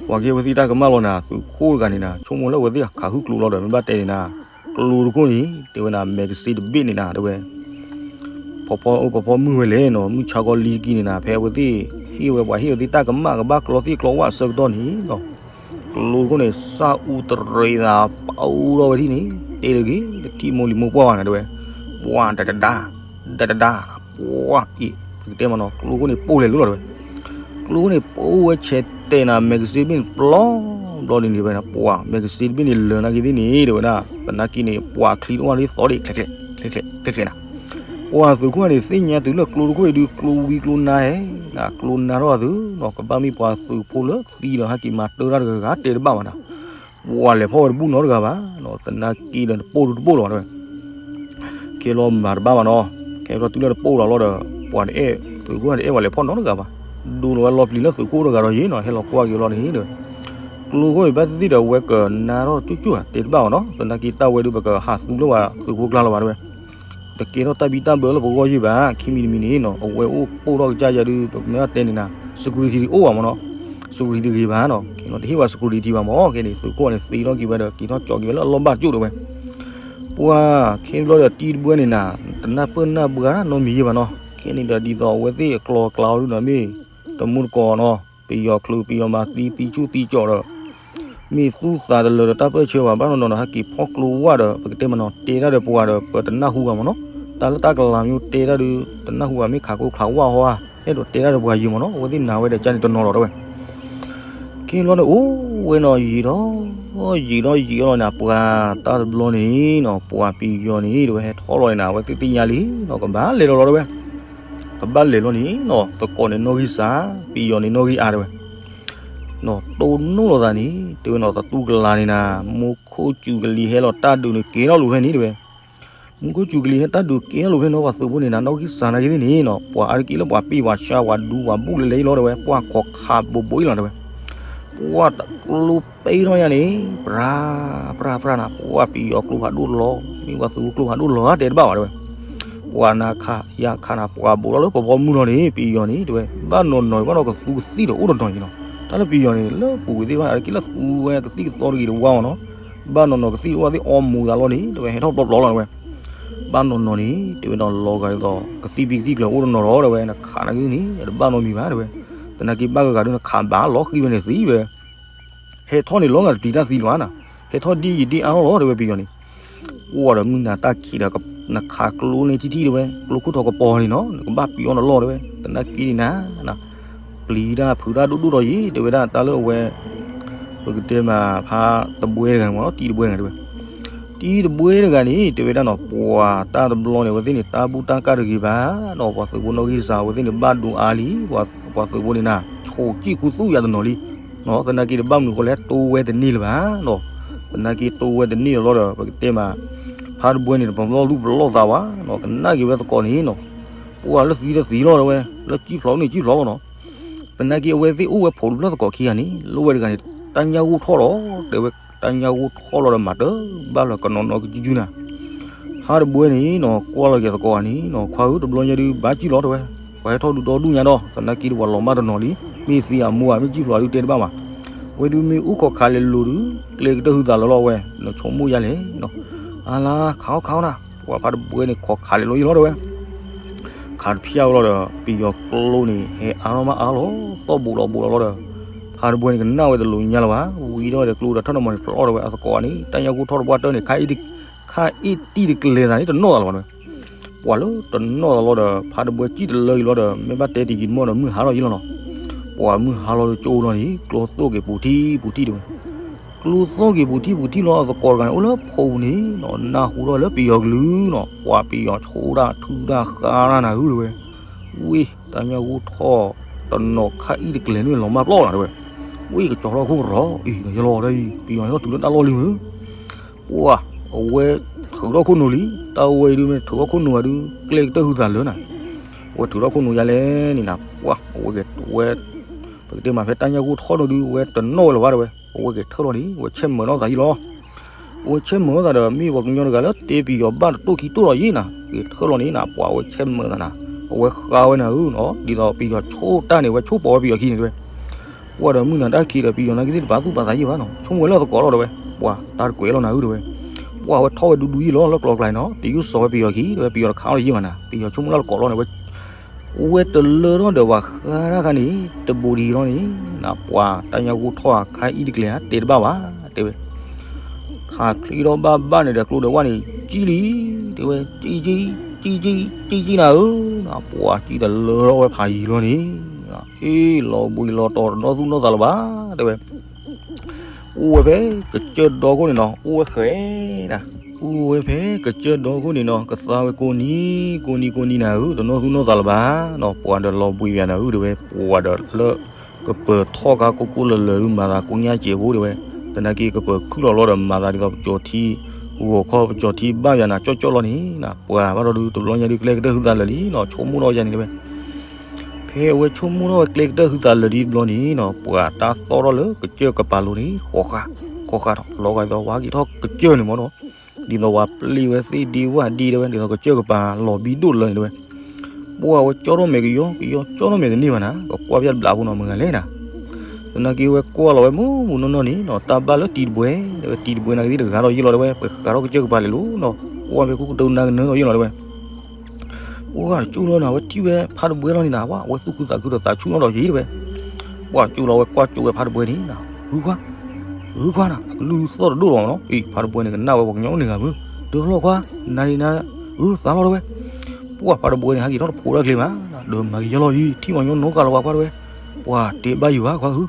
ပှၤကဟ့ၣ်အဝဲသ့ၣ်တၢ်ကမၣ်လီၤနၤ သုးခိၣ်တဂၤန့ၣ်နၤ ဆိကမိၣ်လၢအဝဲသ့ၣ်ခးဟုၣ်ကျိလီၤဒီး မ့ၢ်ဘၣ်တဲန့ၣ်နၤ ကျိတခိၣ်န့ၣ် တဲဝဲနၤ magazine တဘ့ၣ်န့ၣ်နၤ တဲဝဲ ဖီဖီအိၣ်ဖီဖီမုၢ်ဝဲလဲၣ်နီၤ မုၢ်ဆါခီလံတကံန့ၣ်နၤ ဖဲအဝဲသ့ၣ် ဟ့ၣ်ဝဲပှၤဟ့ၣ်အဝဲသ့ၣ်တၢ်ကမၣ်ကဘၣ်ကျီသ့ၣ်ကျီဝၣ်အဆၢကတီၢ်န့ၣ်နီၤ ကျိတခိၣ်န့ၣ် စၢ်အူတရံးသး ပအူထီၣ်ဝဲဒၣ်န့ၣ် တဲတဂ့ၤ တထံၣ်မိၢ်လံၤမိၢ်ပှၢ်ဘၣ်နၤ တဲဝဲ ပှၤတဒဒါ တဒဒါ ပှၤအံၤ ပကတဲမနီၤ ကျိခိၣ်န့ၣ်ပိၢ်လဲၤလိၤလီၤတဲဝဲ ကျိခိၣ်န့ၣ်ပိၢ်ဝဲဆဲးတဲာ်နၤ magazine တဘ့ၣ်န့ၣ် ပျီဘျီဒ်န့ၣ်ဝဲဒၣ် ပှၤ magazine တဘ့ၣ်န့ၣ် လၢာ်နာ်က့သ့ၣ်န့ၣ် တဲဝဲဒၣ် သနာ်က့န့ၣ် ပှၤချံတအိၣ်လၢသီဒံး ချဲးချဲး ချဲးချဲး ချဲးချဲးနၤ ပှၤသုးခိၣ်န့ၣ် သ့ၣ်ညါတုၤလၢကျိတခိၣ်အံၤဒုး ကျိဝံကျိနါဧါ ကျိနါထီၣ်အသုးနီၤ ကဘၣ်မ့ၢ်ပှၤသုးဖိလၢသံဒီး ဟဲက့ၤမၤတၢ်တဂၤဂၤတဲတဘၣ်ဘၣ်နၤ ပှၤလဲၤဖီၣ်ဝဲတဘူၣ်နီတဂၤဘၣ်နီၤ သနာ်က့ဒီးတပိၢ်တပိၢ်လီၤဘၣ်တဲဝဲ ခဲလီၤမၤတဘၣ်ဘၣ်နီၤ ခဲလီၤတုၤလၢတပိၢ်လီၤလီၤဒီး ပှၤတအဲၣ် သုးခိၣ်တအဲၣ်ပှၤလဲၤဖီၣ်နီတဂၤဘၣ် ဒိလီၤဝဲလီၤပျံၤလၢသုးခိၣ်တဂၤဒီးယ့ၢ်နီၤ ဟဲလီၤကွၢ်က့ၤလီၤန့ၣ်ဒီး ကျိခိၣ်အံၤဘၣ်သ့ၣ်သ့ၣ်ဒီး အဝဲကနါထီၣ်ကၠိၣ်ကၠိၣ်ဧါ တဲတဘၣ်ဘၣ်နီၤ သနာ်က့တၢ်ဝဲဒုး ပကဟးသူလၢပှၤသုးဖိကျါလီၤဘၣ်တဲဝဲ တကဲထီၣ်တၢ်ဘံၣ်တၢ်ဘၢလၢပဂီၢ်ယ့ၢ်ဘၣ် ခံမံၤတမံၤန့ၣ်နီၤ အဝဲအိၣ်ပိၢ်ထီၣ်ကစၢ်ယၤဒုး ပမ့ၢ်တဲန့ၣ်နၤ security တအိၣ်ဘၣ်မနီၤ security တဂ့ၤဘၣ်နီၤ ခဲလီၤတဟ့ၣ်ပှၤ security ဘၣ်မၢ် ခဲန့ၣ် သုးခိၣ်န့ၣ် သ့ထီၣ်က့ၤဝဲဒီး က့ၤထီၣ်ကၠီက့ၤဝဲလၢအလီၢ်ဘၣ်ကၠိၣ်တဲဝဲ ပှၤခဲဘျီဒီးတံၤတဘှဲန့ၣ်နၤ တနၢ်ပၢၢ်နၢ်ဘှါနီတမံၤယ့ၢ်ဘၣ်နီၤ ခဲန့ၣ်ဒီးဒ်သိးအဝဲသ့ၣ်အကျိၤအကျဲအီၤဒုးဒီးမ့ၢ် တမူတကိးနီၤ ပယီၤချုးပယီၤမၤသံသံဆူၣ်သံကၠီၣ်ဒီး မ့ၢ်သူၣ်သးတလၢာ်ဒီးတၢ်ပၢၢ်ဆၢဘၣ် ဘၣ်နီၢ်နီၢ်ဒီး ဟဲက့ၤဖီၣ်ကျိဝၣ်ဒီး ပကတဲမနီၤ တဲတၢ်ဒီးပှၤဒီး ပတနၢ်ဟူဘၣ်မနီၤ တၢ်လၢတၢ်ကလၤမ့ၢ်တဲတၢ်ဒုး တနၢ်ဟူဘၣ် မ့ၢ်ခးကျိခးဝၣ်ဟီဧါ အဲၣ်ဒိးတဲတၢ်ဒီးပှၤယံၤမနီၤ အဝဲသ့ၣ်နာ်ဝဲဒီးကန့ၣ်တနီၤလီၤတဲဝဲ ခဲဘျီန့ၣ် အိၣ်ဝဲနီၤ ယံာ်ဒီး ယံာ်ဒီးယံာ်အီၤလီၤန့ၣ် ပှၤတၢ်တဘျီန့ၣ်နီၤ ပှၤပယီၤန့ၣ် တဲဝဲဟဲထီၣ်လီၤန့ၣ်နၤ အဝဲသ့ၣ်သ့ၣ်ညါလံနီၤ ကဘၣ်လဲၤလီၤလီၤတဲဝဲ ကဘၣ်လဲၤလီၤန့ၣ်နီၤ သကိးန့ၣ်နီၣ်ဂံၢ်စၢ် ပယီၤန့ၣ်နီၣ်ဂံၢ်အါတဲဝဲ နီၤ တိၢ်နီၣ်လိာ်သးန့ၣ် တဲဝဲနီၤ သတူၢ်ကလာ်န့ၣ်နၤ မူခိၣ်စူၤကလံၤဟဲလီၤတၢ်ဒုးန့ၣ် ကဲထီၣ်လိာ်ဖဲန့ၣ်တဲဝဲ မူခိၣ်စူၤကလံၤဟဲတၢ်ဒုးကဲထီၣ်လိာ်ဖဲန့ၣ် ပှၤသုးဖိန့ၣ်နၤ နီၣ်ဂံၢ်စၢ်နာ်က့သ့ၣ်န့ၣ်နီၤ ပှၤအါတက့ၢ်လၢပှၤပ့ၢ်ပှၤဆါပှၤဒူပှၤဘူၣ်လဲၤလဲၤလီၤတဲဝဲ ပှၤခိးခးဘိးဘိးအံၤလီၤတဲဝဲ ပှၤတကျိပ့ထီၣ်ညါန့ၣ် ပြၤ ပြၤ ပြၤနၤ ပှၤပယီၤကျိဖးဒိၣ်လီၤ မ့ၢ်ပှၤသုးဖိကျိဖးဒိၣ်လီၤဧါတဲတဘၣ်ဘၣ်တဲဝဲ ပှၤနၤခးယၤခးနၤ ပှၤဘိးထီၣ်လၢပဖီမုၢ်လီၤန့ၣ် ပယီၤန့ၣ်တဲဝဲ ဘၣ်နီၢ်နီၢ် ဘၣ်နီၢ်ကသူကသံၣ်ဒီးအိၣ်တနီၤယံၤနီၤ တၢ်လၢပယီၤန့ၣ် လၢပူၤကွံာ်သ့ၣ်တဖၣ်န့ၣ် အါတက့ၢ်လၢသူဝဲကသံၣ်ကသီတဂ့ၤတဝါမနီၤ ဘၣ်နီၢ်နီၢ်ကသံၣ်အိၣ်သ့ၣ်အီမူၤသးလီၤန့ၣ် တဲဝဲဟဲထီၣ်ပျီပျီလီၤတဲဝဲ ဘၣ်နီၢ်နီၢ်န့ၣ် တဲဝဲဒီးလီၤဂာ်ဒ်သိး ကသံၣ်ဖံးကသံၣ်ကျၢၤအိၣ်တနီၤဒီး တဲဝဲနခးနာ်က့န့ၣ် တဘၣ်နီတမံၤဘၣ်တဲဝဲ သနာ်က့ဘၣ်ဂၤဂၤဒုးနခးဘၣ်လီၤဃံဝဲန့ၣ်သံဝဲ ဟဲထီၣ်န့ၣ်လီၤဂာ်တပျံၤတၢ်သံလီၤဧါနၤ ဟဲထီၣ်ဒ်ယံာ်ဒ်အါထီၣ်လီၤတဲဝဲပယီၤန့ၣ် အိၣ်ဒီးမုၢ်နၤတၢ်ခံးဒီး နခးကျိန့ၣ်ထံၣ်ထံၣ်တဲဝဲ ကျိခိၣ်ထီၣ်ကပီၤန့ၣ်နီၤ နကဘၣ်ပျံၤအီၤနလီၢ်တဲဝဲ သနာ်က့န့ၣ်နၤ ပျံၤတၢ်ဖုးတၢ်ဒိၣ်ဒိၣ်ဒီးယံၤ တဲဝဲဒၣ်တၢ်လၢအဝဲ ပကတဲမးဖါတဘှဲတဂၤန့ၣ်မ့ၢ်နီၤ တံၤတဘှဲတဂၤတဲဝဲ တံၤတဘှဲတဂၤန့ၣ် တဲဝဲဒၣ်နီၤ ပှၤတၢ်တဘျီန့ၣ် အဝဲသ့ၣ်န့ၣ် တၢ်ဘူၣ်တၢ်ကၢ်တဂ့ၤဘၣ်နီၤ ပှၤသုးဖိနီၣ်ဂံၢ်စၢ် အဝဲသ့ၣ်န့ၣ် ဘၣ်ဒိအါလံ ပှၤသုးဖိန့ၣ်နၤ ဆိးကံၣ်ခူသူၣ်ယၤတနီၤလံ သနာ်က့တဘၣ်မနုၤဃိလဲၣ် တိဝဲတန့ၢ်လၢၤဘၣ်နီၤ သနာ်က့တိဝဲတန့ၢ်လၢၤလီၤဒီး ပကတဲမး ဖါတဘှဲန့ၣ် တပလီၢ်လူၢ်ပလီၢ်သးဘၣ်နီၤ ကနၣ်က့ၤဝဲသကိးန့ၣ်နီၤ ပှၤလၢသံတသံလီၤတဲဝဲ လၢကံၣ်ဖျိးန့ၣ်ကံၣ်ဖျိးနီၤ သနာ်က့အဝဲသ့ၣ်အိၣ်ဝဲဖိတဖျၢၣ်သကိးခံဂၤန့ၣ် လၢဝဲတဂၤန့ၣ် တၢ်ညၣ်ဂိၢ်ထီၣ်လီၤ တဲဝဲ တၢ်ညၣ်ဂိၢ်ထီၣ်လီၤဒီးမၤတဘၣ်လၢၤကနီၤနီၤကစုကစုနၤ ဖါတဘှဲန့ၣ်နီၤ ကွၢ်လီၤက့ၤသကိးဂၤန့ၣ်နီၤ ခွါဧၢ တဘျီညါဒုးဘၣ်ကံၣ်လီၤတဲဝဲ ပှၤဟဲထီၣ်ဒုးဒီဒူၣ်ညါဒီး သနာ်က့ဒီးပှၤလီၤမၢ်တနီၤလံ မ့ၢ်သံအမူဧါ မ့ၢ်ကံၣ်ဖျိးဒုးတဲတဘၣ်ဘၣ် ဝဲဒုးမ့ၢ်အိၣ်ခိးခးလဲၤလိၤဒုး ကျဲကတၢၢ်ဟုသးလၢာ်လီၤဝဲ နဆိကမိၣ်ယါလဲၣ်နီၤ အါလါ ခးအီၣ်ခးအီၣ်နၤ ပှၤဖါတဘှဲန့ၣ်ခိးခးလဲၤလိၤယံၤလီၤတဲဝဲ ခးတဖျၢၣ်ဝဲလီၤဒီး ပယီၤကျိန့ၣ် ဟဲအါထီၣ်မးအါလီၤ သီၣ်ဘူးလီၤဘူးလီၤလီၤဒီး ဖါတဘှဲန့ၣ်ကနၣ်ဝဲတလိၤညါလၢၤဘၣ် ဝံၤဒီးကျိဒီးထၢၣ်နီၢ်မီၢ်န့ၣ် ဖျိးအီၣ်တဲဝဲ အသကိးန့ၣ် တၢ်ညၣ်ဂိၢ်ထီၣ်တပှၢ်တၢၢ်န့ၣ် ခါအံၣ်တံၢ်တကျဲၤသးန့ၣ် တနီၣ်သးလၢၤဘၣ်တဲဝဲ ပှၤလၢတနီၣ်သးလီၤဒီး ဖါတဘှဲကံၣ်တလၢအံၤလီၤဒီး မ့ၢ်ဘၣ်တဲတယံာ်တမီၢ်ဒီး မုၢ်ဟါလီၤယံၤလီၤနီၤ ပှၤမုၢ်ဟါလီၤဒီးကၠိလီၤန့ၣ် ကျိသီၣ်က့ၤပူၤထံပူၤထံတဲဝဲ ကျိသီၣ်က့ၤပူၤထံပူၤထံလီၤ အသကိးတဂၤန့ၣ် အိၣ်လၢဖိပူၤန့ၣ်နီၤ နၢ်ဟူထီၣ်လၢပယီၤကလုၢ်နီၤ ပှၤပယီၤဆိတၢ်ထုတၢ်ဃါတၢ်နၢ်ဟူတဲဝဲ ဝံၤ တၢ်ညၣ်ဂိၢ်ထီၣ်တနီၤခါအံၣ်တကျဲၤန့ၣ်လီၤမၢ်ပျီလီၤတဲဝဲ ဝံၤကကၠီထီၣ်ခိၣ်ကရီ အံၤဒီးယလီၤဒီးအံၤ ပယီၤဟဲထီၣ်တုၤလၢတၢ်လီၢ်လံမုၢ် ပှၤ အဝဲထုးထီၣ်ခိၣ်နူာ်လံ တၢ်ဝဲအံၤဒုးမ့ၢ်ထုးထီၣ်ခိၣ်နူာ်ဂၤဒုး ကျဲကတၢၢ်ဟုသးလၢာ်နၤ အဝဲထုးထီၣ်ခိၣ်နူာ်ယါလဲၣ်န့ၣ်နၤ ပှၤ အဝဲက့ၤဝဲ ပကတဲမးဖဲတၢ်ညၣ်ဂိၢ်ထီၣ်နီၤဒုး အဝဲတနီၣ်ဝဲလၢၤဘၣ်တဲဝဲ အဝဲက့ၤထၢၣ်လီၤန့ၣ် အဝဲဆဲးမၤနီၣ်သးယံၤလီၤ အဝဲဆဲးမုာ်သးဒီး မ့ၢ်ပှၤကညီတဂၤလၢတဲပယီၤဘၣ်တတိၢ်ခံတိၢ်လီၤယံၤနၤ, က့ၤထၢၣ်လီၤန့ၣ်နၤ, ပှၤအဝဲဆဲးမုာ်သးနၤ, အဝဲဃါဝဲနၤဧၢနီၤ, ဒ်သိးပယီၤဆိၣ်တၢ်န့ၣ် အဝဲဆိၣ်ပိာ်ဝဲပယီၤခံန့ၣ်တဲဝဲ, ပှၤဒီးမုၢ်နၤတၢ်ခံဒီး ပယီၤနာ်က့သ့ၣ်တပာ်သူၣ်ပာ်သးယံၤဘၣ်နီၤ, ဆိကမိၣ်ဝဲလၢသကိးလီၤတဲဝဲ, ပှၤတၢ်တကွဲးလီၤနၤဧၢတဲဝဲ, ပှၤအဝဲထီၣ်ဝဲဒူဒူယံၤလီၤ လၢကျိၤကျါန့ၣ်နီၤ, တယူၢ်စိာ်ဝဲပယီၤခံ တဲဝဲ, ပယီၤတခါအီၤလၢယံၤမးနၤ, ပယီၤဆိကမိၣ်လၢသကိးလီၤတဲဝဲ ဝဲတလၢထီၣ်ဒီးပှၤဃါတၢ်ခါန့ၣ် တဘူးဒံးလီၤန့ၣ်, နပှၤတၢ်ညါဂိၢ်ထီၣ်အခါအံၤတကျဲၤဧါ တဲတဘၣ်ဘၣ်, တဲဝဲ. ခးချံထီၣ်ဘၣ်ဘၣ်န့ၣ်ဒီးကျိဒီးဝၣ်န့ၣ် ကံၣ်လံ, တဲဝဲ, ကံၣ်ကံၣ်, ကံၣ်ကံၣ်, ကံၣ်ကံၣ်နၤဧၢ, ပှၤကံၣ်တလၢထီၣ်ဝဲဖးယံၤလီၤန့ၣ်, အ့ၣ်လီၤဘှံးလီၤတီၤတနီၣ်သူၣ်နီၣ်သးလၢၤဘၣ်, တဲဝဲ. အိၣ်ဝဲဖဲကစၢၢ်ဒီခိၣ်န့ၣ်နီၤ, အိၣ်ဝဲဃဲဒၣ်, အိၣ်ဝဲဖဲကစၢၢ်ဒီခိၣ်န့ၣ်နီၤ, ကသါဝဲကိးနံၤ, ကိးနံၤကိးနံၤနၤဧၢ, တနီၣ်သူၣ်နီၣ်သးလၢၤဘၣ်နီၤ, ပှၤဒီးလီၤဘှံးယၤနၤဧၢ တဲဝဲ, ပှၤဒီးလၢ ကပၢၤထီၣ်ကါကိၢ်ကိၢ်လၢၤလၢၤဒုး မၤသးကိညါစဲးဖိတဲဝဲ, သနာ်က့ကပၢၤခုၣ်လီၤလီၤဒီးမၤသးဒ်သိးပကၠီၤထံ, ဂီၤခီပကၠီၤထံဘၣ်ယၤနၤကၠီၣ်ကၠီၣ်လီၤန့ၣ်, ပှၤဘၣ်ဒီးဒုးတဘျီညါဒုး ကျဲကတၢၢ်ဟုသးလၢာ်လံနီၤ, ဆိကမိၣ်ထီၣ်ယၤန့ၣ်တဲဝဲ. ဖဲအဝဲဆိကမိၣ်ထီၣ်ဝဲကျဲကတၢၢ်ဟုသးလၢာ်လံတဘျီန့ၣ်နီၤ, ပှၤတၢ်သီၣ်ထီၣ်လၢကစၢၢ်ကပၤလိၤန့ၣ် ဃီဃါ, ဃီဃါဒီး လီၤဂာ်ဒ်သိးဝဲက့ၤထီၣ်ကစၢၢ်န့ၣ်မ့ၢ်နီၤ, ဒ်သိးဝဲပျံၤဝဲသ့ၣ်ဒ့ဝၣ်ဒ့တဲဝဲ, ဒ်သိးကစၢၢ်ကပၤလီၤဘံဒိၣ်လၢာ်န့ၣ်တဲဝဲ. ပှၤဝဲကၠီထီၣ်မဲာ်ကယီ, ကယီကၠီထီၣ်မဲာ်ကန့ၢ်ဘၣ်နၤ, ကကွၢ်ပျၢ်တဘျးဖိနီၤ မုၢ်ဂၤလဲၣ်နၤ, သနာ်က့ဝဲကွၢ်လီၤဝဲမုၢ်မုၢ်နီၢ်နီၢ်န့ၣ်နီၤ, တၢ်ဘၣ်လၢတံၤတဘှဲတဲဝဲ, တံၤတဘှဲနာ်က့သ့ၣ်တဂၤဒီးယံၤလီၤတဲဝဲ, ပဃးထီၣ်ကစၢၢ်ကပၤလဲၤလိၤနီၤ, ကွၢ်ဖဲခိၣ်ကတိၤနၤကနၢလီၤယံၤလီၤတဲဝဲ. ပှၤကၠူလီၤနၤ အဝဲထံၣ်ဝဲဖးတဘှဲလီၤန့ၣ်နၤ, ဝဲသူၣ်ခုသးခုဒီးသးဆူၣ်နီၣ်ဒီးယံၤတဲဝဲ. ပှၤကၠူလီၤဝဲကွၢ်ကၠူဝဲဖးတဘှဲန့ၣ်နၤ, ဂုၤခွါ, ဂုၤခွါနၤ, အကလုၢ်သီၣ်တဒိၣ်လီၤနီၤ, အ့ၣ် ဖးတဘှဲန့ၣ် ကနၣ်ဝဲပှၤကညီအိၣ်န့ၣ်ဂၤမုၢ်, ဒုးလီၤခွါ, နၤန့ၣ်နၤ, ဂုၤသးလီၤတဲဝဲ. ပှၤဖးတဘှဲန့ၣ် ဟဲက့ၤထီၣ်တဖိးတၢ်ချ့မး, ဒီးမၤကယီလီၤအံၤ ထံၣ်ပှၤကညီနီတဂၤလၢၤပှၤခွါတဲဝဲ. ပှၤတဲဘၣ်ယံၤဘၣ်ခွါဧၢ,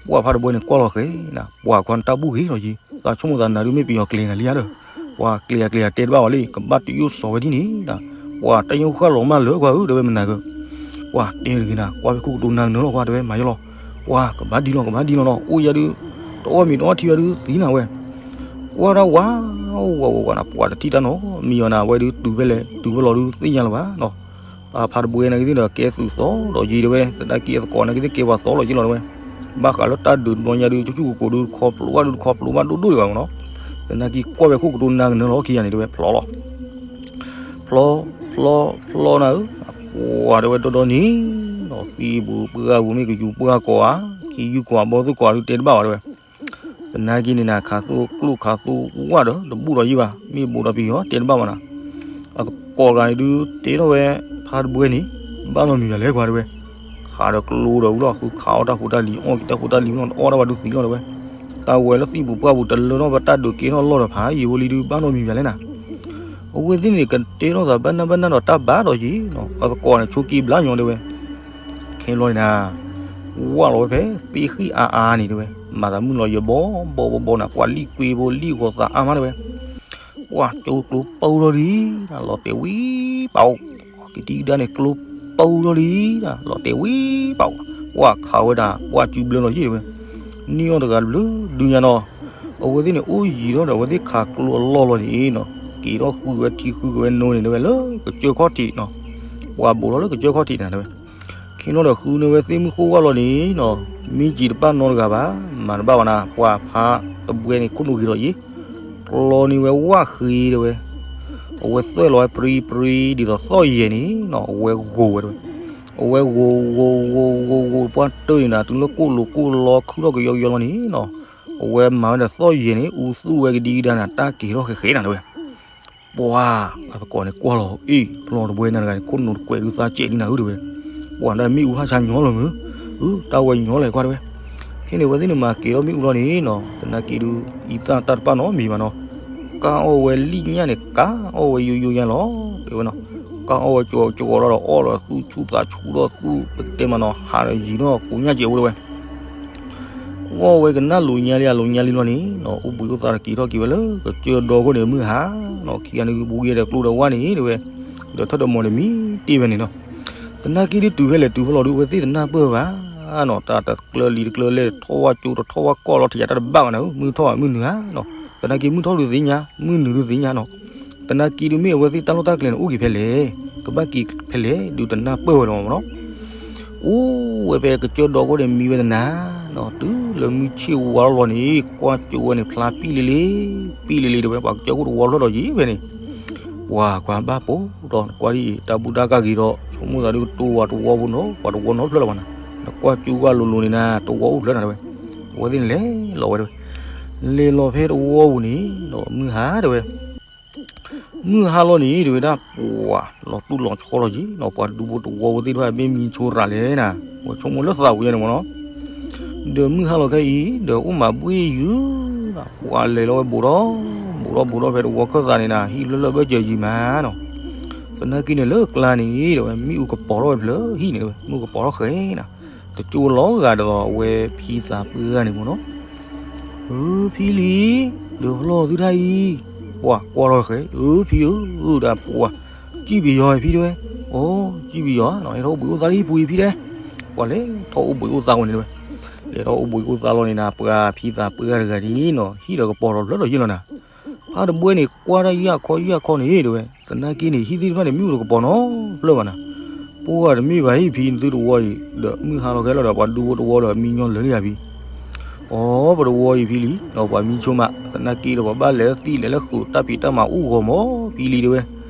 ပှၤဖးတဘှဲန့ၣ်ကွၢ်လီၤဃဲနၤ, ပှၤခွါန့ၣ်တၢ်ဘူၣ်ဂ့ၤလီၤယံၤ, သးဆိကမိၣ်သးနၤဒုးမ့ၢ်ပယီၤကျဲၤနၤလံဧါဒီး, ပှၤကျဲၤယၤကျဲၤယၤတဲတဘၣ်ဝဲလံ, ကဘၣ်တယိၣ်စီၤဝဲဒ်န့ၣ်နၤ, ပှၤတၢ်ညိၣ်ဃၣ်လီၤမၢ်လၢကွၢ်ဧၢ တဲဝဲမနၤကၢ, ပှၤတဲတဂ့ၤနၤ, ကွၢ်ဖဲခိၣ်ကတိၤနၤကနၢလီၤခွါတဲဝဲ မၤယီလီၤ, ပှၤကဘၣ်ဒံလီၤ ကဘၣ်ဒံလီၤနီၤ, အိၣ်ယၤဒုး, တအီၣ်မ့ၤတအီထံဝဲဒုးသံနၤဝဲ ကွၢ်တၢ်ဝါ, ဝါဝါဝါနၤ, ပှၤတထံၣ်တၢ်နီတမံၤအီၤနၤ, အဝဲဒုးတုၤဖဲလဲၣ် တုၤဖဲလဲၣ်ဒုးသ့ၣ်ညါလၢၤဘၣ်နီၤ. ဖးတဘှဲနာ်က့သ့ၣ်ဒီးကဲသုးသီဒီးယံၤတဲဝဲ, သနာ်က့အသကိးနာ်က့သ့ၣ်ကဲပှၤသီဒီးယံၤလီၤတဲဝဲ. ဘၣ်ဃးလၢတၢ်ဒုးတဘျီညါဒုး တဆူၣ်ကိကိးဒုး တခီဖျိဘၣ်ဒိၣ်ဒိၣ်ဒံးဘၣ်မနီၤ. သနာ်က့ကွၢ်ဝဲခိၣ်ကတိၤနၤကနၢလီၤခံဂၤန့ၣ်တဲဝဲ ဖျီလီၤ ဖျီ, ဖျီ, ဖျီနၤဧၢ, ပှၤတဲဝဲဒီဒီန့ၣ်နီၤ, သံပူၤပှၢ်ပူၤမ့ၢ်ကယူၤပှၢ်ကီးဧါ, ခံယူၢ်ကွၢ်ဘီသူၣ်ကွၢ်ဒုးတဲတဘၣ်ဘၣ်တဲဝဲ. သနာ်က့န့ၣ်နၤ ခးသူကျိၣ်ခးသူဝၣ်ဒီး တဘူၣ်ဒီးယံၤဘၣ်, မ့ၢ်ဘူးဒီးပယီၤတဲတဘၣ်ဘၣ်နၤ. အသကိးတဂၤန့ၣ်ဒုးတဲထီၣ်ဝဲ ဖးတဘှဲန့ၣ် ဘၣ်နီတမံၤဘၣ်လဲၣ်ကွၢ်တဲဝဲ. ခးဒီးကျိဒီးဝံၤလီၤ ဃုခးအီၣ်တၢ်ဖိတၢ်လံၤ အီၣ်က့ၤတၢ်ဖိတၢ်လံၤဝံၤလီၤ တအီၣ်တၢ်ဘၣ်ဒုးသံလီၤတဲဝဲ. တၢ်ဝဲလၢသံပူၤပှၢ်ပူၤ တလၢထီၣ်ဘၣ်တၢ်ဒုးကဲထီၣ်လီၢ်ဒီးဖးယံာ်ဝဲလံဒုး ဘၣ်နီတမံၤဘၣ်လဲၣ်နၤ. အဝဲသ့ၣ်န့ၣ် ကတဲထီၣ်သးဘၣ်နၢ်ဘၣ်နၢ်ဒီးတၢ်ဘၣ်ဒီးယံၤနီၤ, အသကိးန့ၣ် ဆိက့ဘျါညီတဲဝဲ. ခဲဘျီန့ၣ်နၤ ဝၢ်လီၤဝဲဖဲသ့ၣ်ဃံၣ်အါအါန့ၣ်တဲဝဲ, မၤသးမုၢ်လီၤယဘီဘီဘီဘီနၤ, ပှၤလံၣ်ကွ့ဖိလံၣ်ဂီၤသးအါမးတဲဝဲ. ပှၤကၠိကျိပူထီၣ်လံ, လီၤတဲာ်ဝံၤပာ်အိၣ်, ကဒံကဒါန့ၣ် ကျိပူထီၣ်လံ, လီၤတဲာ်ဝံၤပာ်အိၣ်, ပှၤခးဝဲဒၣ် ပှၤစုဘျၢလီၤယံၤတဲဝဲ. န့ၢ်အီၣ်တဂၤတဘျုးဒုညါနီၤ, အဝဲသ့ၣ်န့ၣ် အိၣ်ယံၤထီၣ်ဒီး အဝဲသ့ၣ်ခးကျိအလီၢ်လီၤန့ၣ်နီၤ, က့ၤထီၣ်ဃုဝဲထံဃုကဝဲနိန့ၣ်တဲဝဲ လၢကစၢၢ်ခီၣ်ထံးနီၤ, ပှၤဘူးထီၣ်လၢကစၢၢ်ခီၣ်ထံးန့ၣ်တဲဝဲ. ခ့နီၣ်ဒီးဃုန့ၢ်ဝဲသ့ၣ်မုၢ်ဃိၣ်ဝၣ်လီၤန့ၣ်နီၤ, မ့ၢ်ကံၤတပၣ်နီတဂၤဘၣ်, မၤတဘၣ်ဘၣ်နၤ, ပှၤဖးတဘှဲန့ၣ် ခိၣ်နူာ်ဂ့ၤဒီးယံၤ, ကျီန့ၢ်ဝဲဝၣ်ဃ့တဲဝဲ, အဝဲသွဲၣ်လီၤဝဲပြံပြံ ဒ်သိးသီၣ်ယဲၢ်န့ၣ်နီၤ, အဝဲဂိၤဝဲတဲဝဲ, အဝဲဂိၤဂိၤဂိၤဂိၤဂိၤပှၢ်တၢၢ်န့ၣ်နၤ, တုၤလၢကိၣ်လိၤကိၣ်လီ ခုထီၣ်ကယီကယီလီၤန့ၣ်နီၤ, အဝဲမၤဝဲဒီးသီၣ်ယဲၢ်န့ၣ် အူသူၣ်ဝဲကဒံကဒါနၤ, တၢ်က့ၤထီၣ်ဃဲဃဲနၤတဲဝဲ. ပှၤအသကိးန့ၣ်ကွၢ်လီၤ, အ့ၣ် ဖျီတဘှဲနၤတဂၤန့ၣ် ခိၣ်နူာ်တကွဲးဒုးသးစဲးလံနၤဧၢတဲဝဲ, ပှၤဒၣ်မ့ၣ်အူဟးဆါညီလီၤမုၢ်, အၢ တၢ်ဝဲညီလီၤကွၢ်တဲဝဲ. ခဲန့ၣ် အဝဲသ့ၣ်န့ၣ်မၤကဲၤထီၣ်မ့ၣ်အူလီၤန့ၣ်နီၤ, သနာ်က့ဒုး အံသၣ်တၢ်တပၣ်နီတမံၤဘၣ်နီၤ, ကၢ်အီၣ်ဝဲလံၣ်ညၣ်န့ၣ် ကၢ်အီၣ်ဝဲယိယိညါလီၤတဲဝဲနီၤ, ကၢ်အီၣ်ဝဲကၠီကၠီလီၤဒီး အီၣ်လီၤသူၣ်ဆူၣ်သးဆူၣ်ထီၣ်သူၣ် ပကတဲမးနီၤ, ဟးဒီးယံၤထီၣ်ကိညၣ်စဲးအိၣ်တဲဝဲ. အီၣ်ဝဲကနၣ်လိာ်ညါလံ အလိာ်ညါလံလီၤန့ၣ်နီၤ, အိၣ်ဘှံးအိၣ်သါဒီးက့ၤထီၣ်က့ၤဝဲလၢကစၢၢ်ဒီခိၣ်န့ၣ် မုၢ်ဟါနီၤ, ခံဂၤန့ၣ် ဘူးက့ၤဒီးကျိဒီးဝၣ်န့ၣ်တဲဝဲ, ဒီးထၢၣ်ဒီးမီၤန့ၣ်မံတ့ၢ်ဝဲန့ၣ်နီၤ. သနာ်က့ဒုးတုၤဖဲလဲၣ်တုၤဖဲလဲၣ်ဒီး အဝဲသ့ၣ်တနၢ်ပၢၢ်ဘၣ်နီၤ, တၢ်တကျၢၤလံတကျၢၤလဲၣ် ထီၣ်ဝၣ်ကၠိတထီၣ်ဝၣ်ကီၢ်လီၤ ထံၣ်ယၤတၢ်တဘၣ်ဘၣ်နၤဧၢ, မုၢ်ထီၣ်ဘၣ်မုၢ်နုာ်ဧါနီၤ, သနာ်က့မုၢ်ထီၣ်ဒုးသ့ၣ်ညါ မုၢ်နုာ်ဒုးသ့ၣ်ညါနီၤ. သနာ်က့ဒုးမ့ၢ်အဝဲသ့ၣ်တၢ်လီၢ်တၢ်ကျဲန့ၣ် အိၣ်က့ၤဖဲလဲၣ်, ကဘၣ်က့ၤဖဲလဲၣ်ဒုးတနၢ်ပၢၢ်ဝဲလီၤမနီၤ. အိၣ်ဝဲဖဲကစၢၢ်ဒီခိၣ်န့ၣ် မံဝဲတနၤနီၤ, တုၤလၢမုၢ်ဆ့ၣ်ဝါလီၤလီၤန့ၣ် ကွၢ်ကၠိဝဲန့ၣ် ဖျါပံၣ်လံလံ, ပံၣ်လံလံတဲဝဲ, ပှၤကစၢၢ်ခိၣ်တဝီဖျၢၣ်ဒီးယံၤဖဲန့ၣ်, ပှၤကွၢ်ဘၣ်ပိာ်ဒီး ကွၢ်ဒ်အံၤ တၢ်ဘူၣ်တၢ်ကၢ်ဂ့ၤဒီး ဆိကမိၣ်သးဒုးကတိၤဝဲတဝီပူၤနီၤ, ပှၤတဝီနီတဖျၢၣ်လၢၤဘၣ်နၤ, ဒီးကွၢ်ကၠိကွၢ်လိၤလိၤန့ၣ်နၤ တဝီအိၣ်ဖျၢၣ်နၤတဲဝဲ, အဝဲသ့ၣ်န့ၣ်လဲၤလီၤဝဲတဲဝဲ, လဲၤလီၤဖဲတဝီပူၤန့ၣ်ဒီး မုၢ်ဟါတဲဝဲ မုၢ်ဟါလီၤန့ၣ် တဲဝဲဒၣ် ပှၤလီၤတူၢ်လီၤဆီလီၤယံၤနီၤ, ပှၤဒူဖိတဝီဖိသ့ၣ်တဖၣ် မ့ၢ်မံဆိရးလဲၣ်နၤ, ဝဲဆိကမိၣ်လၢသးပူၤယဲန့ၣ်မ့ၢ်နီၤ, ဒီးမုၢ်ဟါလီၤခဲအံၤ ဒီးအိၣ်မးဘှ့ၣ်ယုၤ, ပှၤလဲၤလီၤဝဲဘူးဒီး ဘူးဒီးဘူးဒီးဖဲတဝီခၢၣ်သးန့ၣ်နၤ, ဟံၣ်လၢလၢၢ်ဘၢၣ်စၢၤယံၤမးနီၤ, သနာ်က့န့ၣ်လၢကျါန့ၣ် တဲဝဲ မ့ၣ်အူကပီၤထီၣ်ဝဲဖျၢၣ်ဟံၣ်န့ၣ်တဲဝဲ, မ့ၣ်အူကပီၤထီၣ်ဃဲနၤ, တကၠိလီၤဂာ်ဒ်သိးအဝဲဖံသးပှၢ်န့ၣ်မ့ၢ်နီၤ အၢ ဖံလံၤ, ဒီးဖျီၣ်သုတၢ်အံၤ, ပှၤကွၢ်ထီၣ်ဃဲ, အၢ ဖံဧၢ, ဒၣ်ပှၤ, ကံၣ်ပယီၤဖံတဲဝဲ, အိ ကံၣ်ပယီၤနီၤ, ဟဲထီၣ်အိၣ်ဘှံးအိၣ်သါလၢဟံၣ်ပူၤအံၤဖံတဲ, ပှၤလဲၤထီၣ်အိၣ်ဘှံးအိၣ်သါဝဲန့ၣ်တဲဝဲ, လဲၤထီၣ်အိၣ်ဘှံးအိၣ်သါလီၤန့ၣ်နၤ, ပှၤဖံသးပှၢ်တဂၤန့ၣ်နီၤ ဟံၣ်ဒီးကပီၤထီၣ်ဖျၢၣ်ဒီးယံၤလီၤနၤ, ဖါတဘှဲန့ၣ်ကွၢ်တၢ်ယၢ်ခီယၢ်ခီန့ၣ်တဲဝဲ, သနာ်က့န့ၣ် ဟံၣ်သ့ၣ်တဖၣ်န့ၣ် မ့ၣ်အူတကပီၤနီတဖျၢၣ်ဘၣ်နၤ, ပှၤတမ့ၢ်ဘၣ်ဟံၣ်ဖံသုတဝီအံၤ, ဒီးမုၢ်ဟါလီၤခဲလီၤဒီး ပှၤဒူဖိတဝီဒီးမံညီလၢာ်လံဧါဖံ အိ ပတဝီအံၤဖံလံၤ, ဒီးပှၤမံဆိမး, သနာ်က့ဒီးပှၤဘၣ်လဲၤလၢသံလဲၤလၢဃုာ်တၢ်ဖံးတၢ်မၤအိၣ်ဂီၤမးဖံလံၤတဲဝဲ,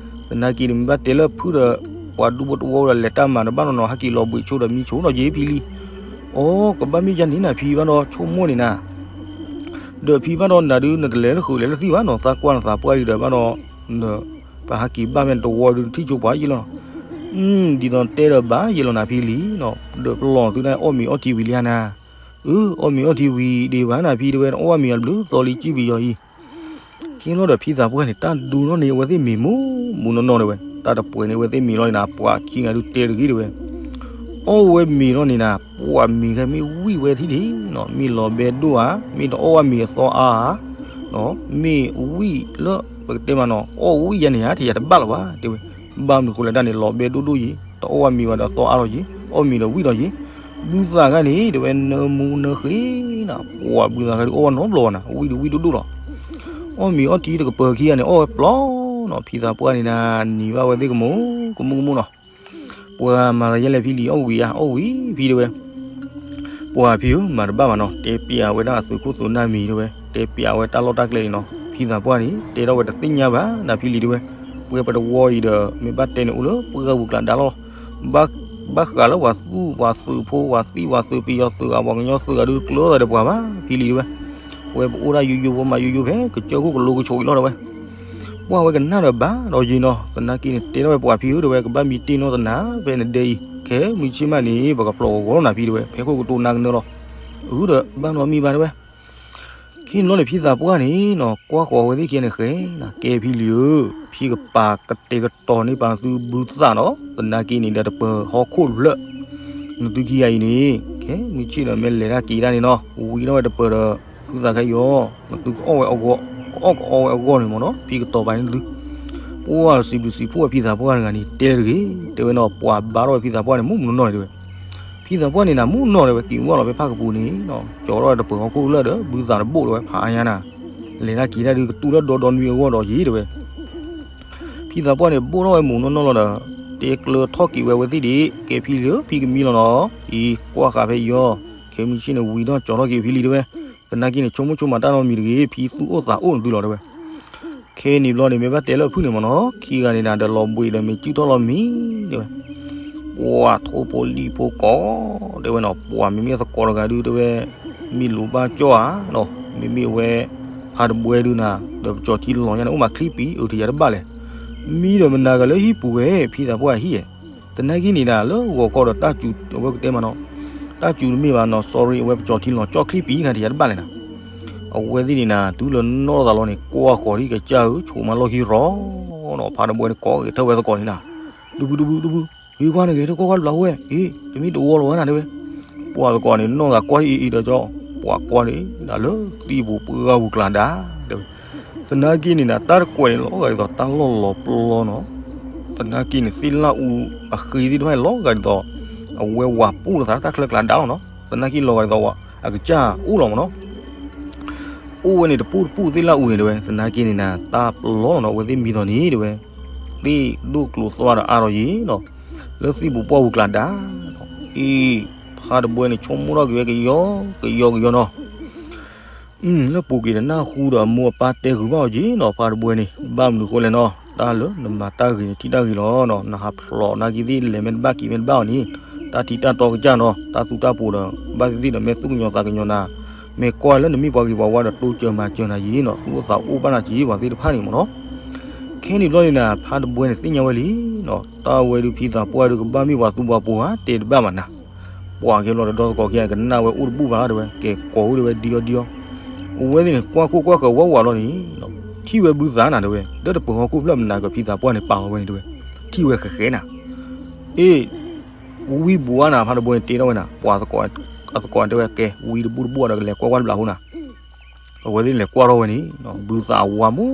သနာ်က့ဒီးမ့ၢ်ဘၣ်တဲလၢဖုဒီး ပှၤဒူဖိတဝီဒီးလဲၤတၢ်မၤဒီးဘၣ်နီၢ်နီၢ် ဟဲက့ၤလီၤဘှံးဆိဒီးမံဆိနီၤယံၤဖံလံၤ, အိ ကဘၣ်မ့ၢ်ယါန့ၣ်နၤဖံဘၣ်ဒီးဆိကမိၣ်န့ၣ်နၤ ဒီးဖံဘၣ်ဒီးနၤဒုး နတလဲၤလၢဃုာ်လဲၤလၢသံဘၣ်နီၤ, သးကွၢ်နသးပှၢ်အံၤဒီးဘၣ်ဒီး, ပှၤဟဲက့ၤဘၣ်ဖဲနတဝီဒုး နထံၣ်ဆိပှၤယံၤလီၤ, ဒ်သိးတဲဒီးဘၣ်ယံၤလီၤနၤဖံလံၤနီၤ, ဒီးပလီၢ်သုတၢ်အီၣ်မ့ၤအီထံဝံၤလံဧါနၤ, အၢ အီၣ်မ့ၤအီထံဝံၤဒံးဘၣ်နၤဖံတဲဝဲ, နအီၣ်ဝဲမ့ၤအီၤတဘျုးသီလံကံၣ်ပယီၤအံၤ, ခ့လီၤဒီးဖံသးပှၢ်န့ၣ် တၢ်ဒူနီၢ်န့ၣ် အဝဲသ့ၣ်မ့ၤမူမူနီၢ်နီၢ်တဲဝဲ, တၢ်တပှဲၤန့ၣ် အဝဲသ့ၣ်မ့ၤလီၤန့ၣ်နၤ, ပှၤခံဂၤဒုးတဲတဂ့ၤတဲဝဲ အီၣ်ဝဲမ့ၤလီၤန့ၣ်နၤ, ပှၤမ့ၤခဲမ့ၢ်ဝံၣ်ဝဲထံၣ်ဒံးနီၤ, မ့ၢ်လီၤဘဲဒိၣ်ဧါ, မ့ၢ်တအီၣ်ဝဲမ့ၤအသီအါဧါ, မ့ၢ်ဝံၣ်လၢပကတဲမးနီၤ, အီၣ်ဝံၣ်ယါန့ၣ်ဧါ ထံၣ်ယၤတဘၣ်လၢၤဘၣ်တဲဝဲ, ဘၣ်မနုၤဃိလဲၣ်တၢ်န့ၣ် လီၤဘဲဒိၣ်ဒိၣ်ယံၤ, တအီၣ်ဝဲမ့ၤဝဲဒီးသီအါလီၤယံၤ, အီၣ်မ့ၤဒီးဝံၣ်လီၤယံၤ, ဘုသးခါန့ၣ် တဲဝဲနၢမူနၢဃ့နၤ, ပှၤဘုသးခါဒုးအီၣ်ဝဲနီတဘျီဘၣ်နၤ, ဝံၣ်ဒုးဝံၣ်ဒိၣ်ဒိၣ်လီၤ အီၣ်မ့ၤအီထံတကပၤခံဂၤန့ၣ် အီၣ်ဝဲပျီနီၤ, ဖံသးပှၢ်န့ၣ်နၤ, နံၤဘၣ်ဝဲသ့ၣ်ကမူၤကမူၤကမူၤနီၤ, ပှၤမၤသးယဲလဲၣ်ဖံလံၤ အီၣ်ဝံၤဧါ, အီၣ်ဝံၤဖံတဲဝဲ, ပှၤဖံဧၢ မၤတဘၣ်ဘၣ်နီၤ, တဲပျးဝဲဒၣ်အသုးခိၣ်သုးနၢ်မံၤတဲဝဲ, တဲပျးဝဲတၢ်လီၢ်တၢ်ကျဲန့ၣ်နီၤ, ဖံသးပှၢ်န့ၣ် တဲထီၣ်ဝဲတသ့ၣ်ညါဘၣ်နၤဖံလံၤတဲဝဲ, ပဝဲပတဝီအံၤဒီး မ့ၢ်ဘၣ်တဲန့ၣ်အိၣ်လၢပှၢ်ပူၤကျါဒါလီၤ ဘၣ်ဃးလၢပှၤသူၣ်ပှၤသုးဖိ ပှၤသံပှၤသုး ပယီၤသုး အပှၤကညီသုးဂၤဒုးကျၢၤသးဒီးပှၤဘၣ် ဖံလံၤတဲဝဲ, ပဝဲပအိၣ်ဒၣ်ယိယိ ပမၤယိယိဖဲ ကစၢၢ်ခိၣ်ကလိကဆိးအံၤလီၤတဲဝဲ, ပှၢ်ဝဲကနၣ်ဒီးဘၣ်ဒီးယံၤနီၤ, သနာ်က့န့ၣ် တဲထီၣ်ဝဲပှၤဖံဧၢတဲဝဲ ကဘၣ်မံတ့ၢ်နီၢ်သနၤ ဖဲနဒဲအံၤ ခဲမုၢ်ဆ့ၣ်မးန့ၣ် ပကဖျိးဂီၤဂီၤလီၤနၤဖံတဲဝဲ ဖဲခိၣ်ကတိၤနၤကနၢလီၤ, အုဒီးဘၣ်နီတမံၤဘၣ်တဲဝဲ ခံန့ၣ်လီၤန့ၣ် ဖံသးပှၢ်န့ၣ်နီၤ ကွၢ်ဃီၤဝဲသ့ၣ်ခံဂၤန့ၣ်ဃဲနၤ ကဲဖံလံၤဧၢ, ဖံကပာ်ကတဲာ်ကတီၤန့ၢ်ပာ်သုဘုသၣ်ဒီး သနာ်က့န့ၣ်ဒီးတပၢၤဟီၣ်ခိၣ်တဖျၢၣ်, နသုခံဂၤအံၤန့ၣ် ခဲမုၢ်ဆ့ၣ်ဒီးမ့ၢ်လဲၤတၢ်က့ၤတၢ်န့ၣ်နီၤ ဝံၤထီၣ်ဝဲတပၢၤဒီး ဘုသၣ်ခဲအံၤအီၤ နသုကအီၣ်ဝဲအဂီၢ် ကအီၣ်ကအီဝဲအဂီၢ်န့ၣ်မ့ၢ်နီၤ ဖံကတီၤပာ်န့ၢ်သု ပှၢ်စံးဘျုးစံးဖှိၣ်ဝဲဖံသးပှၢ်တဂၤန့ၣ် တဲတဂ့ၤ တဲဝဲနီၤ ပှၤဘါထီၣ်ဝဲဖံသးပှၢ်န့ၣ် မုၢ်မုၢ်နီၢ်နီၢ်န့ၣ်တဲဝဲ ဖံသးပှၢ်န့ၣ်နၤ မုၢ်နီၢ်တဲဝဲ က့ၤဝဲလီၤဖဲဖၣ်ကပူၤန့ၣ်နီၤ ကၠီထီၣ်ဝဲတပၢၤဟီၣ်ခိၣ်လၢာ်ဒီး ဘုသၣ်တဘိၣ်တဲဝဲ ဖးအါညါနၤ လဲၤတၢ်က့ၤတၢ်ဒုးကတူၢ်လၢဒီဒီနွံအဂီၢ်ဒီးယံၤတဲဝဲ ဖံသးပှၢ်န့ၣ် ဘိၣ်ထီၣ်ဝဲမုၢ်နီၢ်နီၢ်လီၤဒီး တဲကျၢၤထီၣ်က့ၤဝဲအဝဲသ့ၣ်ဒံး ကဲဖံလံၤဧၢ ဖံကမံလီၤနီၤ အံၤကွၢ်ဃာ်ဖဲအံၤအီၤ ခဲမုၢ်ဆ့ၣ်န့ၣ် ဝံၤထီၣ်ကၠီထီၣ်က့ၤဖံလံၤတဲဝဲ သနာ်က့န့ၣ် ဆိကမိၣ်ဆိကမးတၢ်နီတမံၤတဂ့ၤ ဖံသူၣ်အိၣ်သးအိၣ်န့ၣ်သုလီၤတဲဝဲ ခဲန့ၣ်ဘျီန့ၣ် မ့ၢ်ဘၣ်တဲလၢအဖုၣ်န့ၣ်မ့ၢ်နီၤ ခံဂၤန့ၣ်နၤဒီးလီၤဘှံးဒီးမ့ၢ်စုၣ်ထီၣ်လီၤမံၤတဲဝဲ ပှၤထိၣ်ဖိလံၣ်ဖိကိး တဲဝဲနီၤ ပှၤမ့မ့ၢ်သကိးတဂၤဒုးတဲဝဲ မ့ၢ်လူၤဘၣ်ကၠီၣ်ဧါနီၤ မ့မ့ၢ်ဝဲ ဖးတဘှဲဒုးနၤ ဒီးပကၠီၤထံလီၤညါန့ၣ် အိၣ်မးချံပံၤ အုးထံယၤတဘၣ်လဲၣ် မံဒီးမနၤဂၤလၢဟံၣ်ပူၤဝဲ ဖံသးပှၢ်ဟံၣ်ဧဲ သနာ်က့န့ၣ်နၤ လၢဂီၤခီဒီးတၢ်စူၤ အဝဲကတဲမးနီၤ တၢ်စူၤတမ့ၢ်ဘၣ်နီၤ sorry အဝဲပကၠီၤထံလီၤကၠီၣ်ချံပံၤခါထံယၤတဘၣ်လဲၣ်နၤ အဝဲသ့ၣ်န့ၣ်နၤ တုၤလၢနီၢ်သးလီၤန့ၣ် ကွၢ်ဃီၤဒ်ကစၢ်ဧၢ ဆိးမးလီၢ်ခံရီၤနီၤ ဖးတဘှဲန့ၣ် ကိးဂဲၤထၢၣ်ဝဲသကိးန့ၣ်နၤ ဒုးပူၤဒုးပူၤဒုးပူၤ ဂ့ၤကွၢ်န့ၣ်ဂဲၤထၢၣ်ကွၢ်ကွၢ်တဘျီဝဲ အ့ တမ့ၢ်တဝီလီၤဝဲနၤတဲဝဲ ပှၤသကိးန့ၣ် နီၢ်သးကွၢ်အံၤအံၤဒီးကၠီ ပှၤကွၢ်န့ၣ် နၤလၢသံပူၤပှၢ်ပူၤကျါဒါ တဲဝဲ သနာ်က့န့ၣ်နၤ တၢ်တကွဲးန့ၣ် လီၤဂာ်ဒ်သိးတၢ်လီၢ်လီၤပျီလီၤနီၤ သနာ်က့န့ၣ် သ့ၣ်လၣ်အူအဃ့သ့ၣ်တဖၣ်န့ၣ် လီၤဂာ်ဒ်သိး အဝဲဝၤပူၣ်လိာ်သးတၢ်ချၢကျါဒါလီၤနီၤ သနာ်က့လီၤဂာ်ဒ်သိး အကစၢ်အိၣ်လီၤမ့ၢ်နီၤ အိၣ်ဝဲန့ၣ်တပူၣ်တပူၣ်သ့ၣ်လၣ်အူန့ၣ်တဲဝဲ သနာ်က့န့ၣ်နၤ တၢ်ပျီလီၤနီၤ အဝဲသ့ၣ်မံဒီးန့ၣ်တဲဝဲ သ့ၣ်ဒိၣ်ကျိၤသွါဒီးအါထီၣ်ယံၤနီၤ လၢသံပူၤပှၢ်ပူၤကျါဒါ အ့ ဖါတဘှဲန့ၣ် ဆိကမိၣ်ထီၣ်က့ၤဝဲကယီကယီကယီနီၤ. လၢပူၤကွံာ်တနၢ်ဟူဒီးအမိၢ်အပၢ်တဲဂုာ်ဘၣ်အီၤက့ၤနီၤ ဖါတဘှဲန့ၣ် ဘၣ်မနုၤဃိလဲၣ်နီၤ တၢ်လၢနမၤတၢ်ဂ့ၤန့ၣ်ထံၣ်တၢ်ဂ့ၤလီၤနီၤ နဟးဖျိးနာ်က့သ့ၣ်လဲၤမ့ၢ်တဘၣ်က့ၤမ့ၢ်တဘၣ်အီၤန့ၣ် တၢ်ထံတၢ်တီကစၢ်နီၤ တၢ်သူတၢ်ပူၤဒီး ဘၣ်သ့ၣ်သ့ၣ်ဒီးမ့ၢ်သူၣ်ကညီၤသးကညီၤနၤ မ့ၢ်ကွၢ်လၢနမ့ၢ်ပှၤဂ့ၤပှၤဝါဒီးတိစၢၤမၤစၢၤနၤယံၤနီၤ သူၣ်အိၣ်သးအိၣ်ဘၣ်နၤက့ၤပှၤသ့ၣ်တဖၣ်န့ၣ်မ့ၢ်နီၤ. ခဲန့ၣ်ဘျီန့ၣ်နၤ ဖါတဘှဲန့ၣ်သ့ၣ်ညါဝဲလံနီၤ တၢ်ဝဲဒုးဖံသးပှၢ်ဒုးကဘၣ်မ့ၢ်ပှၤသူပှၤပူၤဧါ တဲတဘၣ်ဘၣ်နၤ ပှၤကဲဘျီဒီးဒီသကိးခံဂၤကနၣ်ဝဲအိၣ်တဘူၣ်ဘၣ်တဲဝဲ ကဲကိးဝဲတဲဝဲဒံအီၤဒံအီၤ အဝဲသ့ၣ်န့ၣ် ကွၢ်ခိၣ်ကွၢ်ဃၢၤဝးဝးလီၤန့ၣ် ထံၣ်ဝဲဘုသးနၤတဲဝဲ လၢတပၢၤဟီၣ်ခိၣ်ဖျၢၣ်မနၤကဖံသးပှၢ်န့ၣ်ပာ်လီၤဝဲန့ၣ်တဲဝဲ ထံၣ်ဝဲဃဲဃဲနၤ အ့ ဝံဘိးအါနၤ ဖါတဘှဲန့ၣ်တဲထီၣ်ဝဲနၤ ပှၤသကိးအသကိးတဲဝဲကဲ ဝံတဘူၣ်တဘူၣ်ဒီးကလဲၤကွၢ်ကွၢ်တဘျးဖိနၤ အဝဲသ့ၣ်လဲၤကွၢ်ထီၣ်ဝဲန့ၣ် ဘုသးဝါမူ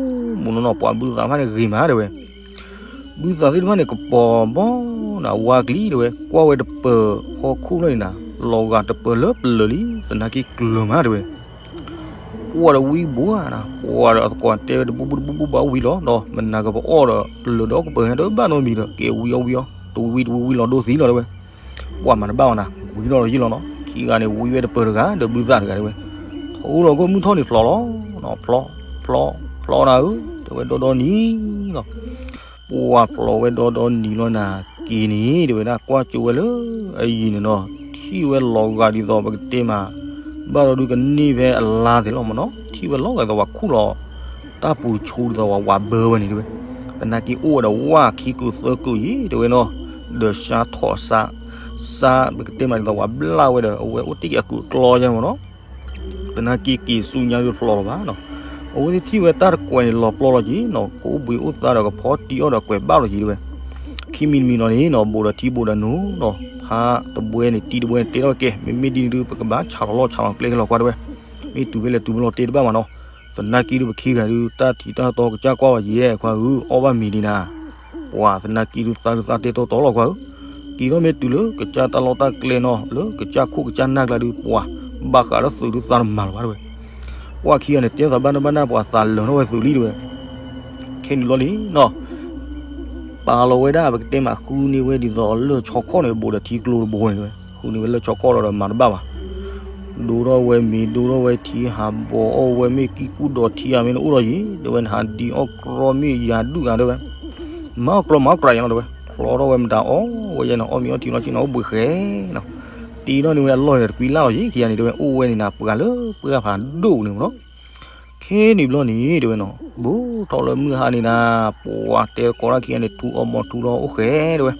မူနီၢ်နီၢ် ပှၤဘုသးတဖၣ်န့ၣ်ဂ့ၤမးတဲဝဲ ဘုသးသ့ၣ်တဖၣ်န့ၣ် ကပီၤဘီနၤဝါကလံၤတဲဝဲ ကွၢ်ဝဲတပၢၤဟီၣ်ခိၣ်လီၤန့ၣ်နၤ လီၤဂာ်တပၢၤလၢပျၢၤလံ သနာ်က့ကျၢၤမးတဲဝဲ ပှၤဒီးဝံဘိးနၤ ပှၤဒီးအသကိးတဲဝဲတဘူၣ်ဘူၣ်တဘူၣ်ဘူၣ်ဘၣ်ဝံလီၤ ဒီးမနၤကပအီၣ်ဒီးပျၢၤဒီးကပၢၤဟဲတဘၣ်နီတမံၤဒီး ကဲဝံအီၣ်ဝံအီၣ် တဝံတဝံဝံလီၤဒိသံလီၤတဲဝဲ ပှၤမၤတဘၣ်အီၤနၤ ဝံထီၣ်လီၤယံာ်လီၤနီၤ ခံဂၤန့ၣ် ဝံဝဲတပၢၤတဂၤ ဒီးဘုသးတဂၤတဲဝဲ ထီၣ်လီၤကီၢ်မုၢ်ထီၣ်န့ၣ်ဖျိးလီၤ ဖျီ ဖျီ ဖျီနၤဧၢ တဲဝဲဒီဒီနံၤလီၤ ပှၤဖျိးဝဲဒီဒီနံၤလီၤနၤက့ၤန့ၣ် တဲဝဲဒၣ်ကွၢ်ကၠိဝဲလၢအယံၤန့ၣ်နီၤ ထံၣ်ဝဲလီၤဂာ်ဒ်သိးပကတဲမး ဘၣ်ဒီးဒုးကန့ၢ်ဖဲအလါသ့ၣ်လီၤမ့ၢ်နီၤ ထံၣ်ဝဲလီၤဂာ်ဒ်သိးပှၤခူၣ်လီၤ တၢ်ပူၤတဆူဒ်သိးပှၤဝးဘၢဝဲန့ၣ်တဲဝဲ သနာ်က့အိၣ်ဝဲဒီးဝၣ်ခံကုာ်သၢကုာ်ယံၤတဲဝဲနီၤ ဒီးစါထီၣ်စါ စါပကတဲမးဒ်သိးပှၤဘျၣ်ဝဲဒီး အဝဲအိၣ်တ့ၢ်က့ၤအကုာ်အကျီယဲမ့ၢ်နီၤ သနာ်က့က့ၤဆူညါဒုးဖျိးလီၤဘၣ်နီၤ အဝဲသ့ၣ်ထံၣ်ဝဲတၢ်တကွဲးန့ၣ်လီၤပျီလီၤက့ၤနီၤ ကအိၣ်ဘှံးအိၣ်သါဒီးကဖီတံၢ်အီၣ်ဒီးကွဲးဘၣ်လီၤက့ၤတဲဝဲ ခံမံၤတမံၤလီၤန့ၣ်နီၤ ဘူးဒီးထံဘူးဒီးနိနီၤ ဖါတဘှဲန့ၣ် တံၤတဘှဲန့ၣ် တဲထီၣ်ဝဲကဲ မ့မ့ၢ်ဒ်န့ၣ်ဒုး ပကဘၣ်ဆးလီၤလီၢ်ဆးလီၤကျဲက့ၤလီၤကွၢ်တဲဝဲ မ့ၢ်တုၤဖဲလဲၣ်တုၤဖဲလဲၣ်တဲတဘၣ်မးနီၤ သနာ်က့ဒုးပခံဂၤဒုး တၢ်ထံးတၢ်တီကစၢ်ကွၢ်ဝဲယဲၢ်ခွါဧၢ အီၣ်ဘၣ်မ့ၤဒံးနၤ ပှၤသနာ်က့ဒုးသးဒုးသးတဲတီတီလီၤခွါဧၢ က့ၤထီၣ်မ့ၢ်တုၤလၢကစၢ်တၢ်လီၢ်တၢ်ကျဲနီၤ လၢကစၢ်ခိၣ်ကစၢ်နၢ်ကျါဒုး ပှၤဘၣ်ဃးလၢသုးဒုးသးတမၤလၢၤဘၣ်တဲဝဲ ပှၤခံဂၤန့ၣ် တဲသးဘၣ်နၢ်ဘၣ်နၢ် ပှၤသးလၢာ်ထီၣ်ဝဲသုးလံတဲဝဲ ခဲန့ၣ်ဘျီလံနီၤ ပာ်လီၤဝဲဒၣ် ပကတဲမးဃုန့ၢ်ဝဲဒ်သိးလၢၢ်ဆီခီၣ်န့ၣ် ဘူးဒီးထံကျိတဘိန့ၣ်တဲဝဲ ဃုန့ၢ်ဝဲလၢၢ်ဆီခီၣ်လီၤဒီးမၤတဘၣ်ဘၣ် ဒိထီၣ်ဝဲမ့ၤ ဒိထီၣ်ဝဲထံ ဟးဘီးအီၣ်ဝဲမ့ၢ်ကံၢ်ကူၣ်ဒီးထံဧါမ့ၢ်နအိၣ်ဒီးယံၤ တဲဝဲ နဟးဒံးအီၣ်ကြီမ့ၢ်ယၤဒုၣ်ဂၤတဲဝဲ မၤအီၣ်ကြီမၤအီၣ်ကြီယၤနီၤတဲဝဲ ဖျီထီၣ်ဝဲမတၤအီၣ်ဝဲယဲနီၤ အီၣ်မ့ၤအီထံလီၤဆ့နီၤ အိၣ်ဘှံးဃဲနီၤ တ့ထီၣ်န့ၢ်ဝဲအလီၢ်န့ၣ်ဒီးတကွံလၢ်လီၤယံၤ ခံဂၤန့ၣ်တဲဝဲ အိၣ်ဝဲန့ၣ်နၤ ပှၤလၢပှၢ်ဖးဒိၣ်န့ၣ်မ့ၢ်နီၤ ခဲန့ၣ်ဘျီန့ၣ်တဲဝဲနီၤ ဘူးထီၣ်လၢမုၢ်ဟါန့ၣ်နၤ ပှၤတဲသကိးတၢ်ခံဂၤန့ၣ် ထူအီၣ်မီၤထူလီၤအိၣ်ဃဲတဲဝဲ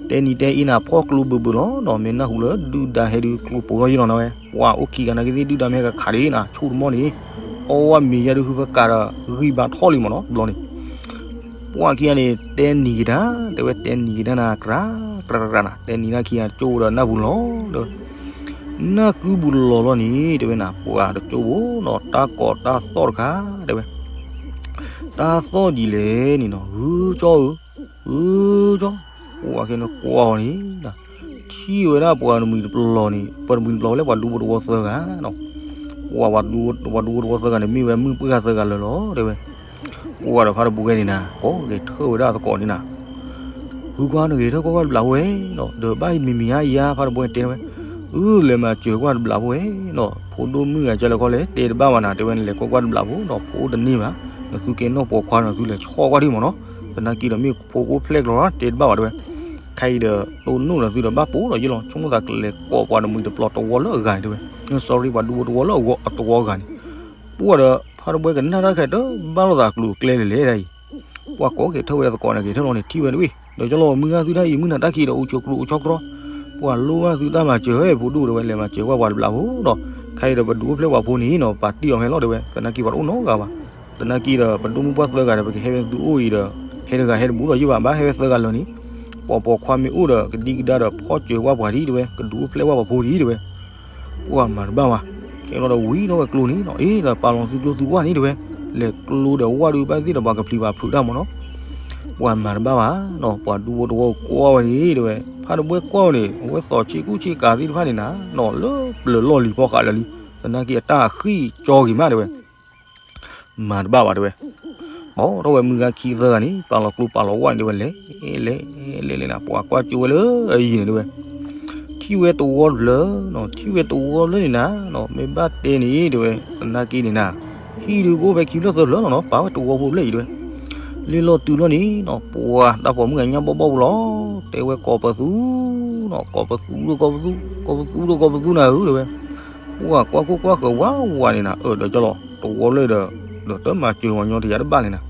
တဲနံၤတဲအ့နၤဖီၣ်ကျိဘၢဘၢလီၤနီၤ မ့ၢ်နၢ်ဟူလၢဒုၣ်ဒါဟဲဒုးကျိပိာ်ထီၣ်ယံၤလီၤနၤဝဲ ပှၤအိၣ်ခံဂၤနာ်က့သ့ၣ်ဒုၣ်ဒါမ့ၢ်ဟဲကခးဒံးနၤ ဆိကတမီၢ်န့ၣ် အီၣ်ဝဲမ့ၤယါဒုးဟုဖၢကးဒီး ဂံၢ်ဘါထီၣ်လံမ့ၢ်နီၤ တဘျီန့ၣ် ပှၤခံဂၤန့ၣ် တဲနံၤက့ၤတၢ် တဲဝဲတဲနံၤက့ၤတၢ်နၤ ကြၢးကြၢးကြၢးနၤ တဲနံၤတၢ်ခံဂၤတကၠိဒီးနၢ်ပူၤလီၤ တဲဝဲ နၢ်ကုပူၤလီၤလီၤန့ၣ် တဲဝဲနၤ ပှၤတကၠိဖိနီၤ တၢ်ကိးတၢ်သီၣ်တခါ တဲဝဲ တၢ်သီၣ်ဒ်လဲၣ်န့ၣ်နီၤ ဂုကၠီဧၢ ဂုကၠီ ပှၤကဲန့ၣ်ကွၢ်အီၤန့ၣ် ထံၣ်ဝဲဒၣ်ပှၤတမှံၤတပျီၤန့ၣ် ပှၤတမှံၤတပျီၤဝဲလၢပှၤဒူဖိတဝီသၢဂၤနီၤ ပှၤ ပှၤဒူဖိတဝီသၢဂၤန့ၣ် မ့ၢ်ဝဲမုၣ်ပှၢ်ဂၤသၢဂၤလၢာ်လီၤ တဲဝဲ ပှၤဒီးဖါတဘှဲန့ၣ်နၤ ကိးဂဲၤထၢၣ်ဝဲဒၣ်သကိးန့ၣ်နၤ ဂုၤကွၢ်နဂဲၤထၢၣ်ကွၢ်ကွၢ်တဘျးဖိဝဲနီၤ ဒီးဘၣ်မံၤမံၤဧါယါ ဖါတဘှဲတဲဝဲ အၢ လဲၤမၤစၢၤကွၢ်တဘျးဖိဝဲနီၤ ဖိဒိၣ်မုၣ်ဂၤကလဲၤခီလဲၣ် တဲတဘၣ်ဘၣ်နၤ တဲဝဲ နလဲၤကွၢ်ကွၢ်တဘျးဖိဒီး ဖိအိၣ်တန့ၢ်ဘၣ် နသုကဲနီၢ်ပိာ်ခွါဒီး နသုလဲၤဆီၣ်ကွၢ်ဒံးမ့ၢ်နီၤ သနာ်က့ဒီးမ့ၢ်ဖိကအိၣ်ဖျဲၣ်ကျိၤ တဲတဘၣ်ဘၣ်တဲဝဲ ခဲအံၤဒီး တိၢ်နီၣ်ဒီးသုဒီးဘၣ်ပိာ်ဒီးယ့ၢ်လီၤ ဆိကမိၣ်သးကလဲၤကိးပှၤတမှံၤတပျီၤတဝီလၢအဂၤန့ၣ်တဲဝဲ sorry ပှၤဒူဖိတဝီလၢအတဝီအဂၤန့ၣ် ပှၤဒီး ဖါတဘှဲကနၣ်တၢ်ခဲတဘၣ်လိာ်သးကျိၤအကျဲလဲၣ်လဲၣ်ဒ်အံၤ ပှၤကိးဂဲၤထၢၣ်ဝဲဒၣ်သကိးန့ၣ် ဂဲၤထၢၣ်လီၤန့ၣ် ထံၣ်ဝဲတဝံၣ် ဒီးကၠီလီၤမုၢ်ဂၤသုတၢ်အံၤ မုၢ်နၤတၢ်ခံဒီး အိၣ်ဆိးကျိအိၣ်ဆီတြီ ပှၤလိၣ်ဘၣ်သုတၢ်မၤစၢၤဝဲ ဖိဒိၣ်တဲဝဲ လဲၤမၤစၢၤကွၢ်ပှၤတဘျးဖိဒီး ခဲအံၤဒီးပဒူဖိဖျဲၣ်ပှၤဖိန့ၣ်နီၤ ပာ်တ့ၢ်အီၤဖဲလီၤတဲဝဲ သနာ်က့ပှၤတအိၣ်နီတဂၤဘၣ် သနာ်က့ဒီး ပဒိၣ်မုၣ်ပှၢ်သၢဂၤဒီး ပကဟဲဝဲသုအိၣ်အံၤဒီး ဟဲတဂၤဟဲတဘူးဒီးယ့ၢ်ဘၣ် ဘၣ်ဟဲဝဲသၢဂၤလၢာ်န့ၣ် ပှၤပိာ်ခွါမ့ၢ်အိၣ်ဒီး ကဒံကဒါဒီး ဖီၣ်စၢၤကွၢ်ပှၤဒံးတဲဝဲ ကဒူအိၣ်ဖျဲၣ်ကွၢ်ပှၤဖိဒံးတဲဝဲ ပှၤမၤတဘၣ်ဘၣ် ခဲလီၤဒီးဝံၤထီၣ်ဝဲကျိန့ၣ်နီၤ အ့ ဒီးပာ်လီၤသုကျိသုဝၣ်န့ၣ်တဲဝဲ လဲၤကျိဒီးဝၣ်ဒုးဘၣ်သ့ၣ်ဒီးပှၤကပျံၤပှၤဖုးတၢ်မ့ၢ်နီၤ ပှၤမၤတဘၣ်ဘၣ်နီၤ ပှၤဒူဖိတဝီကွၢ်ဝဲန့ၣ်တဲဝဲ ဖါတဘှဲကွၢ်ဝဲန့ၣ် အဝဲသိးဆ့ကူဆ့ကၤသ့ၣ်တဖၣ်န့ၣ်နၤနီၤ လၢပျၢၤလီၢ်လံၤဖီဃးလၢာ်လံ သနာ်က့အတၢ်ဃံၣ်ကၠီဂ့ၤမးတဲဝဲ မၤတဘၣ်ဘၣ်တဲဝဲ ပိာ်ထီၣ်ဝဲမုၢ်ဂၤခံသၢဂၤန့ၣ် ပာ်လီၤကျိပာ်လီၤဝၣ်န့ၣ်တဲဝဲ လဲၤ လဲၤ လဲၤ လဲၤနၤ ပှၤကွၢ်ကၠိဝဲလၢအယံၤန့ၣ်တဲဝဲ ထံၣ်ဝဲတဝီတဖျၢၣ်နီၤ, ထံၣ်ဝဲတဝီလၢန့ၣ်နၤနီၤ, မ့ၢ်ဘၣ်တဲန့ၣ် တဲဝဲ သနာ်က့န့ၣ်နၤ, ဟံၣ်ဒုးကအိၣ်ဖဲခံဖျၢၣ်သၢဖျၢၣ်လီၤနီၤ, ပာ်ဝဲတဝီဖိဖျၢၣ်အံၤ တဲဝဲ. လ့လီၤတုၤလီၤန့ၣ်နီၤ, ပှၤတၢ်ပိာ်မုၣ်ဂၤညါဘီဘီပူၤလီၤ, တဲဝဲ ကိးပသူနီၤ, ကိးပသူဒီးကိးပသူ, ကိးပသူဒီးကိးပသူနၤဧၢ တဲဝဲ. ပှၤကွၢ်ခိၣ်ကွၢ်ဃၢၤဝးဝးန့ၣ်နၤ, အၢၣ်ဒီးကၠီလီၤ တဝီလၢဒီး, ဒီးတမၤစၢၤဝဲညီတယၤတဘၣ်န့ၣ်နၤ,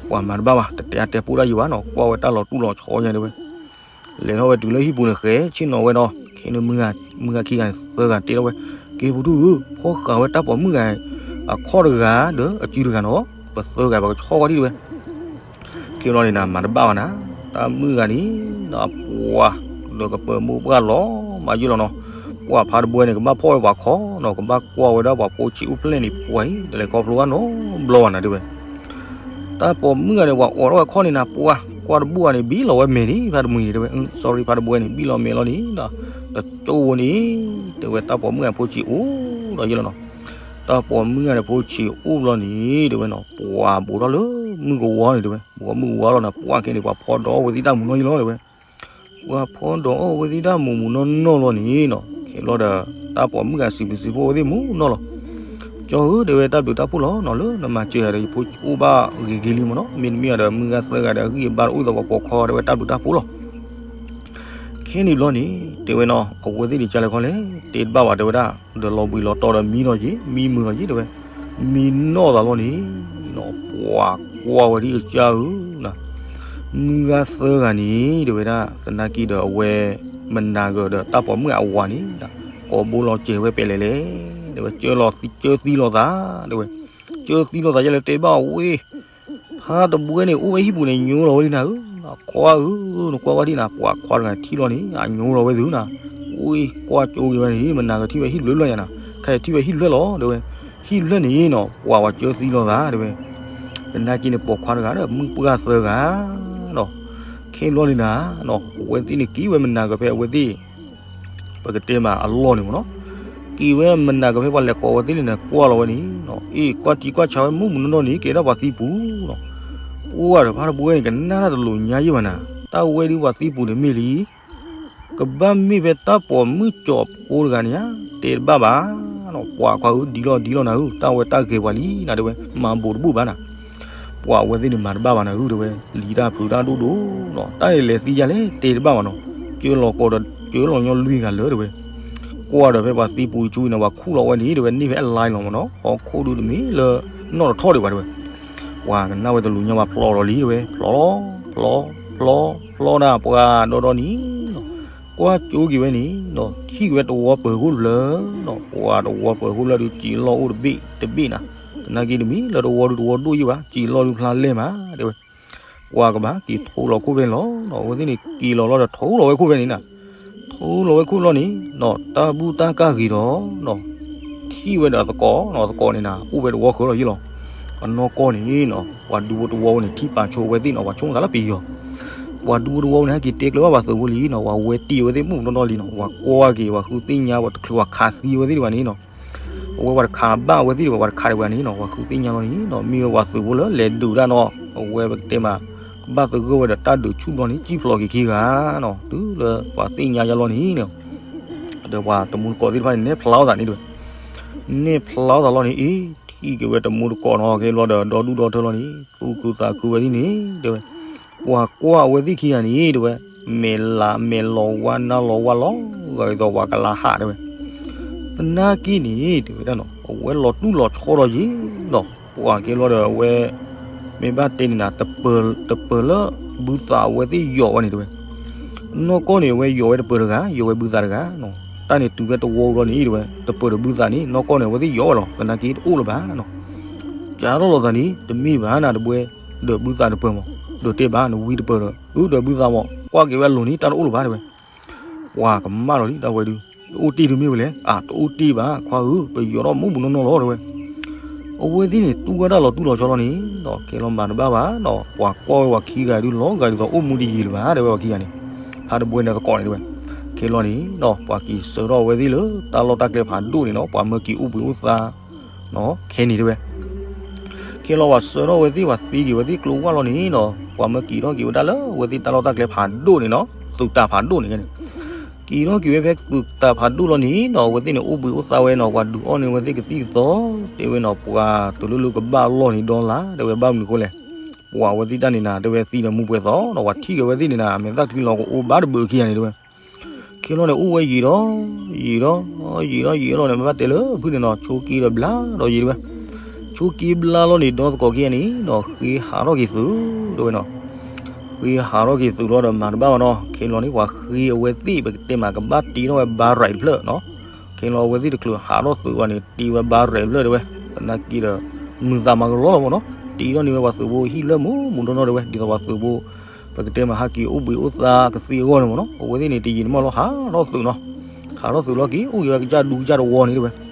ပှၤမၤတဘၣ်ဘၣ်, တတဲအတဲပိၢ်တၢ်ယံၤဘၣ်နီၤ, ကွၢ်ဝဲတၢ်လီၤတူၢ်လီၤဆီညါ တဲဝဲ. လဲၤထီၣ်ဝဲတုၤလၢဟံၣ်ပူၤန့ၣ် ဃဲဆ့ၣ်နီၤဝဲနီၤ, ခဲန့ၣ် မုၢ်ဂၤခံဂၤန့ၣ် သၢဂၤတဲထီၣ်ဝဲ, က့ၤပူၤထူၣ်ဧၢ, ဖီဃာ်ဝဲတၢ်ပိာ်မုၣ်ဂၤ အခီၣ်တဂၤဒီးအစုတဂၤနီၤ, ပသၢဂၤပကဆီၣ်ဝဲဒံး တဲဝဲ. ခဲလီၤန့ၣ်နၤ မၤတဘၣ်ဘၣ်နၤ, တၢ်မုၣ်ဂၤန့ၣ်ဒီးပှၤ, ဒီးကပၢၤမိၢ်ပှၢ်လီၤမးယုၢ်လီၤနီၤ, ပှၤဖါတဘှဲန့ၣ် ကဘၣ်ဖီၣ်ဝဲပှၤခီနီၤ, ကဘၣ်ကွၢ်ဝဲဒၣ်ပှၤဖိဆံးအိၣ်ဖျဲၣ်န့ၣ်ပှၤအံၤ တလဲၤခီဖျိဘၣ်နီတဘျီဘၣ်နၤ တဲဝဲ. တၢ်ပိာ်မုၣ်ဂၤန့ၣ် ပှၤအိးထီၣ်ဝဲခီၣ်န့ၣ်နၤ, ပှၤကွၢ်တဘူၣ်ဂၤန့ၣ် ဘံၣ်လီၤဝဲမဲာ်န့ၣ်, ဖါတမှံၤန့ၣ် တဲဝဲ, sorry ဖါတဘှဲန့ၣ် ဘံၣ်လီၤမဲာ်လီၤန့ၣ်ဒီး, တကၠိဖိန့ၣ်, တဲဝဲ တၢ်ပိာ်မုၣ်ဂၤဖိဆံးအိၣ်ဒီးယုၢ်လီၤနီၤ, တၢ်ပိာ်မုၣ်ဂၤန့ၣ်ဖိဆံးအိၣ်ဘျီန့ၣ် တဲဝဲနီၤ, ပှၤဘူးထီၣ်လၢမုၢ်ကဝီၤန့ၣ် တဲဝဲ, ဘူးမုၢ်ကဝီၤလီၤန့ၣ် ပှၤခဲန့ၣ် ပှၤဖီဒီးအီၣ်ဝဲသ့ၣ်တၢ်မူၤနီၢ်ယုၢ်လီၤ တဲဝဲ. ပှၤဖီဒီးအီၣ်ဝဲသ့ၣ်တၢ်မူၤမူၤနီၢ်နီၢ်လီၤန့ၣ်နီၤ, ခဲလီၤဒီး တၢ်ပိာ်မုၣ်ဂၤစံးဘျုးစံးဖှိၣ်ဝဲသ့ၣ်မူၤနီၢ်လီၤ. ကၠီဧၢ တဲဝဲ တၢ်ဘျုးတၢ်ဖှိၣ်လီၤနီၤ, လၢနမၤစၢၤယၤဒီး ယဖိအိၣ်ဘၣ်ဂ့ၤဂ့ၤလံမ့ၢ်နီၤ, မ့တမ့ၢ်ဒီး မုၢ်ဂၤသၢဂၤဒီး အဂံၢ်အဘါတအိၣ်သး ပှၤပိာ်ခွါ တဲဝဲ တၢ်ဘျုးတၢ်ဖှိၣ်လီၤ. ခဲန့ၣ်ဘျီန့ၣ် တဲဝဲနီၤ, အဝဲသ့ၣ်န့ၣ် ကလဲၤခီလဲၣ် တဲတဘၣ်ဘၣ် တဲဝဲဒၣ်, ဒီးလီၤဘှံးလီၤတီၤဒီးမံလီၤက့ၤ မံမုာ်လီၤက့ၤ တဲဝဲ, မံနီၢ်သးလီၤန့ၣ်နီၤ, ပှၤကွၢ်ဝဲဒ်အကစၢ်ဧၢ မုၢ်ဂၤသၢဂၤန့ၣ် တဲဝဲဒၣ် သနာ်က့ဒီးအဝဲ မနၤဂၤဒီးတၢ်ပိာ်မုၣ်အဝၤန့ၣ် ကိးဘိလီၤစဲၤဝဲပဲာ်လဲၣ်လဲၣ်, တဲဝဲ ကၢသံလိာ်သး တဲဝဲ, ကၢသံလိာ်သးယဲလဲၣ် တဲဘၣ်ဝဲ, ဖါတဘှဲန့ၣ် အိၣ်ဝဲဟံၣ်ပူၤန့ၣ် ညိလီၤဝဲလံနၤဧၢ, ခွါဧၢ, နကွၢ်ဝဲဒၣ်နၤ ပှၤခွါတဂၤထံၣ်လီၤန့ၣ် အညိလီၤဝဲသုနၤ, အိၣ်ကွၢ်ကၠိက့ၤဝဲန့ၣ် မနၤဂၤထံၣ်ဝဲဟံၣ်တဖျၢၣ်လၢညါနၤ, ခဲထံၣ်ဝဲဟံၣ်တဖျၢၣ်လီၤ တဲဝဲ, ဟံၣ်တဖျၢၣ်န့ၣ်နီၤ ပှၤဝဲကၢသံလိာ်သး တဲဝဲ, သနာ်က့န့ၣ် ပိာ်ခွါတဂၤဒီး မုၣ်ပှၢ်သၢဂၤနီၤ, ခဲလီၤန့ၣ်နၤ, အဝဲသ့ၣ်န့ၣ်က့ၤဝဲမနၤဂၤဖဲအဝဲသ့ၣ် ပကတဲမးအလီၢ်န့ၣ်မ့ၢ်နီၤ, က့ၤဝဲမနၤဂၤဖဲပှၤလဲၤကိးဝဲသ့ၣ်န့ၣ် ကွၢ်လီၤဝဲန့ၣ်နီၤ, အ့ၣ် ကွၢ်ထံကွၢ်ဆးဝဲမုၢ်မုၢ်နီၢ်နီၢ်န့ၣ် ကဲဒၣ်ပှၤသံပူၤနီၤ, အိၣ်ဝဲဒီးဖါတဘှဲန့ၣ် ကနၣ်တၢ်တလိၤညါယံၣ်ဘၣ်နၤ, တၢ်ဝဲဒၣ်ပှၤသံပူၤန့ၣ်မ့ၢ်လံ ကဘၣ်မ့ၢ်ဖဲတၢ်ပိာ်မုၣ်ကၠီၤဖိတဂၤန့ၣ်ဧါ, တဲတဘၣ်ဘၣ်နီၤ, ပှၤခွါဧၢ ဒ်လီၤဒ်လီၤနၤဧၢ, တၢ်ဝဲတၢ်ဂဲၤပှၤလံနၤ တဲဝဲ, မၤဘူးတဘူးဘၣ်နၤ, ပှၤအဝဲသ့ၣ်န့ၣ်မၤတဘၣ်ဘၣ်နၤဧၢ တဲဝဲ, လံတၢ်ဖုးတၢ်ဒိၣ်ဒိၣ်နီၤ, တၢ်န့ၣ်လဲၤသံယါလဲၣ် တဲတဘၣ်ဘၣ်နီၤ, ကၢလီၤကိးဒီးကၢလီၤညီလွံၢ်ဂၤလၢ တဲဝဲ, ကွၢ်ဒီးဖဲပှၤသံပူၤဆူအံၤန့ၣ် ပှၤခူၣ်လီၤဝဲန့ၣ် တဲဝဲ, န့ၢ်ဖဲအလါလီၤမ့ၢ်နီၤ, ဟီၣ်ခိၣ်ဒုတမ့ၢ်လၢ နီၢ်တထီၣ်ဒံးဘၣ် တဲဝဲ ပှၤကနၣ်ဝဲတလိၤညါဘၣ် ဖျီလီၤလံ တဲဝဲ, ဖျီလီၤ, ဖျီ, ဖျီ, ဖျီဒၣ်ပှၤဒီဒီနံၤနီၤ, ကွၢ်ကၠိက့ၤဝဲန့ၣ်နီၤ, ထံၣ်က့ၤဝဲတဝီပၢၤခိၣ်တဖျၢၣ်နီၤ, ပှၤတဝီပၢၤခိၣ်လၢဒုးစံးလီၢ်အိၣ်တဘ့ၣ်တဘ့ၣ်နၤ, သနာ်က့တမ့ၢ်လၢတဝီဒုတဝီဒိၣ်ယံၣ်ဘၣ်, စံးလီၢ်ဒုဖျါလဲၢ်မး တဲဝဲ, ပှၤကဘၣ်က့ၤထိလီၤခိၣ်ဖဲန့ၣ်လီၤ, အဝဲသ့ၣ်န့ၣ်က့ၤလီၤလီၤဒီးထိလီၤဝဲခိၣ်ဖဲန့ၣ်နၤ ထိလီၤဝဲခိၣ်လီၤန့ၣ်နီၤ, တၢ်ဘူၣ်တၢ်ကၢ်ဂ့ၤဒီးနီၤ, ထံၣ်ဝဲဒီးသကိးနီၤ, သကိးန့ၣ်နၤ အိၣ်ဖဲတဝီဃၢၤလီၤယံၣ်လီၤ, အနီၢ်ကီၢ်န့ၣ်နီၤ, ပှၤဒူဖိတဝီန့ၣ် ထံၣ်ပာ်ဆိဝဲသ့ၣ်နီၤ, ပှၤဆိကမိၣ်သးလၢပယီၤ, ပှၤဒူဖိတဝီန့ၣ် ဟဲက့ၤတဲကျၢၤဘၣ်ပှၤသုးဖိလံနီၤ, ပှၤဝဲတ့ၢ်ဝဲသ့ၣ်မုၢ်မနီၢ်လံနီၤ, ပှၤကွၢ်က့ၤ ပှၤဃုသ့ၣ်ညါ ပှၤတချုးပှၤခးသံဝဲသ့ၣ်တဖၣ်န့ၣ်နီၤ အဝဲပှၤတခးဘၣ်ဝဲသ့ၣ်တဖၣ် ပှၤတခးတဖၣ်န့ၣ်နီၤ, ပှၤဃုသ့ၣ်ညါလီၤန့ၣ်နီၤ, မ့ၢ်ဝဲပှၤသုးဖိလၢလဲၤဒုးတၢ်နီၤ, အဝဲပကတဲမး ကဘၣ်သဂၢၢ်ဝဲဒီးတၢ်ဒုးဆူၣ်ဘျီန့ၣ် စံၣ်ဖျိးက့ၤခံဂၤနီၤ, တုၤလၢပှၤသ့ၣ်ညါယါလီၤန့ၣ်နီၤ, ဒီးပှၤတမူတကိးသ့ၣ်တဖၣ်န့ၣ် နဲၣ်ဖျါအီၣ်သးန့ၣ်တဲဝဲ, နဲၣ်ဖျါအီၣ်သးလီၤန့ၣ် အ့ၣ် ထံၣ်က့ၤဝဲတမူတကိးနီၤ, ကဲဘျီဒီး ဒီဒူၣ်ဒီထၢလီၤန့ၣ် သူၣ်ခုသးခုဝဲဒၣ်န့ၣ် တဲဝဲ, ပှၤကွၢ်အဝဲသ့ၣ်ခံဂၤန့ၣ် တဲဝဲ, မဲာ်လၤမဲာ်လီၤဝါနါလီၤဝါလီၤ, ဂၤအံၤသိးပှၤကလါဟးတဲဝဲ, သနာ်က့န့ၣ် တဲဝဲဒၣ်နီၤ, အဝဲလီၤတူၢ်လီၤဆီဒီးယံၤနီၤ, ပှၤကဲဘျီဒီးအဝဲ မ့ၢ်ဘၣ်တဲန့ၣ်နၤ တပၢၤလၢဘုသးအဝဲသ့ၣ်ယီၤဝဲန့ၣ်တဲဝဲ, နီၢ်ကီၢ်န့ၣ် အဝဲယီၤဝဲတပၢၤတဂၤ ယီၤဝဲဘုသးတဂၤနီၤ, တၢ်န့ၣ်တုၤဖဲတဝီဘျီန့ၣ်တဲဝဲ, တပၢၤဒီးဘုသးန့ၣ် နီၢ်ကီၢ်န့ၣ် အဝဲသ့ၣ်ယီၤဝဲလီၤ, သနာ်က့တအိၣ်လၢၤဘၣ်နီၤ, ကၢထီၣ်လိာ်သးန့ၣ် တမ့ၢ်ဘၣ်နၤတဘှဲ, ဒီးဘုသးတပၢၤမး, ဒီးတဲဘၣ်နဝံတပၢၤဒီး အၢ ဒီးဘုသးမး ကွၢ်က့ၤဝဲအလိၤန့ၣ် တၢ်တအိၣ်လၢၤဘၣ်တဲဝဲ, ပှၤကမၣ်လီၤဒ်တၢ်ဝဲဒုး, တအိၣ်တ့ၢ်တမ့ၢ်ဝဲလဲၣ်, အၢ တအိၣ်တ့ၢ်ဘၣ် ခွါဧၢ ပယီၤထီၣ်မူးမူးနီၢ်နီၢ်လီၤတဲဝဲ, အဝဲသ့ၣ်န့ၣ် တူၢ်ဝဲဒၣ်လီၤတူၢ်လီၤဆီလီၤန့ၣ်နီၤ, ကဲလီၤမၤတဘၣ်ဘၣ်နီၤ, ပှၤကွၢ်ဝဲပှၤခံဂၤဒုး လီၤဂာ်ဒ်သိးအိၣ်မူတယံၤလၢၤဘၣ်တဲဝဲ ပှၤခံဂၤန့ၣ်, ဖါတဘှဲန့ၣ်သကိးန့ၣ်တဲဝဲ, ကဲလီၤန့ၣ်နီၤ ပှၤက့ၤဆှၢထီၣ်အဝဲသ့ၣ်လၢ တၢ်လီၢ်တၢ်ကျဲဖးဒိၣ်န့ၣ်နီၤ, ပှၤမၢက့ၤအိၣ်ဘှံးအိၣ်သါ ခဲန့ၣ်တဲဝဲ, ကဲလီၤပှၤဆှၢထီၣ်အဝဲသ့ၣ် ပှၤသ့က့ၤဝဲသ့ၣ်ကျိဝၢ်လီၤန့ၣ်နီၤ, ပှၤမၢက့ၤထီၣ်က့ၤဝဲဒၣ်လၢအဝဲသ့ၣ်တၢ်လီၢ်တၢ်ကျဲဖးဒိၣ်န့ၣ်နီၤ, သုးတၢ်ဖးဒိၣ်န့ၣ်န့ၣ်, က့ၤထီၣ်က့ၤဝဲဖဲသုးတၢ်ဖးဒိၣ်လီၤန့ၣ်နီၤ အဝဲသ့ၣ်န့ၣ် အိၣ်ဘှံးအိၣ်သါဝဲနီၤ ပှၤဒုးအီၣ်န့ၢ်ဝဲသ့ၣ်ကသံၣ်ကသီ တဲဝဲနီၤ ပှၤတုၤလၢလၢကဘၣ်လီၢ်န့ၣ်ဒီလါ တဲဝဲဘၣ်မနုၤအဃိလဲၣ် ပှၤအဝဲသ့ၣ်တၢ်န့ၣ်နၤ တဲဝဲသံဒီးမူပှဲၤသီနီၤ ပှၤထံၣ်က့ၤဝဲသ့ၣ်န့ၣ်နၤ အမဲာ်သၣ်ချံလီၤကအိၣ်ဘၣ်တဘၢးခံဂၤန့ၣ်တဲဝဲ ခဲလီၤန့ၣ် အိၣ်ဝဲယံာ်ဒီး ယံာ်ဒီး ယံာ်ဒီး ယံာ်လီၤန့ၣ် မ့ၢ်ဘၣ်တဲလၢဖုၣ်န့ၣ်နီၤ ဆိက့ဒီးဘျါဒီးယံာ်တဲဝဲ ဆိက့ဘျါလီၤန့ၣ် ဒီသကိးခံဂၤန့ၣ်နီၤ ဃ့ဟးထီၣ်က့ၤသုး တဲဝဲနီၤ ဃ့ဟးထီၣ်က့ၤသုးလီၤဒီးမၤတဘၣ်ဘၣ်နီၤ ခဲလီၤန့ၣ် ပှၤဃ့အဝဲသ့ၣ် ပကတဲမး ကဘၣ်တ့ထီၣ်ဝဲဘါရဲးတဖျၢၣ်နီၤ ခဲလီၤအဝဲသ့ၣ်တချုးဟးထီၣ်သုးဘၣ်န့ၣ် တ့ဝဲဘါရဲးတဖျၢၣ်တဲဝဲ သနာ်က့ဒီး မုာ်သးမၤကလီလီၤမ့ၢ်နီၤ တ့ထီၣ်န့ၢ်ဝဲပှၤသုးဖိဟံၣ်လၢမူးမူးနီၢ်နီၢ်တဲဝဲ ဒ်သိးပှၤသုးဖိ ပကတဲမးဟးက့ၤအိၣ်ဘှံးအိၣ်သါကသ့အဂီၢ်န့ၣ်မ့ၢ်နီၤ အဝဲသ့ၣ်န့ၣ် တယံာ်တမီၢ်လီၤ ဟးထီၣ်သုးနီၤ ဟးထီၣ်သုးလီၤက့ၤ အိၣ်က့ၤဝဲကစၢ်ဒူကစၢ်တဝီန့ၣ်တဲဝဲ က့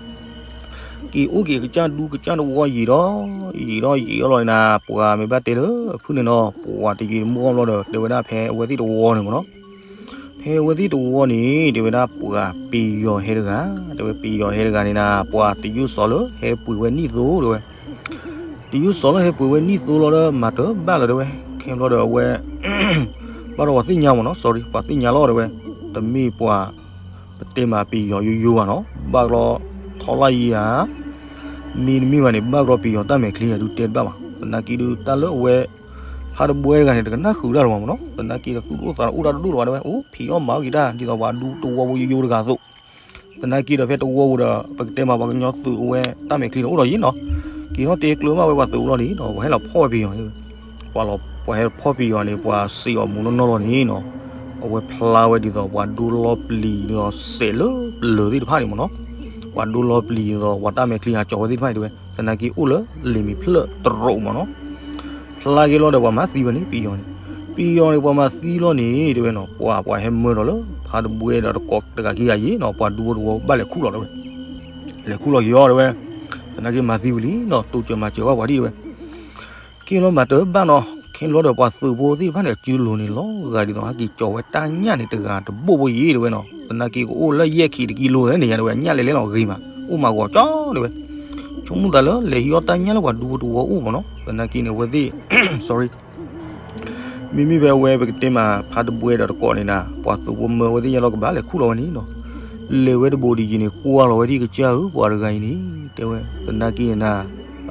ၤအိၣ်က့ၤကစၢ်ဒူကစၢ်တဝီယံာ်ဒီး ယံာ်ဒီးယံာ်အလီၤန့ၣ်နၤ ပှၤမ့ၢ်ဘၣ်တဲလၢဖုၣ်န့ၣ်နီၤ ပှၤတယံာ်တမီၢ်လီၤဒီး တဲဝဲဒၣ်ဖဲအဝဲသ့ၣ်တဝီန့ၣ်မ့ၢ်နီၤ ဖဲအဝဲသ့ၣ်တဝီန့ၣ် တဲဝဲဒၣ်ပှၤပယီၤဟဲတဂၤ တဲဝဲပယီၤဟဲတဂၤန့ၣ်နၤ ပှၤတယုၢ်စီၤလၢဟဲပှ့ၤဝဲနံၣ်သိတဲဝဲ တယုၢ်စီၤလၢဟဲပှ့ၤဝဲနံၣ်သိလီၤဒီး မၤတဘၣ်လၢၤတဲဝဲ ခဲဘျီဒီးအဝဲ ဘၣ်ဒီးပှၤသ့ၣ်ညါမ့ၢ်နီၤ sorry ပှၤသ့ၣ်ညါလီၤတဲဝဲ တမ့ၢ်ပှၤ ပတဲမးပယီၤယိယိဘၣ်နီၤ ဘၣ်ကလီထီလၢယံၤဧါ မ့တမ့ၢ်ဘၣ်န့ၣ် ဘၣ်ကလီပယီၤတၢ်မဲာ်ချံအဒုးတဲတဘၣ်ဘၣ် သနာ်က့ဒုးတၢ်လၢအဝဲ ဖါတဘှဲတဂၤန့ၣ် တကနၣ်ဃုာ်တၢ်လၢၤဘၣ်မ့ၢ်နီၤ သနာ်က့ဒီးသူၣ်တအိၣ်သးတအိၣ်တၢ်တဒိၣ်လၢၤဘၣ်တဲဝဲ အိၣ်ဖံးအီၣ်မၤအီၣ်က့ၤတၢ် ဒ်သိးပှၤဒူတဝီဖိယိယိတဂၤအသိး သနာ်က့ဒီးဖဲတဝီပူၤဒီး ပကတဲမးပှၤကညီသုးအဝဲတၢ်မဲာ်ချံန့ၣ်အိၣ်ဒီးယံၤနီၤ က့ၤထီၣ်တဲကျၢၤဘၣ်ဝဲပှၤသုးအိၣ်လီၤန့ၣ်နီၤ ပှၤဟဲလီၤဖီၣ်ဝဲပယီၤန့ၣ် ပှၤလီၤ ပှၤဟဲဖီၣ်ပယီၤန့ၣ် ပှၤစံးအီၤမူးနီၢ်နီၢ်လီၤန့ၣ်နီၤ အဝဲဖျါဝဲဒ်သိးပှၤဒိလီပျံၤဒီးစဲးလၢပျၢၤသ့ၣ်တဖၣ်န့ၣ်မ့ၢ်နီၤ ပှၤဒိလီပျံၤဒီးပှၤတၢ်မဲာ်ချံဟးကၠီၤဝဲသ့ၣ်တဖၣ်န့ၣ်တဲဝဲ သနာ်က့အိၣ်လၢလံာ်မံၤဖျၢၣ်တရိးမ့ၢ်နီၤ ဖျါက့ၤလီၤဒီးပှၤမၤသံဝဲန့ၣ် ပယီၤန့ၣ် ပယီၤန့ၣ် ပှၤမၤသံလီၤန့ၣ် တဲဝဲနီၤ ပှၤ ပှၤဟဲမၢဒီးလၢ ဖါတဘှဲဒီးတကိးတဂၤခံဂၤယံၤနီၤ ပှၤဒူဖိတဝီဘၣ်လဲၤခူၣ်လီၤတဲဝဲ လဲၤခူၣ်လီၤက့ၤအီၤတဲဝဲ သနာ်က့မၤသံဝံၤလံနီၤ တိစၢၤမၤစၢၤဘၣ်ပှၤဒ်တဲဝဲ က့ၤလီၤမၤတဘၣ်နီၤ ခဲလီၤဒီးပှၤသုးဖိသ့ၣ်တဖၣ်န့ၣ် အစုလိၤန့ၣ်လီၤဂာ်ဒ်သိးဟဲက့ၤကၠီၤဝဲတၢ်ညၣ်န့ၣ်တဂၤတဘိၣ်ဘိယံၤတဲဝဲနီၤ သနာ်က့ကအိၣ်လၢယဲၢ်ခံတကံလိၤလၢန့ၣ်ယါတဲဝဲ ညၣ်လဲၤလဲၤလီၤဂ့ၤမး အိၣ်မးဂီၤကၠီတဲဝဲ ဆိကမိၣ်သးလၢလဲၤဟံးအီၣ်တၢ်ညၣ်လၢပှၤဒူဖိတဝီအိၣ်မ့ၢ်နီၤ သနာ်က့န့ၣ်အဝဲသ့ၣ် sorry မ့မ့ၢ်ဖဲအဝဲပကတဲမးဖါတဘှဲဒီးတကိးန့ၣ်နၤ ပှၤသုးဖိမၢဝဲသ့ၣ်ညါလီၤကဘၣ်လဲၤခူၣ်လီၤဝဲန့ၣ်နီၤ လဲၤဝဲတဘိးဒ်ယံၤန့ၣ် ကွၢ်လီၤဝဲဒ်ကစၢ်ဧၢ ပှၤတဂၤအံၤန့ၣ် တဲဝဲ သနာ်က့န့ၣ်နၤ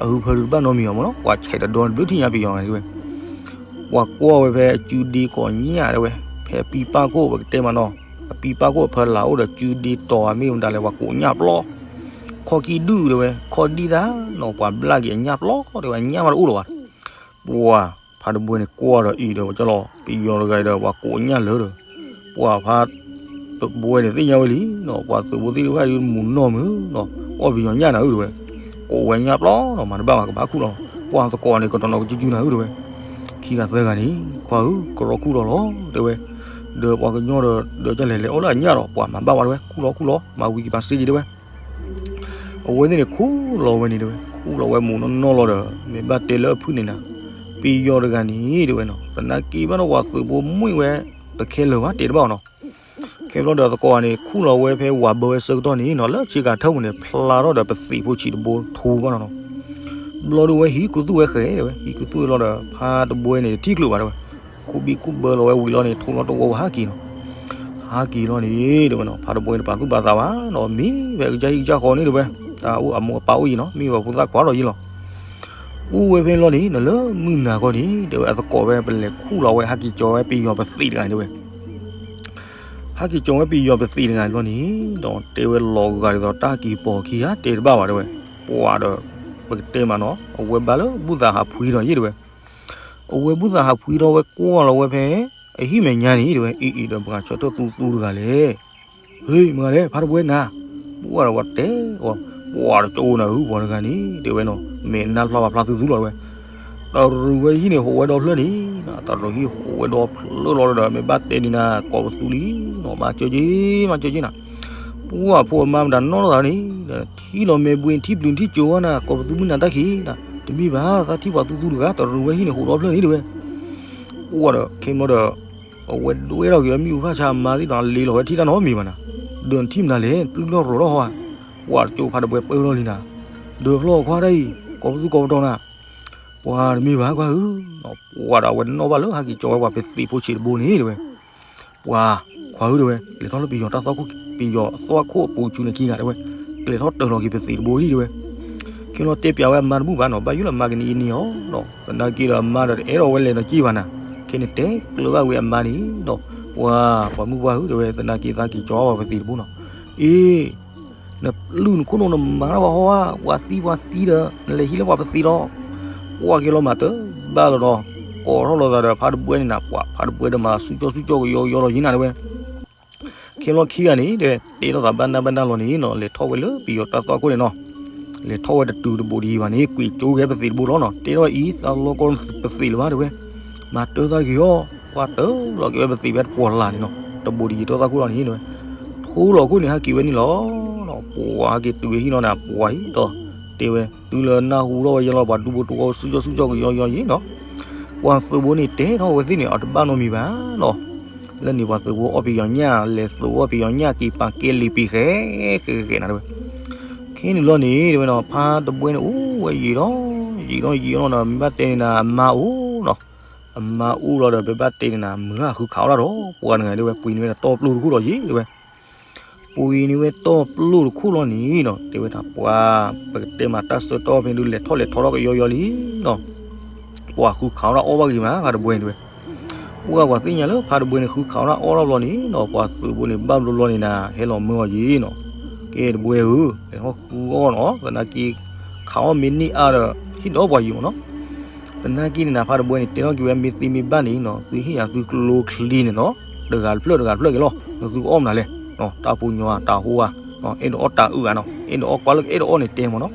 အဟုဖၢဒုးတဘၣ်နီတမံၤအီၤမ့ၢ်နီၤ ပှၤဆဲးတဒီတဘျုးထံၣ်ညါပယီၤဂၤန့ၣ်တဲဝဲ ပှၤကွၢ်ဝဲဖဲအစုဒ့ကိးညၣ်တဲဝဲ ဖဲအပံပၢ်ခိၣ်ပကတဲမးနီၤ အပံပၢ်ခိၣ်အဖၢလၢ်အိၣ်ဒီးစုဒ့တီၤအမ့ၢ်မတၤလဲၣ် ပှၤကိးညၣ်ပျီ ခီၣ်ကံၣ်ဒုၣ်တဲဝဲ ခီၣ်ဒံၣ်သၣ်နီၤ ပှၤဘျၣ်က့ၤအညၣ်ပျီတဲဝဲ အညၣ်မးတအိၣ်လၢၤဘၣ် ပှၤဖါတဘှဲန့ၣ်ကွၢ်ဒီးအံၤဒီး ပကလီၤ ပယီၤတဂၤအံၤဒီး ပှၤကိးညၣ်လၢဒီး ပှၤဖါတဘှဲန့ၣ်သ့ၣ်ညါဝဲလံနီၤ ပှၤသုးဖိသ့ၣ်တဖၣ်ဒုးမူးနီၢ်မုၢ်နီၤ အီၣ်ပယီၤညၣ်နၤဧၢတဲဝဲ ကိးဝဲညၣ်ပျီနီၤ မၤတဘၣ်ဘၣ်ကဘၣ်ခူၣ်လီၤ ပှၤသကိးန့ၣ် ကတီၤနီၤကစုကစုနၤဧၢတဲဝဲ ခံဂၤသၢဂၤန့ၣ် ခွါဧၢ ကရီခူၣ်လီၤလီၤတဲဝဲ ဒီးပှၤကညီဒီး ဒီးကလဲၤလဲၤအီၣ်လၢအညၣ်ဒီး ပှၤမၤဘၣ်ဝဲတဲဝဲ ခူၣ်လီၤခူၣ်လီၤ မၤဝံၤက့ၤပာ်စ့က့ၤတဲဝဲ အဝဲသ့ၣ်န့ၣ်ခူၣ်လီၤဝဲန့ၣ်တဲဝဲ ခူၣ်လီၤဝဲမူးနီၢ်နီၢ်လီၤဒီး မ့ၢ်ဘၣ်တဲလၢအဖုၣ်န့ၣ်နၤ ပယီၤတဂၤန့ၣ်တဲဝဲနီၤ သနာ်က့ဘၣ်ဒီးပှၤသုးဖိမှံဝဲ တခဲလၢာ်ဘၣ်တဲတဘၣ်အီၤနီၤ ခဲဘျီဒီးသကိးန့ၣ် ခူၣ်လီၤဝဲဖဲဝၤဘၢဝဲဆၢကတီၢ်န့ၣ်နီၤ လၢဆ့ကၤထၢၣ်ပူၤန့ၣ် ဖျါထီၣ်ဒီးပသံးဖိဆံးတဘိထူဘၣ်နီၤနီၤ ဘျီဒုးဝဲဟံးကူသူၣ်ဝဲဃဲတဲဝဲ ဟံးကူသူၣ်ဝဲလီၤဒီး ဖါတဘှဲန့ၣ် တထံၣ်ကျၢၤဘၣ်တဲဝဲ ခူၣ်ဘံၣ်ခူၣ်ဘၢလီၤဝဲဝံၤလီၤန့ၣ် ထိလီၤတဝီဝဲဟးက့ၤနီၤ ဟးက့ၤလီၤန့ၣ်တဲဝဲနီၤ ဖါတဘှဲန့ၣ် ပာ်သူၣ်ပာ်သးဘၣ်နီၤ မံဝဲကစၢ်ဟံၣ်ကစၢ်ဃီန့ၣ်တဲဝဲ တၢ်အိၣ်အမိၢ်အပၢ်အိၣ်ယံၤနီၤ မ့ၢ်ဝဲဖိသၣ်ခွါလီၤယံၤလီၤ အိၣ်ဝဲဖဲလီၤန့ၣ် နလၢမုၢ်နၤခီန့ၣ် တဲဝဲအသကိးဝဲ ပလဲၤခူၣ်လီၤဝဲ ဟးက့ၤကၠီၤဝဲပယီၤပသံးတဂၤန့ၣ်တဲဝဲ ဟးက့ၤကၠီၤဝဲပယီၤပသံးတဂၤန့ၣ်လီၤန့ၣ် ဒီးတဲဝဲလီၤဂာ်ဒ်သိးတၢ်က့ၤပိာ်ခံဂၤတဲတဘၣ်ဘၣ်တဲဝဲ ပှၤဒီး ပကတဲမးနီၤ အဝဲဘၣ်လၢဘူၣ်သးဟးဖှံဒီးယ့ၢ်တဲဝဲ အဝဲဘူၣ်သးဟးဖှံဒီးဝဲကွၢ်လီၤဝဲဖဲ အဟံၣ်မဲာ်ညါန့ၣ်တဲဝဲ အံၤအံၤဒီးပှၤဆၢထၢၣ်သူသူတဂၤလဲၣ် ဟ့ၣ် မတၤလဲၣ် ဖါတဘှဲနၤ ပှၤဒီးပှၤတဲအီၤ ပှၤတကၠိနၤဧၢ ပှၤတဂၤန့ၣ် တဲဝဲနီၤ မဲာ်နါဖျါပှၤဖျါသူသူလီၤတဲဝဲ တရူးဝဲဟံၣ်န့ၣ် ဟိးဝဲဒီဖျၢၣ်န့ၣ် တရူးဟံၣ်ဟိးဝဲဒီဖျၢၣ်လီၤဒီး မ့ၢ်ဘၣ်တဲဒ်နၤ ကိးပသူလံနီၤ မၤစၢၤက့ၤ မၤစၢၤက့ၤနၤ ပှၤဖိအမါမတၤနီၢ်လိာ်သးန့ၣ် ထံၣ်လီၤမဲာ်ဘှံးထံၣ်ပျုၤထံၣ်ကၠိဝဲနၤ ကိးပသူမုၢ်နၤတၢ်ခံးနၤ တမ့ၢ်ဘၣ် သးထံၣ်ပှၤသူသူတဂၤ တရူးဝဲဟံၣ်န့ၣ် ဟိးဒီဖျၢၣ်န့ၣ်တဲဝဲ ပှၤဒီး ခဲမီဒီး အဝဲဒွဲထီၣ်က့ၤဝဲမ့ၣ်အူဖၣ်ဆါအမါသ့ၣ်ဒီး လ့လီၤဝဲထံၣ်တၢ်နီတမံၤဘၣ်နၤ ဒီးနထံၣ်မနုၤလဲၣ် ပျုၢ်ထီၣ်ရိးထီၣ်ဟီဧါ ပှၤတကၠိဖါတဘှဲပၢလီၤလံနၤ ဒီးဖျီၣ်ခွါတၢ်အံၤ ကိးပသူကိးပတီၤနၤ ပှၤတမ့ၢ်ဘၣ်ကွၢ်ဧၢ ပှၤဒီးအဝဲနီၣ်ဘၣ်လၢဟဲက့ၤကၠီဝဲပှၤဖဲသံးဖိဆံးတဘိန့ၣ်တဲဝဲ ပှၤ ပှၤဧၢ တဲဝဲ, လဲၤထီၣ်လၢပယီၤတၢ်သွၣ်ခိၣ် ပယီၤသွၣ်ခိၣ်အပူၤဆူန့ၣ်ခံဂၤ တဲဝဲ, ကလဲၤထီၣ်တၢၤလီၤက့ၤပသံးတဘိဒံး တဲဝဲ. ခဲလီၤတဲပျးဝဲအမါတဘူၣ်ဘၣ်နီၤ, ဘၣ်ယိၣ်လၢအမါကနံၤအံၤန့ၣ်အီၤနီၤ, သနာ်က့ဒီးအမါဒီးတအဲၣ်ဒိးဝဲလဲၤနီၤက့ၢ်ဘၣ်နၤ. ခဲန့ၣ်တဲကျၢၤဘၣ်ဝဲအမါန့ၣ်နီၤ, ပှၤ ပှၤမုၣ်ပှၢ်ဧၢ တဲဝဲ, သနာ်က့သးက့ၤကၠီဘၣ်ပသံးတဘိနီၤ. အ့ နလုၢ်နခိၣ်နူာ်နမၤတၢ်ပှၤဟီဧါ, ပှၤသံပှၤသံဒီး နလဲၤဟံးလၢပှၤပသံးလီၤ. ပှၤက့ၤလီၤမၤတၢ်ဘၣ်လီၤဒီး ကိးထီၣ်လိာ်သးဒီးဖါတဘှဲန့ၣ်နၤ, ပှၤဖါတဘှဲဒီးမၤဆူၣ်ကၠီဆူၣ်ကၠီကယီကယီလီၤယံၤနၤ တဲဝဲ. ခဲလီၤခံဂၤန့ၣ် တဲ တဲထီၣ်သးဘၣ်နၢ်ဘၣ်နၢ်လီၤန့ၣ်နီၤ, လဲၤထီၣ်ဝဲလၢပယီၤတၢ်သွၣ်ခိၣ်န့ၣ်နီၤ, လဲၤထီၣ်ဝဲတတုၤတဘူးဒံးဘၣ်န့ၣ် ကွံာ်ကၠိက့ၤပသံးတဘိလီၤနီၤ, တဲထီၣ်အံၤ သးလီၤကီၢ်ပသံးလၢၤဘၣ် တဲဝဲ. မၤတၢ်သးက့ၤအီၤ, ပှၤတၢၤလီၤက့ၤဝဲပသံးဝဲတပှီၤလၢ်န့ၣ်နီၤ, တဘူးဒံးတၢ်သွၣ်ခိၣ်လီၤန့ၣ် တဲဝဲ. ထူလီၤခိၣ်န့ၣ် ဟဲက့ၤဝဲန့ၣ်လီၤ. ပှၤဟဲက့ၤတုၤဝဲဟံၣ်နီၤန့ၣ် ပှၤအံၤဒီး တဲဝဲ, တုၤလၢနၢ်ဟူထီၣ်ဝဲယလီၤ ပှၤဒူဖိတဝီဆူၣ်ကၠီဆူၣ်ကၠီကယီကယီယံၤနီၤ, ပှၤသုးဖိန့ၣ်တဲထီၣ်ဝဲသ့ၣ်န့ၣ် အတဘၣ်နီတမံၤဘၣ်နီၤ. လၢန့ၣ်ပှၤသုးဖိအီၣ်ပယီၤညၣ် လဲၤသုးအီၣ်ပယီၤညၣ်က့ၤပာ်ကဲလံာ်ပံၤဃဲ ဃဲဃဲဃဲနၤ တဲဝဲ. ခဲန့ၣ်လီၤန့ၣ် တဲဝဲနီၤ, ဖါတဘှဲန့ၣ်အိၣ်ဝဲယံာ်ဒီး ယံာ်ဒီးယံာ်ဒီးနီၤ, မ့ၢ်ဘၣ်တဲန့ၣ်နၤ အမါအိၣ်နီၤ, အမါအိၣ်လီၤဒီး မ့ၢ်ဘၣ်တဲန့ၣ်နၤ မုၢ်လၢ်ဃုခးအီၣ်တၢ်ဒီး ပှၤတဂၤ တဲဝဲ, ပှ့ၤန့ၢ်ဝဲဒီးတီၢ်ပျိၢ်တခိၣ်လီၤယံၤ တဲဝဲ. ပှ့ၤန့ၢ်ဝဲတီၢ်ပျိၢ်တခိၣ်လီၤန့ၣ်နီၤ, တဲဝဲဒၣ်ပှၤ ပကတဲမးတၢ်ဆၢကတီၢ်ဖဲဒုး လဲၤထီၣ်လဲၤထီထီၣ်ကယီယီလံနီၤ, ပှၤဃုခးအီၣ်တၢ်အီၣ်ဘၣ်ဂ့ၤမး ဖါတဘှဲန့ၣ် တဲဝဲ. ပှၤ ပှၤသ့ၣ်ညါလၢဖါတဘှဲန့ၣ် ဃုခးအီၣ်တၢ်အီၣ်တၢ်ဘျီန့ၣ်နီၤ, ပှၤသုးဖိန့ၣ် ဘၣ်ဘျီဘျီန့ၣ်နၤ ဟဲလီၤမၢအီၤယံၤနီၤ, ကဲတဘှဲဧၢ, လဲၤထီၣ်ဃုအီၣ်နီၤ, သနာ်က့ ခးအီၣ်မ့ၢ်န့ၢ်အါဒီး ဟ့ၣ်ဒီးပှၤယံၤမးနီၤ. သနာ်က့န့ၣ်နၤ ဖါတဘှဲန့ၣ် တဲထီၣ်က့ၤဝဲ မ့ၢ်သ့မ့ၢ်ဘၣ်န့ၣ်နီၤ, သုဟ့ၣ်ယၤသုကျိချံန့ၣ်နီၤ, တဂၤတဖျၢၣ်တဂၤတဖျၢၣ်က့ၤလီၤ, နသုကအီၣ်မနုၤလဲၣ်, တၢ်ဖိညီတၢ်ဟိဧါ, အဲၣ်ဒိးအီၣ်တၢ်အုၣ်ဧါနီၤ, အဲၣ်ဒိးအီၣ်ကွၢ်လၢကအဲၣ်ဒိးအီၣ်န့ၣ်တဲမးနီၤ.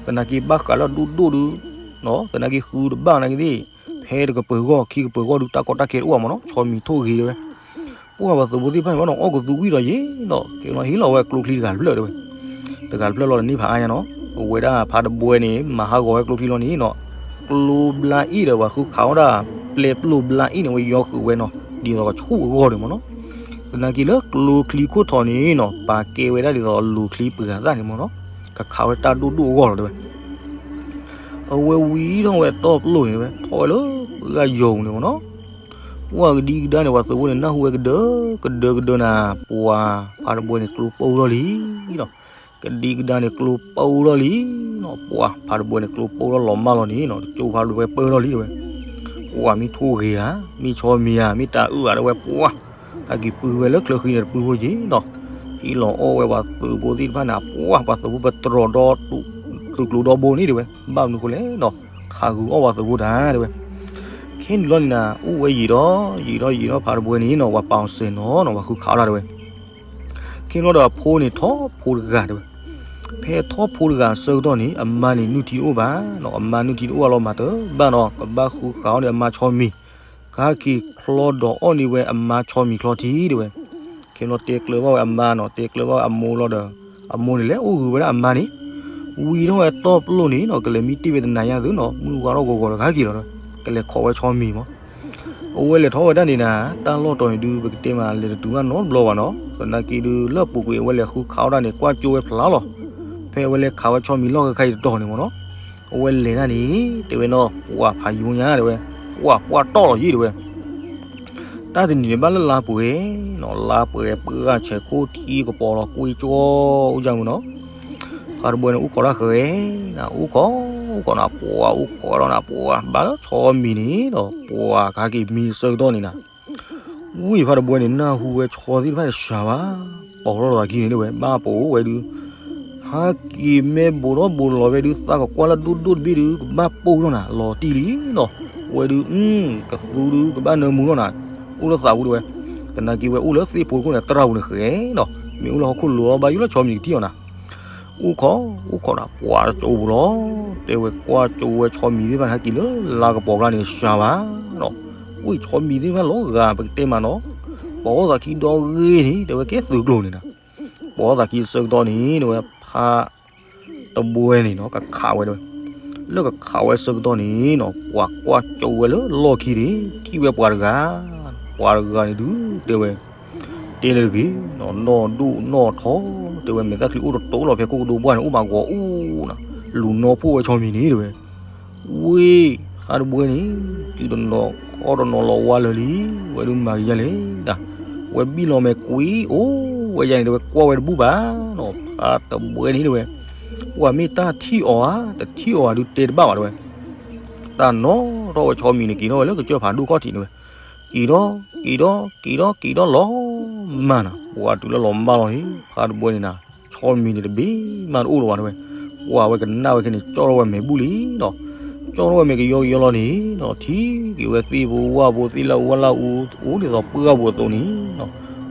သနာ်က့ဘၣ်ဃးလၢအဒိၣ်ဒိၣ်ဒုး သနာ်က့ဃုတဘၣ်သနာ်က့သ့ၣ်, ဖဲတကပၤဂီၢ်ခံကပၤဂီၢ်ဒုး တၢ်ကီတၢ်ခဲတအိၣ်ဘၣ်မးနီၤ, ဆီမံၤထိၣ်ဂ့ၤတဲဝဲ. ပှၤ ပှၤသုးဖိသ့ၣ်တဖၣ်န့ၣ်ဘၣ်နီၤ အီၣ်ကသူဝံၣ်ဒီးယံၤနီၤ, ကဲလီၤဟ့ၣ်လီၤဝဲကျိချံတဂၤတဖျၢၣ်တဲဝဲ, တဂၤတဖျၢၣ်လီၤဒီးန့ၢ်ဖးအါညါနီၤ, အဝဲဒၣ်ဖါတဘှဲန့ၣ် မၤဟးဂီၤဝဲကျိချံလီၤန့ၣ်နီၤ, ကျိဘျါအ့ၣ်ဒီးပှၤဃုခးအီၣ်ဒၣ် ပျဲပျိၢ်ဘျါအ့ၣ်န့ၣ် ဝဲယီၤဃုာ်ဝဲနီၤ, ဒ်သိးကဆူၣ်အဂီၢ်န့ၣ်မးနီၤ. သနာ်က့လၢကျိချံခိၣ်ထီၣ်န့ၣ်နီၤ ပာ်ကဲဝဲဒၣ်ဒ်သိးလိၤချံပှဲၤဂၤသၣ်န့ၣ်မးနီၤ, ကခးဝဲတၢ်ဒိၣ်ဒိၣ်အဂီၢ်လီၤတဲဝဲ. အဝဲဝံၤထီၣ်ဝဲတီၢ်ပျိၢ်န့ၣ်ဝဲ ထီၣ်ဝဲလၢပှၢ်ယိၤန့ၣ်မးနီၤ. ပှၤကဒံကဒါန့ၣ် ပှၤသုးဖိန့ၣ် နၢ်ဟူဝဲကဒၢ ကဒၢကဒၢနၤ, ပှၤဖါတဘှဲန့ၣ် ကျိပူထီၣ်လံနီၤ. ကဒံကဒါန့ၣ် ကျိပူထီၣ်လံနီၤ, ပှၤဖါတဘှဲန့ၣ် ကျိပူထီၣ်လီၤမၢ်လီၤန့ၣ်နီၤ, တကၠိဖါတဘှဲပၢထီၣ်လံတဲဝဲ. ပှၤမ့ၢ်ထိၣ်ဂ့ၤဧါ, မ့ၢ်ဆီမံၤဧါ, မ့ၢ်တၢ်အုၣ်ဧါတဲဝဲ, ပှၤ ဟဲက့ၤပုၢ်ဝဲလၢချၢဃံန့ၣ် တပုၢ်ဖိယံၤနီၤ. ဟ့ၣ်လီၤအီၣ်ဝဲပှၤသုးဖိသ့ၣ်တဖၣ်န့ၣ် ပှၤ ပှၤသုးဖိပတြီၤဒီ သုးကျိၤဒီဘိန့ၣ်တဲဝဲ, ဘၣ်မနုၤဃိလဲၣ်နီၤ, ခးဂုာ်အီၣ်ပှၤသုးဖိတၢ်တဲဝဲ. ခဲန့ၣ်လီၤန့ၣ်နၤ အိၣ်ဝဲယံာ်ဒီး ယံာ်ဒီးယံာ်ဒီးဖါတဘှဲန့ၣ်နီၤ ပှၤပာ်အီၤစဲၤနီၤနီၤ ပှၤဃုခးအီၣ်တၢ်တဲဝဲ. ခဲန့ၣ်လီၤဒီးအဖိန့ၣ်ထီၣ်ဖိတဂၤတဲဝဲ. ဖဲထီၣ်ဖိတဂၤအဆၢကတီၢ်န့ၣ် အမါန့ၣ်နုၢ်ထံတအိၣ်ဘၣ်နီၤ, အမါနုၢ်ထံတအိၣ်ဘၣ်လီၤမၤတၢ်ဘၣ်နီၤ, ကဘၣ်ဃုခးအီၣ်န့ၢ်အမါဆီမံၤ, ကဟဲက့ၤချီဒီးအီၣ်န့ၢ်ဝဲအမါဆီမံၤချီထံတဲဝဲ. ခဲန့ၣ်လီၤတဲကျၢၤဘၣ်ဝဲအမါနီၤ, တဲကျၢၤဘၣ်ဝဲအမိၢ်လီၤဒီး အမိၢ်န့ၣ်လဲၤအိၣ်ဂုာ်ဝဲဒၣ်အမါန့ၣ်, ဝံၤထီၣ်ဝဲတီၢ်ပျိၢ်န့ၣ်နီၤ ကလဲၤမံတ့ၢ်ဝဲတနၤညါသုနီၤ, မုၢ်ဝါထီၣ်ဂီၤဂီၤဒီးကဟဲက့ၤလီၤ, ကလဲၤခိးဝဲဆီမံၤမး. အဝဲလဲၤထီၣ်ဝဲဒၣ်န့ၣ်နၤ တၢ်လီၢ်တီၤန့ၣ်ဒုး ပကတဲမးလဲၤတတုၤဘၣ်နီတဘျီဘၣ်နီၤ, သနာ်က့ဒုးလၢအပူၤကွံာ်အဝဲလဲၤဃုခးအီၣ်တၢ်န့ၣ် ကွၢ်ကၠိဝဲဖျါလီၤ. ဖဲအဝဲလဲၤခးဝဲဆီမံၤလီၢ်ခါခါအံၤတတီၤန့ၣ်မးနီၤ, အဝဲလဲၤတၢ်န့ၣ် တဲဝဲနီၤ ပှၤဖးယိညါတဲဝဲ, ပှၤပှၢ်တီၢ်လီၤယံၤတဲဝဲ. တၢ်တနံၤန့ၣ်ဘၣ်လၢလါပှဲၤနီၤ, လါပှဲၤပှၢ်ဆဲးခိၣ်ထံကပီၤလီၤကွ့ကၠီ အိၣ်ယၢ်မုၢ်နီၤ. ဖါတဘှဲန့ၣ် အိၣ်ခိးတၢ်ဃဲၤနၤ, အိၣ်ခိး အိၣ်ခိးနၤ ပှၤ အိၣ်ခိးဒီးနၤ ပှၤ ဘၣ်လၢဆီမံၤန့ၣ်ဒီး ပှၤကဟဲက့ၤမံအဆၢကတီၢ်န့ၣ်နၤ, ဝံၢ်ဖါတဘှဲန့ၣ် နၢ်ဟူဝဲဆီသ့ၣ်တဖၣ်တစှၤဘၣ်, ပိာ်ထီၣ်သးခံန့ၣ်တဲဝဲ ဘၣ်ပိာ်ဝဲဒုး ဟဲက့ၤမ့ၢ်ဘိးထီၣ်ဘိးလီၤဝဲဒုး သးကကွၢ်လၢဒိၣ်ဒိၣ်တဘ့ၣ်ဒုး ကဘၣ်ပိၢ်ထီၣ်နၤ လီၤတံၢ်လံနီၤ, ဝဲဒုး ကသူဒုး ကဘၣ်နၢမူထီၣ်နၤ, အိၣ်လၢသးပူၤတဲဝဲ, သနာ်က့ဝဲအိၣ်လၢသ့ၣ်ဖိခိၣ်န့ၣ် သရၣ်ပူၤန့ၣ်ဃဲနီၤ, မ့ၢ်အိၣ်လၢဟီၣ်ခိၣ်လိၤအီၤ ဘၣ်ယိၣ်လၢဆီမံၤကထံၣ်အီၤနၤ အိၣ်ခိး အိၣ်ခိးဒီးပှၤတကၠိပူၤလီၤ, တဲဝဲကွၢ်ကၠိဝဲဆီမံၤသ့ၣ်တဖၣ်န့ၣ် ဟဲက့ၤလၢလါကပီၤကျါန့ၣ် စှၤဘၣ်နီၤ, ဝံၢ်ဆီမံၤသ့ၣ်တဖၣ်လီၤဂာ် ပကတဲမးနီၤ, ပိာ်အီၣ်သးခံဒီဂ့ၤန့ၣ် တဲဝဲကဲသုးကျိၤန့ၣ်နၤ, ပိာ်အီၣ်သးခံအဆၢကတီၢ်န့ၣ် တဲဝဲဖါတဘှဲန့ၣ်နီၤ ကခးဝဲတဲဝဲ, လၢကခးဝဲအဆၢကတီၢ်န့ၣ်နီၤ ပှၤကွၢ်ကၠိဝဲလၢလီၢ်ခံန့ၣ် ထံၣ်ဝဲပှၤတဂၤ, ပှၤတဂၤန့ၣ်ဒုး တဲဝဲ တဲန့ၣ်တဂ့ၤ, နီၢ်ဒိၣ်နီၢ်ထီ တဲဝဲ မဲာ်သၣ်ချံအိၣ်တတိၤလီၤ ဖဲခိၣ်ကဒိဘှၢ်န့ၣ် အိၣ်မးဂီၤအူနီၤ, လူၤနီၢ်ဖိၣ်ဝဲဆီမံၤန့ၣ်တဲဝဲ, ဝ့ၢ် ဖါတဘှဲန့ၣ် တုၤတနီၤခီၣ်တနီၤလီၤဝါလၢာ်လံ, ဝဲဒုးမၤကယၤလဲၣ်ဒၣ်, ဝဲဘံၣ်လီၤမဲာ်ကွံာ်အိၣ်ဝဲယၤန့ၣ် တဲဝဲကွၢ်ဝဲတဘူၣ်ဘၣ်နီၤ. ဖါတဘှဲန့ၣ်တဲဝဲ, ပှၤမ့ၢ်တၢ်ထံၣ်အီၤဧါ, တထံၣ်အီၤဧါဒုးတဲတဘၣ်ဘၣ်တဲဝဲ. တၢ်နီၣ်ထီၣ်ဝဲဆီမံၤန့ၣ် က့ၤထီၣ်ဝဲလၢကစၢၢ်ဖးဒိၣ်ခီၣ်ထံးန့ၣ်ဝဲ, က့ၤထီၣ် က့ၤထီၣ် က့ၤထီၣ် က့ၤထီၣ်လီၤမၢ်နီၤ. ပှၤတုၤလၢလီၤမၢ်လီၤန့ၣ် ဖါတဘှဲန့ၣ်နၤ ဆီမံၤန့ၣ်တဘ့ၣ်မးတအိၣ်လၢၤဘၣ်တဲဝဲ. ပှၤဝဲကနၣ်ဝဲခဲန့ၣ် ကၠီၣ်ထီၣ်ဝဲမဲာ်ဘူၣ်လံနီၤ. ကၠီၣ်ထီၣ်ဝဲမဲာ်ကယီကယီလီၤန့ၣ်နီၤ ထံၣ်က့ၤဝဲသ့ၣ်ဖိဝၣ်ဖိသ့ၣ်လၢအူဝဲလၢအူ အိၣ်ဒ်သိးပှၢ်ဖိအသိးန့ၣ်နီၤ.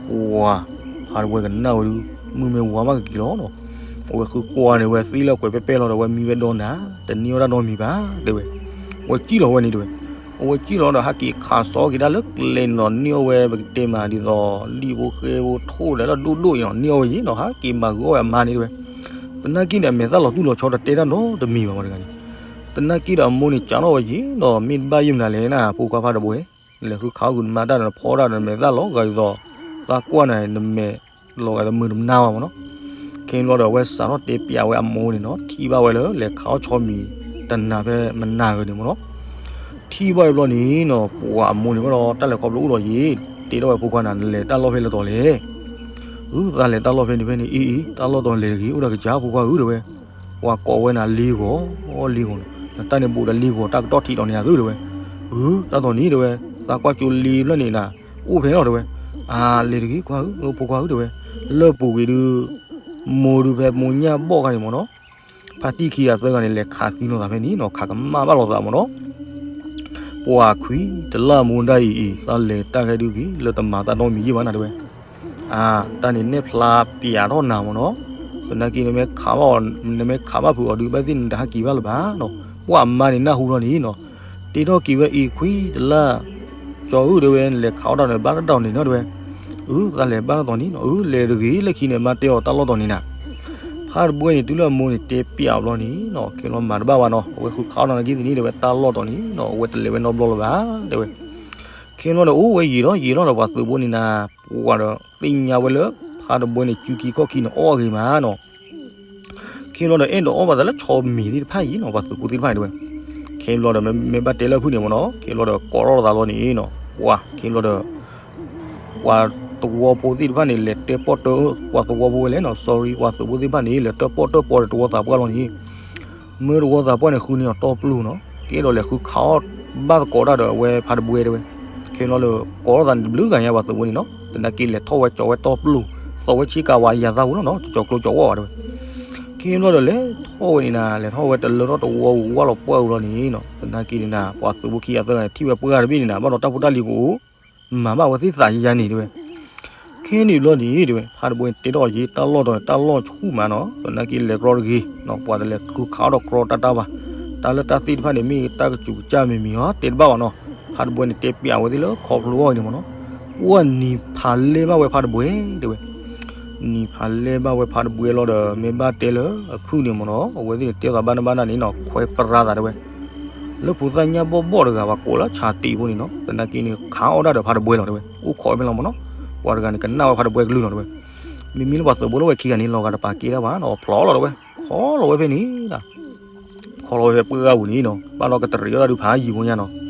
ပှၤ ဖါတဘှဲကနၣ်ဝဲဒုး မုၢ်မ့ၢ်ဝါမးကက့ၤလီၤနီၤ. အဝဲဃုကွၢ်န့ၢ်ဝဲသ့ၣ်လၢကွဲးပဲပဲလီၤဒီး ဝဲမံဝဲဒီနၤ တန့ၢ်ဝဲဒၣ်နီတမံၤဘၣ်တဲဝဲ. ဝဲစံၣ်လီၤဝဲန့ၣ်တဲဝဲ. အဝဲစံၣ်လီၤဒီး ဟးက့ၤခးစီက့ၤဒၣ်လၢကျဲန့ၣ်နီၤ န့ၢ်အီၣ်ဝဲ ပကတဲမးဒ်သိး လံာ်ဖိဃဲဖိထိၣ်ဒီးလၢဒိၣ်ဒိၣ်အံၤနီၤ န့ၢ်အီၣ်ဝဲယံၤနီၤ ဟးက့ၤမၤဂုာ်အီၣ်ဝဲအမါန့ၣ်တဲဝဲ. သနာ်က့န့ၣ် အမဲာ်သၣ်လီၤတူၢ်လီၤဆီတတဲတၢ်နီတမံၤဘၣ်ဝဲတဂၤန့ၣ်. သနာ်က့ဒီးအမိၢ်န့ၣ် ကးထီၣ်ဝဲယံၤနီၤ မ့ၢ်တဘၣ်ယဲၢ်မနုၤလဲၣ်နၤ ဖိခွါဖါတဘှဲ လဲၤဃုခးအီၣ်ဂုာ်နမါတၢ်ဒီးနဖီတၢ်ဒီး နမဲာ်သၣ်လီၤဂာ်ဒ်သိး သးကွၢ်နၤ နမဲာ်လီၤဂာ်တမုာ်တမနါဘၣ်မ့ၢ်နီၤ. ခဲန့ၣ်ဘျီဒီး အဝဲစးထီၣ်တဲပျးဝဲအမိၢ်န့ၣ်နီၤ ထံၣ်ဘၣ်ဝဲလၢလဲၤခးအီၣ်ဆီမံၤတနၤဖဲမနၤဂ့ၤန့ၣ်မ့ၢ်နီၤ. ထံၣ်ဘၣ်ဝဲဘျီန့ၣ်နီၤ ပှၤအမိၢ်န့ၣ်ဝဲဒီး တၢ်လဲၤခီဖျိအိၣ်ဒီးယံၤ တဲထီၣ်ဝဲဖိခွါနၤ နလဲၤတၢ်လီၢ်ဖဲလဲၣ်တီၤလဲၣ်. အု သးလဲၤတၢ်လီၢ်ဖဲန့ၣ်ဖဲန့ၣ် အ့အ့ တၢ်လီၢ်တီၤလဲၤတဂ့ၤ အိၣ်ဒီးကစၢ်ဖိခွါဧၢတဲဝဲ. ပှၤကိးဝဲနၤလ့ဂီၤ လ့ဂီၤန့ၣ် နတၢ်န့ၣ်ဘူးဒီးလ့ဂီၤ တၢ်ကတီၢ်ထံးတီၤန့ၣ်ဧါသုတဲဝဲ. အု တၢ်တီၤန့ၣ်တဲဝဲ သးကွၢ်ကၠိလ့ဖျၢၣ်န့ၣ်နၤ အိၣ်ဖဲလီၤတဲဝဲ. အါ လဲၤတဂ့ၤခွါဧၢ ဖိခွါဧၢတဲဝဲ. လၢပူၤကွံာ်ဒုး မိၢ်ဒုးဖဲမိၢ်ညၣ်ဘီၣ်ခါန့ၣ်မ့ၢ်နီၤ ဖါတံၢ်ခံဂၤသၢဂၤန့ၣ် လဲၤခးသံလိာ်သးဖဲန့ၣ်နီၤ ခးကမၣ်ဘၣ်လိာ်သးမ့ၢ်နီၤ. ပှၤခွံတလၢ်မိၢ်ဒၣ်အံၤအံၤ သးလဲၤတၢ်ခဲဒုးက့ၤ လၢတမၤတၢ်နီတမံၤယံၤဘၣ်နၤတဲဝဲ. အါ တၢ်န့ၣ်နဲၣ်ဖျါပျးထီၣ်နၤမ့ၢ်နီၤ. သနာ်က့ နမ့ၢ်ခးဘၣ်အီၤ နမ့ၢ်ခးဘၣ်ဖုးအီၤဒုး ဘၣ်သ့ၣ်နတဟးက့ၤဘၣ်လၢၤဘၣ်နီၤ. ပှၤအမါန့ၣ်နၢ်ဟူလီၤန့ၣ်နီၤ တ့ထီၣ်က့ၤဝဲအံၤခွံတလၢ် ကၠီဧၢတဲဝဲ နလဲၤခးအီၣ်တၢ်န့ၣ် ဘၣ်တၢ်တီၤန့ၣ်နီၤတဲဝဲ. အု သးလဲၤဘၣ်တၢ်တီၤန့ၣ်နီၤ အု လဲၤတဂ့ၤ လၢခံန့ၣ် မါတဲအီၤတၢ်လီၢ်တီၤန့ၣ်နၤ. ဖါတဘှဲန့ၣ် တုၤလၢအမိၢ်န့ၣ်တဲပျးအီၤဘျီန့ၣ်နီၤ ခဲလီၤမၤတဘၣ်ဘၣ်နီၤ အဝဲဃုခးအီၣ်တၢ်နာ်က့သ့ၣ်န့ၣ်တဲဝဲ တၢ်လီၢ်တီၤန့ၣ်နီၤ အဝဲတလဲၤဝဲနီတဘျီလၢၤဘၣ်တဲဝဲ. ခဲလီၤဒီး အိၣ်ဝဲယံာ်လီၤယံာ်လီၤဒီး ပှၤသုးဖိန့ၣ်နၤ ပှၤဒီးသ့ၣ်ညါဝဲလၢ ဖါတဘှဲန့ၣ် စုခံခီၣ်ခံန့ၣ် အီၣ်အဂ့ၤမးနီၤ. ခဲလီၤဒီး အဲၣ်ဒိးအီၣ်ဘၣ်သးလၢဆီမံၤသ့ၣ်တဖၣ်အံၤနီၤ ပှၤသုးဖိသ့ၣ်တဖၣ်န့ၣ်တဲဝဲ. ခဲလီၤဒီး မ့ၢ်ဘၣ်တဲလၢဖုၣ်န့ၣ်မ့ၢ်နီၤ ခဲလီၤဒီး ကိးထီၣ်သးလီၤန့ၣ်နီၤ ပှၤ ခဲလီၤဒီး ပှၤသဝီဖိသ့ၣ်တဖၣ်န့ၣ် လဲၤတၢၣ်ပီၣ်တၢၣ် ပှၤသဝီဖိဝဲလဲၣ်နီၤ sorry ပှၤသုးဖိသ့ၣ်တဖၣ်န့ၣ် လဲၤတၢၣ်ပီၣ်တၢၣ်ပီဒီးသဝီသးပှၢ်လီၤန့ၣ် မၢသဝီသးပှၢ်န့ၣ် ဃုန့ၢ်အီၤတီပျိၢ်နီၤ ကဲဒီးလဲၤဃုခးအီၣ်ဘၣ်သကိးတၢ်ဒီးအဝဲဖါတဘှဲတဲဝဲ. ခဲလီၤလၢ ကိးထီၣ်သးန့ၣ်တဘျုးဂၤညါပှၤသုးဖိန့ၣ်နီၤ သနာ်က့လဲၤထီၣ်ဝဲကၠီၤဝဲတီပျိၢ် သီးဝဲဆ့ကၤဝဲယၤသၣ်ဝဲလီၤနီၤ တကၠီၤကျိကၠီၤဝီၣ်ဘၣ်တဲဝဲ. ခဲလီၤဒီးလဲၤထီၣ်ဝဲန့ၣ်နၤ လဲၤထီၣ်ဝဲတလၢထီၣ်တဝီဝံၤဝၣ်လီၤပှၢ်ဝံၤလီၤန့ၣ်နီၤ သနာ်က့န့ၣ်နၤ ပှၤသုးဖိခံဂၤသၢဂၤန့ၣ် ထံၣ်ဝဲပှၢ်တဘ့ၣ်န့ၣ်နၤ ဘၣ်ဒီးတၢ်ဖိတၢ်လံၤကအိၣ် မၤဘၣ်ဝဲသ့ၣ်သးယါန့ၣ်တဲဝဲ. ခဲန့ၣ်ဘျီန့ၣ်တဲဝဲ ဖါတဘှဲန့ၣ်တဲထီၣ်အီၤယ့ တၢ်လီၢ်တီၤန့ၣ် တၢ်လီၢ်ဆူၣ်မးနီၤ သနာ်က့လဲၤကြီတဂ့ၤနီၤ ပှၤတလဲၤဃုခးအီၣ်ဒီးကြီတၢ်တၢ်ဘၣ်. တၢ်လၢတၢ်သ့ၣ်တဖၣ်န့ၣ် မ့ၢ်တၢ်ကစူးကစၢ်မံၤမံၤဟီ တဲတဘၣ်ဘၣ်နီၤ. ဖါတဘှဲန့ၣ်တဲပျးဝဲသ့ၣ်လၢခီဖျိအီၤန့ၣ်မ့ၢ်နီၤ. ပှၤနံၤဖးလဲၢ်ဘၣ်ဝဲဖါတဘှဲတဲဝဲ နံၤဖးလဲၢ်ဘၣ်ဝဲဖါတဘှဲလီၤဒီး မ့ၢ်ဘၣ်တဲလၢအဖုၣ်န့ၣ်မ့ၢ်နီၤ အဝဲသ့ၣ်န့ၣ်တဲသးဘၣ်နဘၣ်နန့ၣ်နီၤ ခွဲးပြါသးတဲဝဲ လၢဖိသၣ်ညၣ်ဘီၣ်ဘီၣ်တဂၤ ပှၤကိးလၢဆးတံးဖိန့ၣ်နီၤ သနာ်က့န့ၣ် ခးအီၣ်ဒၣ်ဒီးဖါတဘှဲလီၤတဲဝဲ အိၣ်ခိးဖဲလီၤမ့ၢ်နီၤ. ပှၤတဂၤန့ၣ် ကနၣ်ဝဲဖါတဘှဲကလုၢ်လီၤတဲဝဲ. မ့မ့ၢ်လၢပှၤသုးဖိလၢဝဲခံဂၤန့ၣ် လီၤဂာ်တပာ်ကဲတၢ်ဘၣ်နီၤ ဖျိးလီၤတဲဝဲ ခီလီၤဝဲဖဲန့ၣ်ဒၣ် ခီလီၤဝဲဖဲပှၢ်ဂၤပူၤန့ၣ်နီၤ ဘၣ်ဒီးကတရံးအီၣ်တၢ်ဒုးဖးယံာ်ဖိညါနီၤ.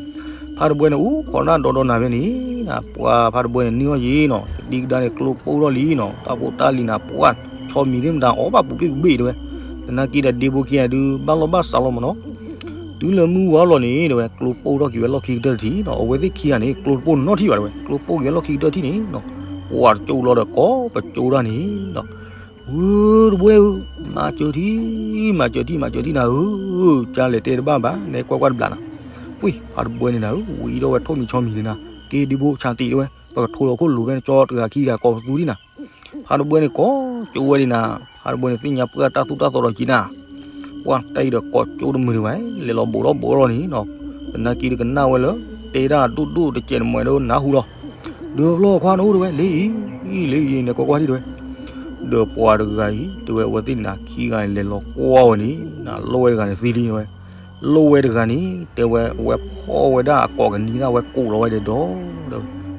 ဖါတဘှဲန့ၣ် အိၣ်ခိးနၢ်ဒီဒီနၤဖဲန့ၣ် ပှၤဖါတဘှဲန့ၣ် နံၤအီၣ်ယံၤနီၤ ကဒံကဒါန့ၣ် ကျိပိၢ်ထီၣ်လံနီၤ တၢ်ဖိတၢ်လံၤနၤ ပှၤ ဆီမံၤသ့ၣ်မတၤအီၣ်ဘၣ်ပူၤပ့ၣ်ပူၤဘ့ၣ်တဲဝဲ. သနာ်က့ဒီးဒ့ဖိခံဂၤဒုး ဘၣ်လီၢ်ဘၣ်စးလီၤမ့ၢ်နီၤ. တုၤလၢမုၢ်ဝါလီၤန့ၣ်တဲဝဲ ကျိပိၢ်ထီၣ်က့ၤဝဲလီၢ်ခံကတၢၢ်တထံၣ်နီၤ အဝဲသ့ၣ်ခံဂၤန့ၣ် ကျိတပိၢ်နီထံၣ်ဘၣ်တဲဝဲ ကျိပိၢ်က့ၤဝဲလီၢ်ခံကတၢၢ်ထံၣ်န့ၣ်နီၤ ပှၤတကၠိလီၤဒီးကိးပကၠိဒၣ်န့ၣ်နီၤ ဝုတဘှဲဧၢ, မၤစၢၤထံ, မၤစၢၤထံ, မၤစၢၤထံနၤဧၢ, ကၢ်လဲၤတဲတဘၣ်ဘၣ်, နဲကွၢ်ကွၢ်တဘျးနီၤ, ပှ့ၤ ဖါတဘှဲန့ၣ်နၤဧၢ, ဝံၤအံၤဒီးဝဲထိၣ်မံၤဆီမံၤန့ၣ်နၤ, က့ဒံဘိဆၣ်တံၢ်တဝဲ, ပကထိးလီၤခိၣ်လိၤဖဲနကၠီတဂၤခံဂၤကိးပသူဒံနၤ, ဖါတဘှဲန့ၣ်ကိးကၠိဝဲဒံနၤ, ဖါတဘှဲန့ၣ်သ့ၣ်ညါပှၢ်တၢ်သူၣ်တၢ်သီဒီးက့ၤနၤ, ပှၤတၢ်အံၤဒီးကိးကၠိတမုာ်ဒံးဘၣ်, လဲၤလီၤဘိးထီၣ်ဘိးထီၣ်လီၤန့ၣ်နီၤ, သနာ်က့ဒီးကနၣ်ဝဲလၢ တဲဒၣ်ဒိၣ်ဒိၣ်တစဲးတမှဲးဒီးနၢ်ဟူလီၤ, ဒီးဖျီခွါနအိၣ်တဝဲ, လ့အံၤ လ့အံၤ နဲကွၢ်ကွၢ်ထံတဝဲ, ဒီးပှၤတဂၤအံၤ တဲဝဲအဝဲသ့ၣ်န့ၣ်နၤ ခံဂၤန့ၣ် လဲၤလီၤကွၢ်ဝဲန့ၣ်နၤ, လိၣ်ဝဲတဂၤန့ၣ်သံလံဝဲ, လိၣ်ဝဲတဂၤန့ၣ် တဲဝဲ အဝဲဖီၣ်ဝဲဒၣ်အကိာ်ကနံၤဒၣ်ဝဲကိးလီၤဝဲဒီးဒီး,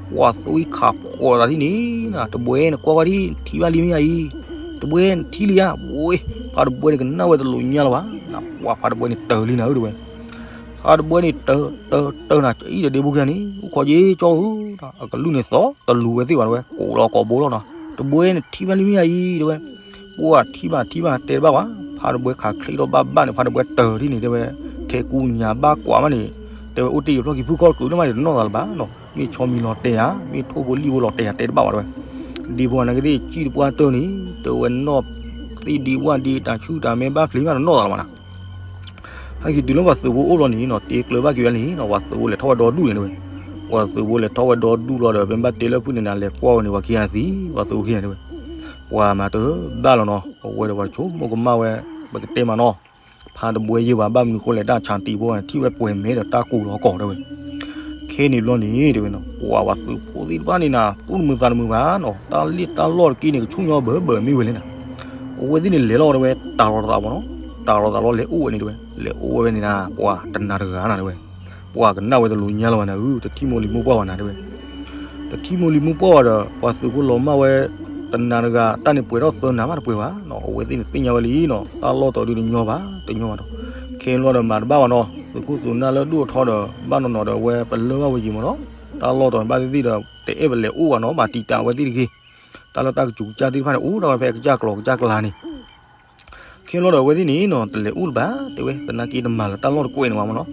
ပှၤသွံၣ်ခးဖှီၣ်သးထံၣ်န့ၣ်နၤ, တဘှဲနကွၢ်ကွၢ်ထံ ထံၣ်ဘၣ်လံမ့ၢ်ဧါအံၤ, တဘှဲနထံၣ်လံဧါ, ဝ့ၢ် ဖါတဘှဲန့ၣ်ကနၣ်ဝဲတလိာ်ညါလၢၤဘၣ်, နပှၤဖါတဘှဲန့ၣ်တၢၤလံနၤဧၢတဝဲ, ဖါတဘှဲန့ၣ် တၢ တၢ တၢနၤ ကအံၣ်ဒီးဒ့ဖိခံဂၤန့ၣ် အိၣ်ခိးယ့ၢ်ကၠီဧၢ, အကလုၢ်န့ၣ်သီၣ်တလူၤဝဲသ့ၣ်ဘၣ်တဲဝဲ, ကိးလီၤကိးဘိလီၤနီၤ, တဘှဲန့ၣ်ထံၣ်ဘၣ်လံမ့ၢ်ဧါအံၤတဲဝဲ, ပှၢ်ထံၣ်ဘၣ်ထံၣ်ဘၣ်တဲတဘၣ်ဘၣ်, ဖါတဘှဲခးချ့ထီၣ်ဘၣ်ဘၣ်န့ၣ် ဖါတဘှဲတၢၤထံၣ်န့ၣ်တဲဝဲ, ထဲကူညါဘၣ်ကွၢ်မးန့ၣ်, တဲဝဲအိၣ်တ့ၢ်ယဖျီၣ်ခံဖုခီၣ်ကျူးန့ၣ်မးန့ၣ် တနီၣ်သးလၢၤဘၣ်နီၤ, မ့ၢ်ဆီမံၤလီၤတဲာ်ဧါ, မ့ၢ်ထိၣ်ဖိလံၣ်ဖိလီၤတဲာ်ဧါ တဲတဘၣ်ဘၣ်တဲဝဲ, ဒ့ဖိအနၢ်ကသ့ၣ်စံၣ်တပှၢ်တၢၢ်န့ၣ် တဲဝဲနီၣ်သ့ၣ်ဒ့ဝၣ်ဒ့တၢ်ဆူၣ်တၢ်မဲဘၣ်ဖျ့မးတနီၣ်သးလၢၤဘၣ်နီၤ ဟဲက့ၤတုၤလၢပှၤသုးဖိအိၣ်လီၤန့ၣ်နီၤ တ့ကျၢၤဘၣ်က့ၤဝဲန့ၣ်နီၤ ပှၤသုးဖိလဲၤထီၣ်ဝဲဒီဒူၣ်န့ၣ်တဲဝဲ, ပှၤသုးဖိလဲၤထီၣ်ဝဲဒီဒူၣ်လီၤဒီး မ့ၢ်ဘၣ်တဲလၢဖုၣ်န့ၣ်နၤ လဲၤကွၢ်ဝဲန့ၣ် ပှၤခံဂၤသံ ပှၤသုးဖိခံဂၤတဲဝဲ, ပှၤမၤတဘၣ်လီၤနီၤ အဝဲဒီးပှၤတဆိကမိၣ်ကမၣ်ဝဲ, ပကတဲမးနီၤ, ဖါတဘှဲယဲၢ်ဘၣ် ဘၣ်မနုၤဃိလဲၣ် တၢ်ဆါတံၢ်ဖိန့ၣ် ထံၣ်ဝဲပှဲၤမဲဒီးတၢ်ကူးလီၤကီးတဲဝဲ ခဲန့ၣ်ဘျီန့ၣ်တဲဝဲနီၤ ပှၤပှၤသုးဖိသ့ၣ်တဖၣ်န့ၣ်နၤ သူၣ်တမုာ်သးတမုာ်ဘၣ်နီၤ တၢ်လ့ၣ်တၢ်လီၢ်တက့ၢ်န့ၣ် ကဆူၣ်ညီဘၢဘၢမ့ၢ်ဝဲလဲၣ်နၤ, အဝဲသ့ၣ်န့ၣ်လဲၤလီၤတဲဝဲ တၢ်လီၤသးမးနီၤ, တၢ်လီၤသးလီၤလဲၤအိၣ်ဝဲန့ၣ်တဲဝဲ, လဲၤအိၣ်ဝဲဖဲန့ၣ်နၤ ပှၤတနၤတဂၤနၤတဲဝဲ, ပှၤကနၣ်ဝဲတလိၤညါလၢၤဘၣ်နၤဧၢ တထံၣ်မိၢ်လံၤမိၢ်ပှၢ်ဘၣ်နၤတဲဝဲ တထံၣ်မိၢ်လံၤမိၢ်ပှၢ်ဘၣ်ဒီး ပှၤသုးဖိလီၤမၢ်ဝဲ တနၤတဂၤ တၢ်န့ၣ်ပှဲၤထီၣ်သၢနၤမးတပှဲၤဘၣ်နီၤ အဝဲသ့ၣ်န့ၣ်သ့ၣ်ညါဝဲလံနီၤ တၢ်လီၢ်တီၤဒုးတညီဘၣ် တညီဘၣ်ဒီး ခဲန့ၣ်လီၤဒီးမၤတဘၣ်ဘၣ်နီၤ သုးခိၣ်သုးနၢ်လၢဒိၣ်ထီဒီး ဘၣ်နီၤနီၤဒီးအဝဲပလၢၢ်ဘၣ်ဝဲယံၤမးနီၤ တၢ်လီၢ်တီၤန့ၣ်ဘၣ်သ့ၣ်သ့ၣ်ဒီး တအဲၣ်ပလဲၤအိၣ်ဘၣ်နီၤ ဘၣ်တံာ်တာ်အဝဲသ့ၣ်တဂ့ၤ တၢ်လၢတၢ်ကစူးကစၢ်သ့ၣ်တဖၣ်န့ၣ် အိၣ်ဒၣ်ဝဲဖဲကစၢ်ကျီၤကစၢ်ကျါန့ၣ် ခဲလီၤဒီးအဝဲသ့ၣ်န့ၣ်နီၤ တလဲၤအိၣ်လၢၤဘၣ် တဲဝဲ သနာ်က့တမၤလၢၤတၢ်လီၢ်တကွဲးန့ၣ်ဘၣ်မးနီၤ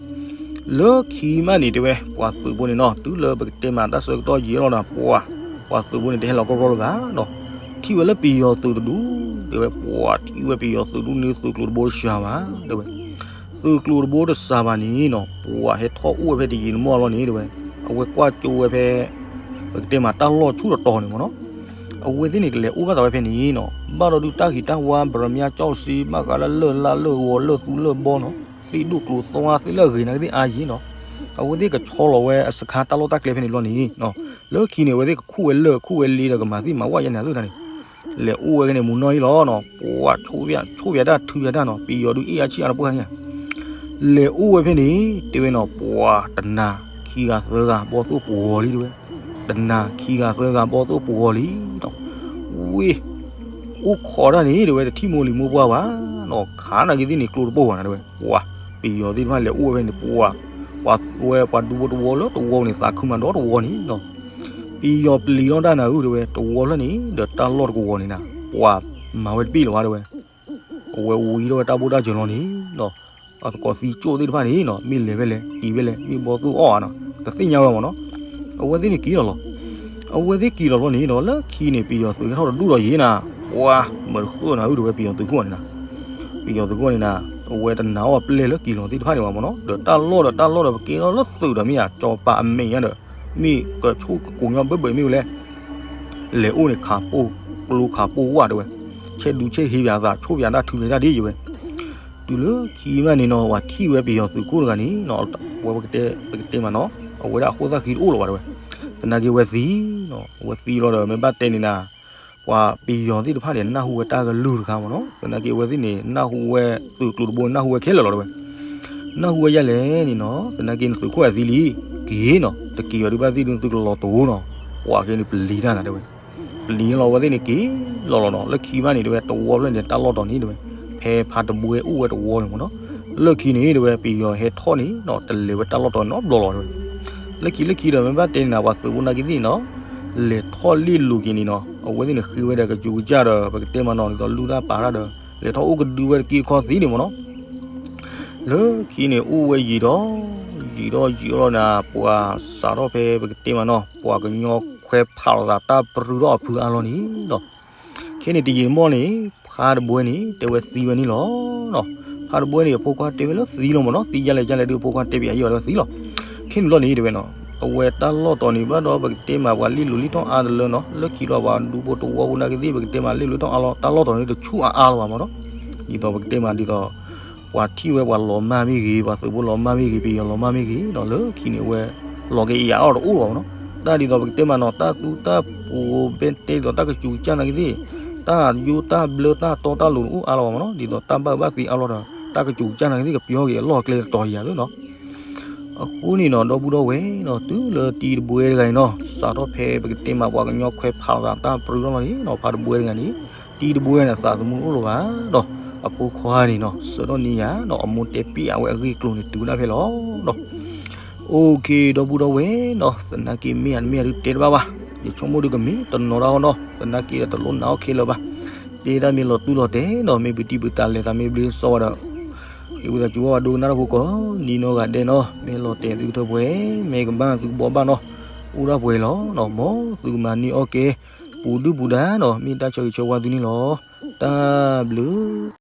လၢခံမးန့ၣ်တဲဝဲ ပှၤသုးဖိန့ၣ်နီၤ တုၤလၢပကတဲမးတၢ်ဆၢကတီၢ်ယံာ်လီၤဒီး ပှၤ ပှၤသုးဖိန့ၣ် တဟဲလီၤကီကီလၢၤဘၣ်နီၤ ထံၣ်ဝဲလၢပယီၤသုးတဒူၣ် တဲဝဲ ပှၤထံၣ်ဝဲပယီၤသုးတဒူၣ်န့ၣ် သုးကျိၤတဘိတစှၤဘၣ် တဲဝဲ သုးကျိၤတဘိတစှၤဘၣ်န့ၣ်နီၤ ပှၤဟဲထီၣ်အိၣ်ဝဲဖဲတယံာ်တမီၢ်လီၤန့ၣ် တဲဝဲ အဝဲကွၢ်ကၠိဝဲဖဲ ပကတဲမးတၢ်လီၢ်ဆူၣ်တတီၤန့ၣ်မးနီၤ အဝဲသ့ၣ်န့ၣ် ကလဲၤအိၣ်ဘၣ်သးဝဲဖဲန့ၣ်နီၤ ဘၣ်ဒီးဒုးတၢ်ဂ့ၤတၢ်ဝါ ပရမၠၣ်ကၠီၣ်စ့ ဘၣ်ဃးလၢလၢၢ်လါလၢၢ်ဂီၤလၢၢ်သူလၢၢ်ဘီနီၤ သ့ၣ်ဒိၣ်ကျိၤသွါသ့ၣ်လၢအဂ့ၤနာ်က့သ့ၣ်အါယံၤနီၤ အဝဲသ့ၣ်ကဆီလီၤဝဲအစခါတၢ်လီၢ်တၢ်ကျဲဖဲန့ၣ်ဘျီန့ၣ် လၢခံန့ၣ် အဝဲသ့ၣ်ကခူၣ်ဝဲလၢၢ်ခူၣ်ဝဲလ့ဒီးကမၤသ့ၣ်မၤဝၣ်ယဲန့ၣ်အသ့ၣ်တၢ်န့ၣ် လဲၤအိၣ်ဝဲကန့ၣ်မူနီၢ်ဟံၣ်လီၤနီၤ ပှၤဆိၣ်ယၤတၢ်ထုယၤတၢ်နီၤ ပယီၤဒုးအ့ၣ်အါဆံၣ်အါတပှၢ်န့ၣ် လဲၤအိၣ်ဝဲဖဲန့ၣ် တဲဝဲနီၤ ပှၤတနၤခံဂၤသၢဂၤဘီသိၣ်ပှီၤလံတဲဝဲ တနၤခံဂၤသၢဂၤဘီသိၣ်ပှီၤလံနီၤ ဝ့ၢ် အိၣ်ခိးတၢ်န့ၣ်တဲဝဲ တထံၣ်မိၢ်လံၤမိၢ်ပှၢ်ဘၣ်နီၤ ခးနာ်က့သ့ၣ်န့ၣ် ကျိတပိၢ်ဘၣ်နၤတဲဝဲ ပှၤ ပယီၤသ့ၣ်တဖၣ်လဲၤအိၣ်ဝဲဖဲန့ၣ် ပှၤ ပှၤဝဲပှၤဒူဖိတဝီလၢတဝီန့ၣ် သးခုမးဒီတဝီန့ၣ်နီၤ ပယီၤပျံၤထီၣ်တၢ်နၤဧၢတဲဝဲ တဝီဖျၢၣ်န့ၣ် ဒီးတၢ်လီၢ်တကဝီၤန့ၣ်နၤ ပှၤမၤဝဲတပ့ၢ်လၢၤဘၣ်တဲဝဲ အဝဲဝံထီၣ်ဝဲတၢ်ဘိၣ်တၢ်စၢၤလီၤန့ၣ်နီၤ အသကိးသံကၠိၣ်သ့ၣ်တဖၣ်န့ၣ်နီၤ မ့ၢ်လဲၤဖဲလဲၣ် က့ၤဖဲလဲၣ် မ့ၢ်ဘီသိၣ်အီၣ်ဧါနီၤ တသ့ၣ်ညါဝဲမးနီၤ အဝဲသ့ၣ်န့ၣ်က့ၤလီၤလီၤ အဝဲသ့ၣ်က့ၤလီၤလီၤန့ၣ်ဒီး လၢခံန့ၣ် ပယီၤသုးဟဲထီၣ်တဒူၣ်ဒီးယံၤနၤ ပှၤမတဃၢၣ်နၤဧၢတဲဝဲ ပယီၤသုးခိၣ်န့ၣ်နၤ ပယီၤသုးခိၣ်န့ၣ်နၤ အဝဲတနာ်အီၣ်ပျဲၢ်လၢက့ၤလီၤသ့ၣ်တဖၣ်န့ၣ်ဘၣ်မးနီၤ ဒီးတၢ်လီၢ်ဒီးတၢ်လီၢ်ဒီးပကဲထီၣ်လၢသုးဒီးမ့ၢ်ဧါ စီၤပၤအမဲာ်ညါဒီး မ့ၢ်ကဆိၣ်ကကိးညီဘၢဘၢမ့ၢ်ဝဲလဲၣ် လဲၤအိၣ်န့ၣ်ခးပိၢ် ကျိခးပိၢ်ဝၣ်တဲဝဲ ဆဲးဒူဆဲးဟ့ပၠးသး ဆိၣ်ပၠးတၢ်ထုးပၠးတၢ်ဒ်ယဝဲ တုၤလၢခံမးန့ၣ်နီၤ ပှၤထံၣ်ဝဲပယီၤသုးခိၣ်တဂၤန့ၣ်နီၤ ဝဲပကတဲ ပကတဲမးနီၤ အဝဲဒၣ်အဃိသတးဃံတအိၣ်လၢၤဘၣ်တဲဝဲ သနာ်က့အဝဲသံနီၤ အဝဲသံလီၤဒီး မ့ၢ်ဘၣ်တဲန့ၣ်နၤ ပှၤပယီၤသ့ၣ်တဖၣ်န့ၣ် နၢ်ဟူဝဲတၢ်ကလုၢ်တခါမးနီၤ သနာ်က့အဝဲသ့ၣ်န့ၣ် နၢ်ဟူဝဲသုးကျိၤတဘိ နၢ်ဟူဝဲခဲလၢာ်လီၤတဲဝဲ နၢ်ဟူဝဲယဲလဲၣ်န့ၣ်နီၤ သနာ်က့နသုးခိၣ်အသံလံ က့ၤနီၤ တက့ၤဘၣ်ဒုးဘၣ်သံဒုးသုးကျိၤလီၤတိၤနီၤ ပှၤက့ၤန့ၣ်ပလံၤတၢ်နၤတဲဝဲ ပလံၤလီၤဝဲသ့ၣ်န့ၣ်က့ၤလီၤလီၤနီၤ လၢခံမးန့ၣ်တဲဝဲ တဝီဖျၢၣ်န့ၣ် တၢ်လီၢ်တီၤန့ၣ်တဲဝဲ ဖဲဖါတဘှဲအိၣ်ဝဲတဝီန့ၣ်မးနီၤ လၢခံန့ၣ်တဲဝဲ ပယီၤဟဲထီၣ်န့ၣ်နီၤ တလဲၤဝဲတၢ်လီၢ်တီၤနီတဘျီလီၤတဲဝဲ လၢခံလၢခံဒီး မ့ၢ်ဘၣ်တဲန့ၣ်နၤ ပှၤသုးဖိနာ်က့သ့ၣ်န့ၣ်နီၤ လဲၤထီၣ်လ့ၣ်လိၤက့ၤန့ၣ်နီၤ အဝဲသ့ၣ်န့ၣ်ဃ့ဝဲဒီးကစူးကစၢ်ဒီး ပကတဲမးနီၤ ဒ်သိးလူၢ်တၢ်ပာ်တၢ်ဒီး လဲၤထီၣ်အိၣ်ကဒုဝဲတက့ၢ်တခီသ့န့ၣ်မးနီၤ လၢခံန့ၣ်အိၣ်ဝဲယံာ်ဒီး ယံာ်ဒီးယံာ်လီၤနၤ ပှၤစးထီၣ်ဖဲပကတဲမးနီၤ ပှၤကညီခွဲးဖးလိာ်သးတၢ်ပြူထီၣ်အဖုအါလီၤန့ၣ်ဒီး ခဲန့ၣ်တယံာ်တမီၢ်န့ၣ် ဖါတဘှဲန့ၣ် တဲဝဲသံဝဲန့ၣ်လီၤနီၤ ဖါတဘှဲန့ၣ် အဖိခွါတဲဝဲလၢသံလီၤမးနီၤ သံယဲလဲၣ်ယဲလဲၣ်ဒုး အဖိခွါတဲပယီၤယဲဝဲသံလီၤ ခဲန့ၣ်ဘျီန့ၣ်တဲဝဲနီၤ အဝဲတၢ်လီၢ်တီၤန့ၣ် ဘၣ်ဒီးပကတဲမးပှၤလ့ၣ်လိၤလံထီၣ်အါတလၢနီၤ လၢခံလီၤပှၤဒူဖိတဝီဖိနာ်က့သ့ၣ် ပကတဲမးလ့ၣ်လိၤထီၣ်အါလီၤ တၢ်လီၢ်တီၤန့ၣ်တဆူၣ်အါအါလီၤဘၣ်မးနီၤ ဒ်သိးပကတဲမးဒ်သိး ပှၤထံၣ်ဝဲပှၤလီၤမၢ်မ့ၢ်ဂ့ၤ ပှၤသုးဖိလီၤမၢ်မ့ၢ်ဂ့ၤ ပယီၤလီၤမၢ်မ့ၢ်ဂ့ၤနီၤ လၢခံန့ၣ်အဝဲ လီၤက့ၤအံၤအါအီၣ်တအိၣ်လၢၤဘၣ်မးနီၤ တၢ်ဒ်သိးပကတဲမးနီၤ တၢ်သူတၢ်ပှိၤဘဲတဲဒ်သိးတၢ်ကစူးကစၢ်နာ်က့သ့ၣ် တၢ်ယိတၢ်ဘျၢတၢ်တီတၢ်လိၤန့ၣ်အိၣ်အါလီၤဘၣ်မးနီၤ ဒ်သိးတၢ်ဘၣ်ဘၣ်သ့အါလီၤဒီး တၢ်ကစူးကစၢ်နာ်က့သ့ၣ်ကပျီက့ၤအလီၢ်အကျဲတတီၤယၤသ့နီၤ အဃိန့ၣ်နီၤ ဒီပုၢ်ဒီဝဲၢ်နီၤ တုၤလၢတံၤတဘှဲတဂၤအံၤနီၤ စးထီၣ်ဖဲပကတဲမးပှၤကညီခွဲးဖးလိာ်သးတၢ်ပြူထီၣ်လီၤန့ၣ်နီၤ ဖါတဘှဲတဂၤန့ၣ် တံၤတဘှဲန့ၣ် သးသမူတအိၣ်လၢၤဘၣ်ဒီး အဖိခွါန့ၣ်နီၤ ဆှၢထီၣ်န့ၢ်ယၤနီၤ အမိၢ်တဲပ့ၢ်အဝဲအဂ့ၢ်အကျိၤန့ၣ် တုၤဝဲဒၣ်ဖဲလီၤနီၤ. အိၣ်ခ့ ဒီပုၢ်ဒီဝဲၢ်နီၤ သနာ်က့မ့ၢ်ဧါတမ့ၢ်ဧါဒုးတဲတဘၣ်ဘၣ်. ယဆိကမိၣ်ဒုးကမ့ၢ်တနီၤဒၣ်အီၤနီၤ သနာ်က့ဒီးတလိၣ်နာ်အီၤခဲလၢာ်ဘၣ်. တဲဒၣ်မ့ၢ်လီၤတူၢ်လီၤတဲာ်နီၤ မ့ၢ်ပတံၢ်ပတၢ်လဲၤသးမ့ၢ်ဘျ့စီဝါဒီး ဟ့ၣ်ဝံသးစူၤဝဲဒိကနၣ်တၢ်ဖိကိးနံၤနီၢ်ဂၤဒဲးနီၤ မ့ၢ်လီၤတဲာ်သုကထၢပှဲၤ မ့ၢ်ကဘၣ်သုကဘှီဘၣ်နီၤ အိၣ်ဒၣ်ပှဲၤလီၤနီၤ မ်သုကမၤန့ၢ်အီၣ်ကဲ ပူၤဒုၣ်ပူၤဒါနီၤ မ့ၢ်တၢ်ဆၢဂ့ၤဆၢဝါသုန့ၣ်လီၤ. တၢ်ဘျုး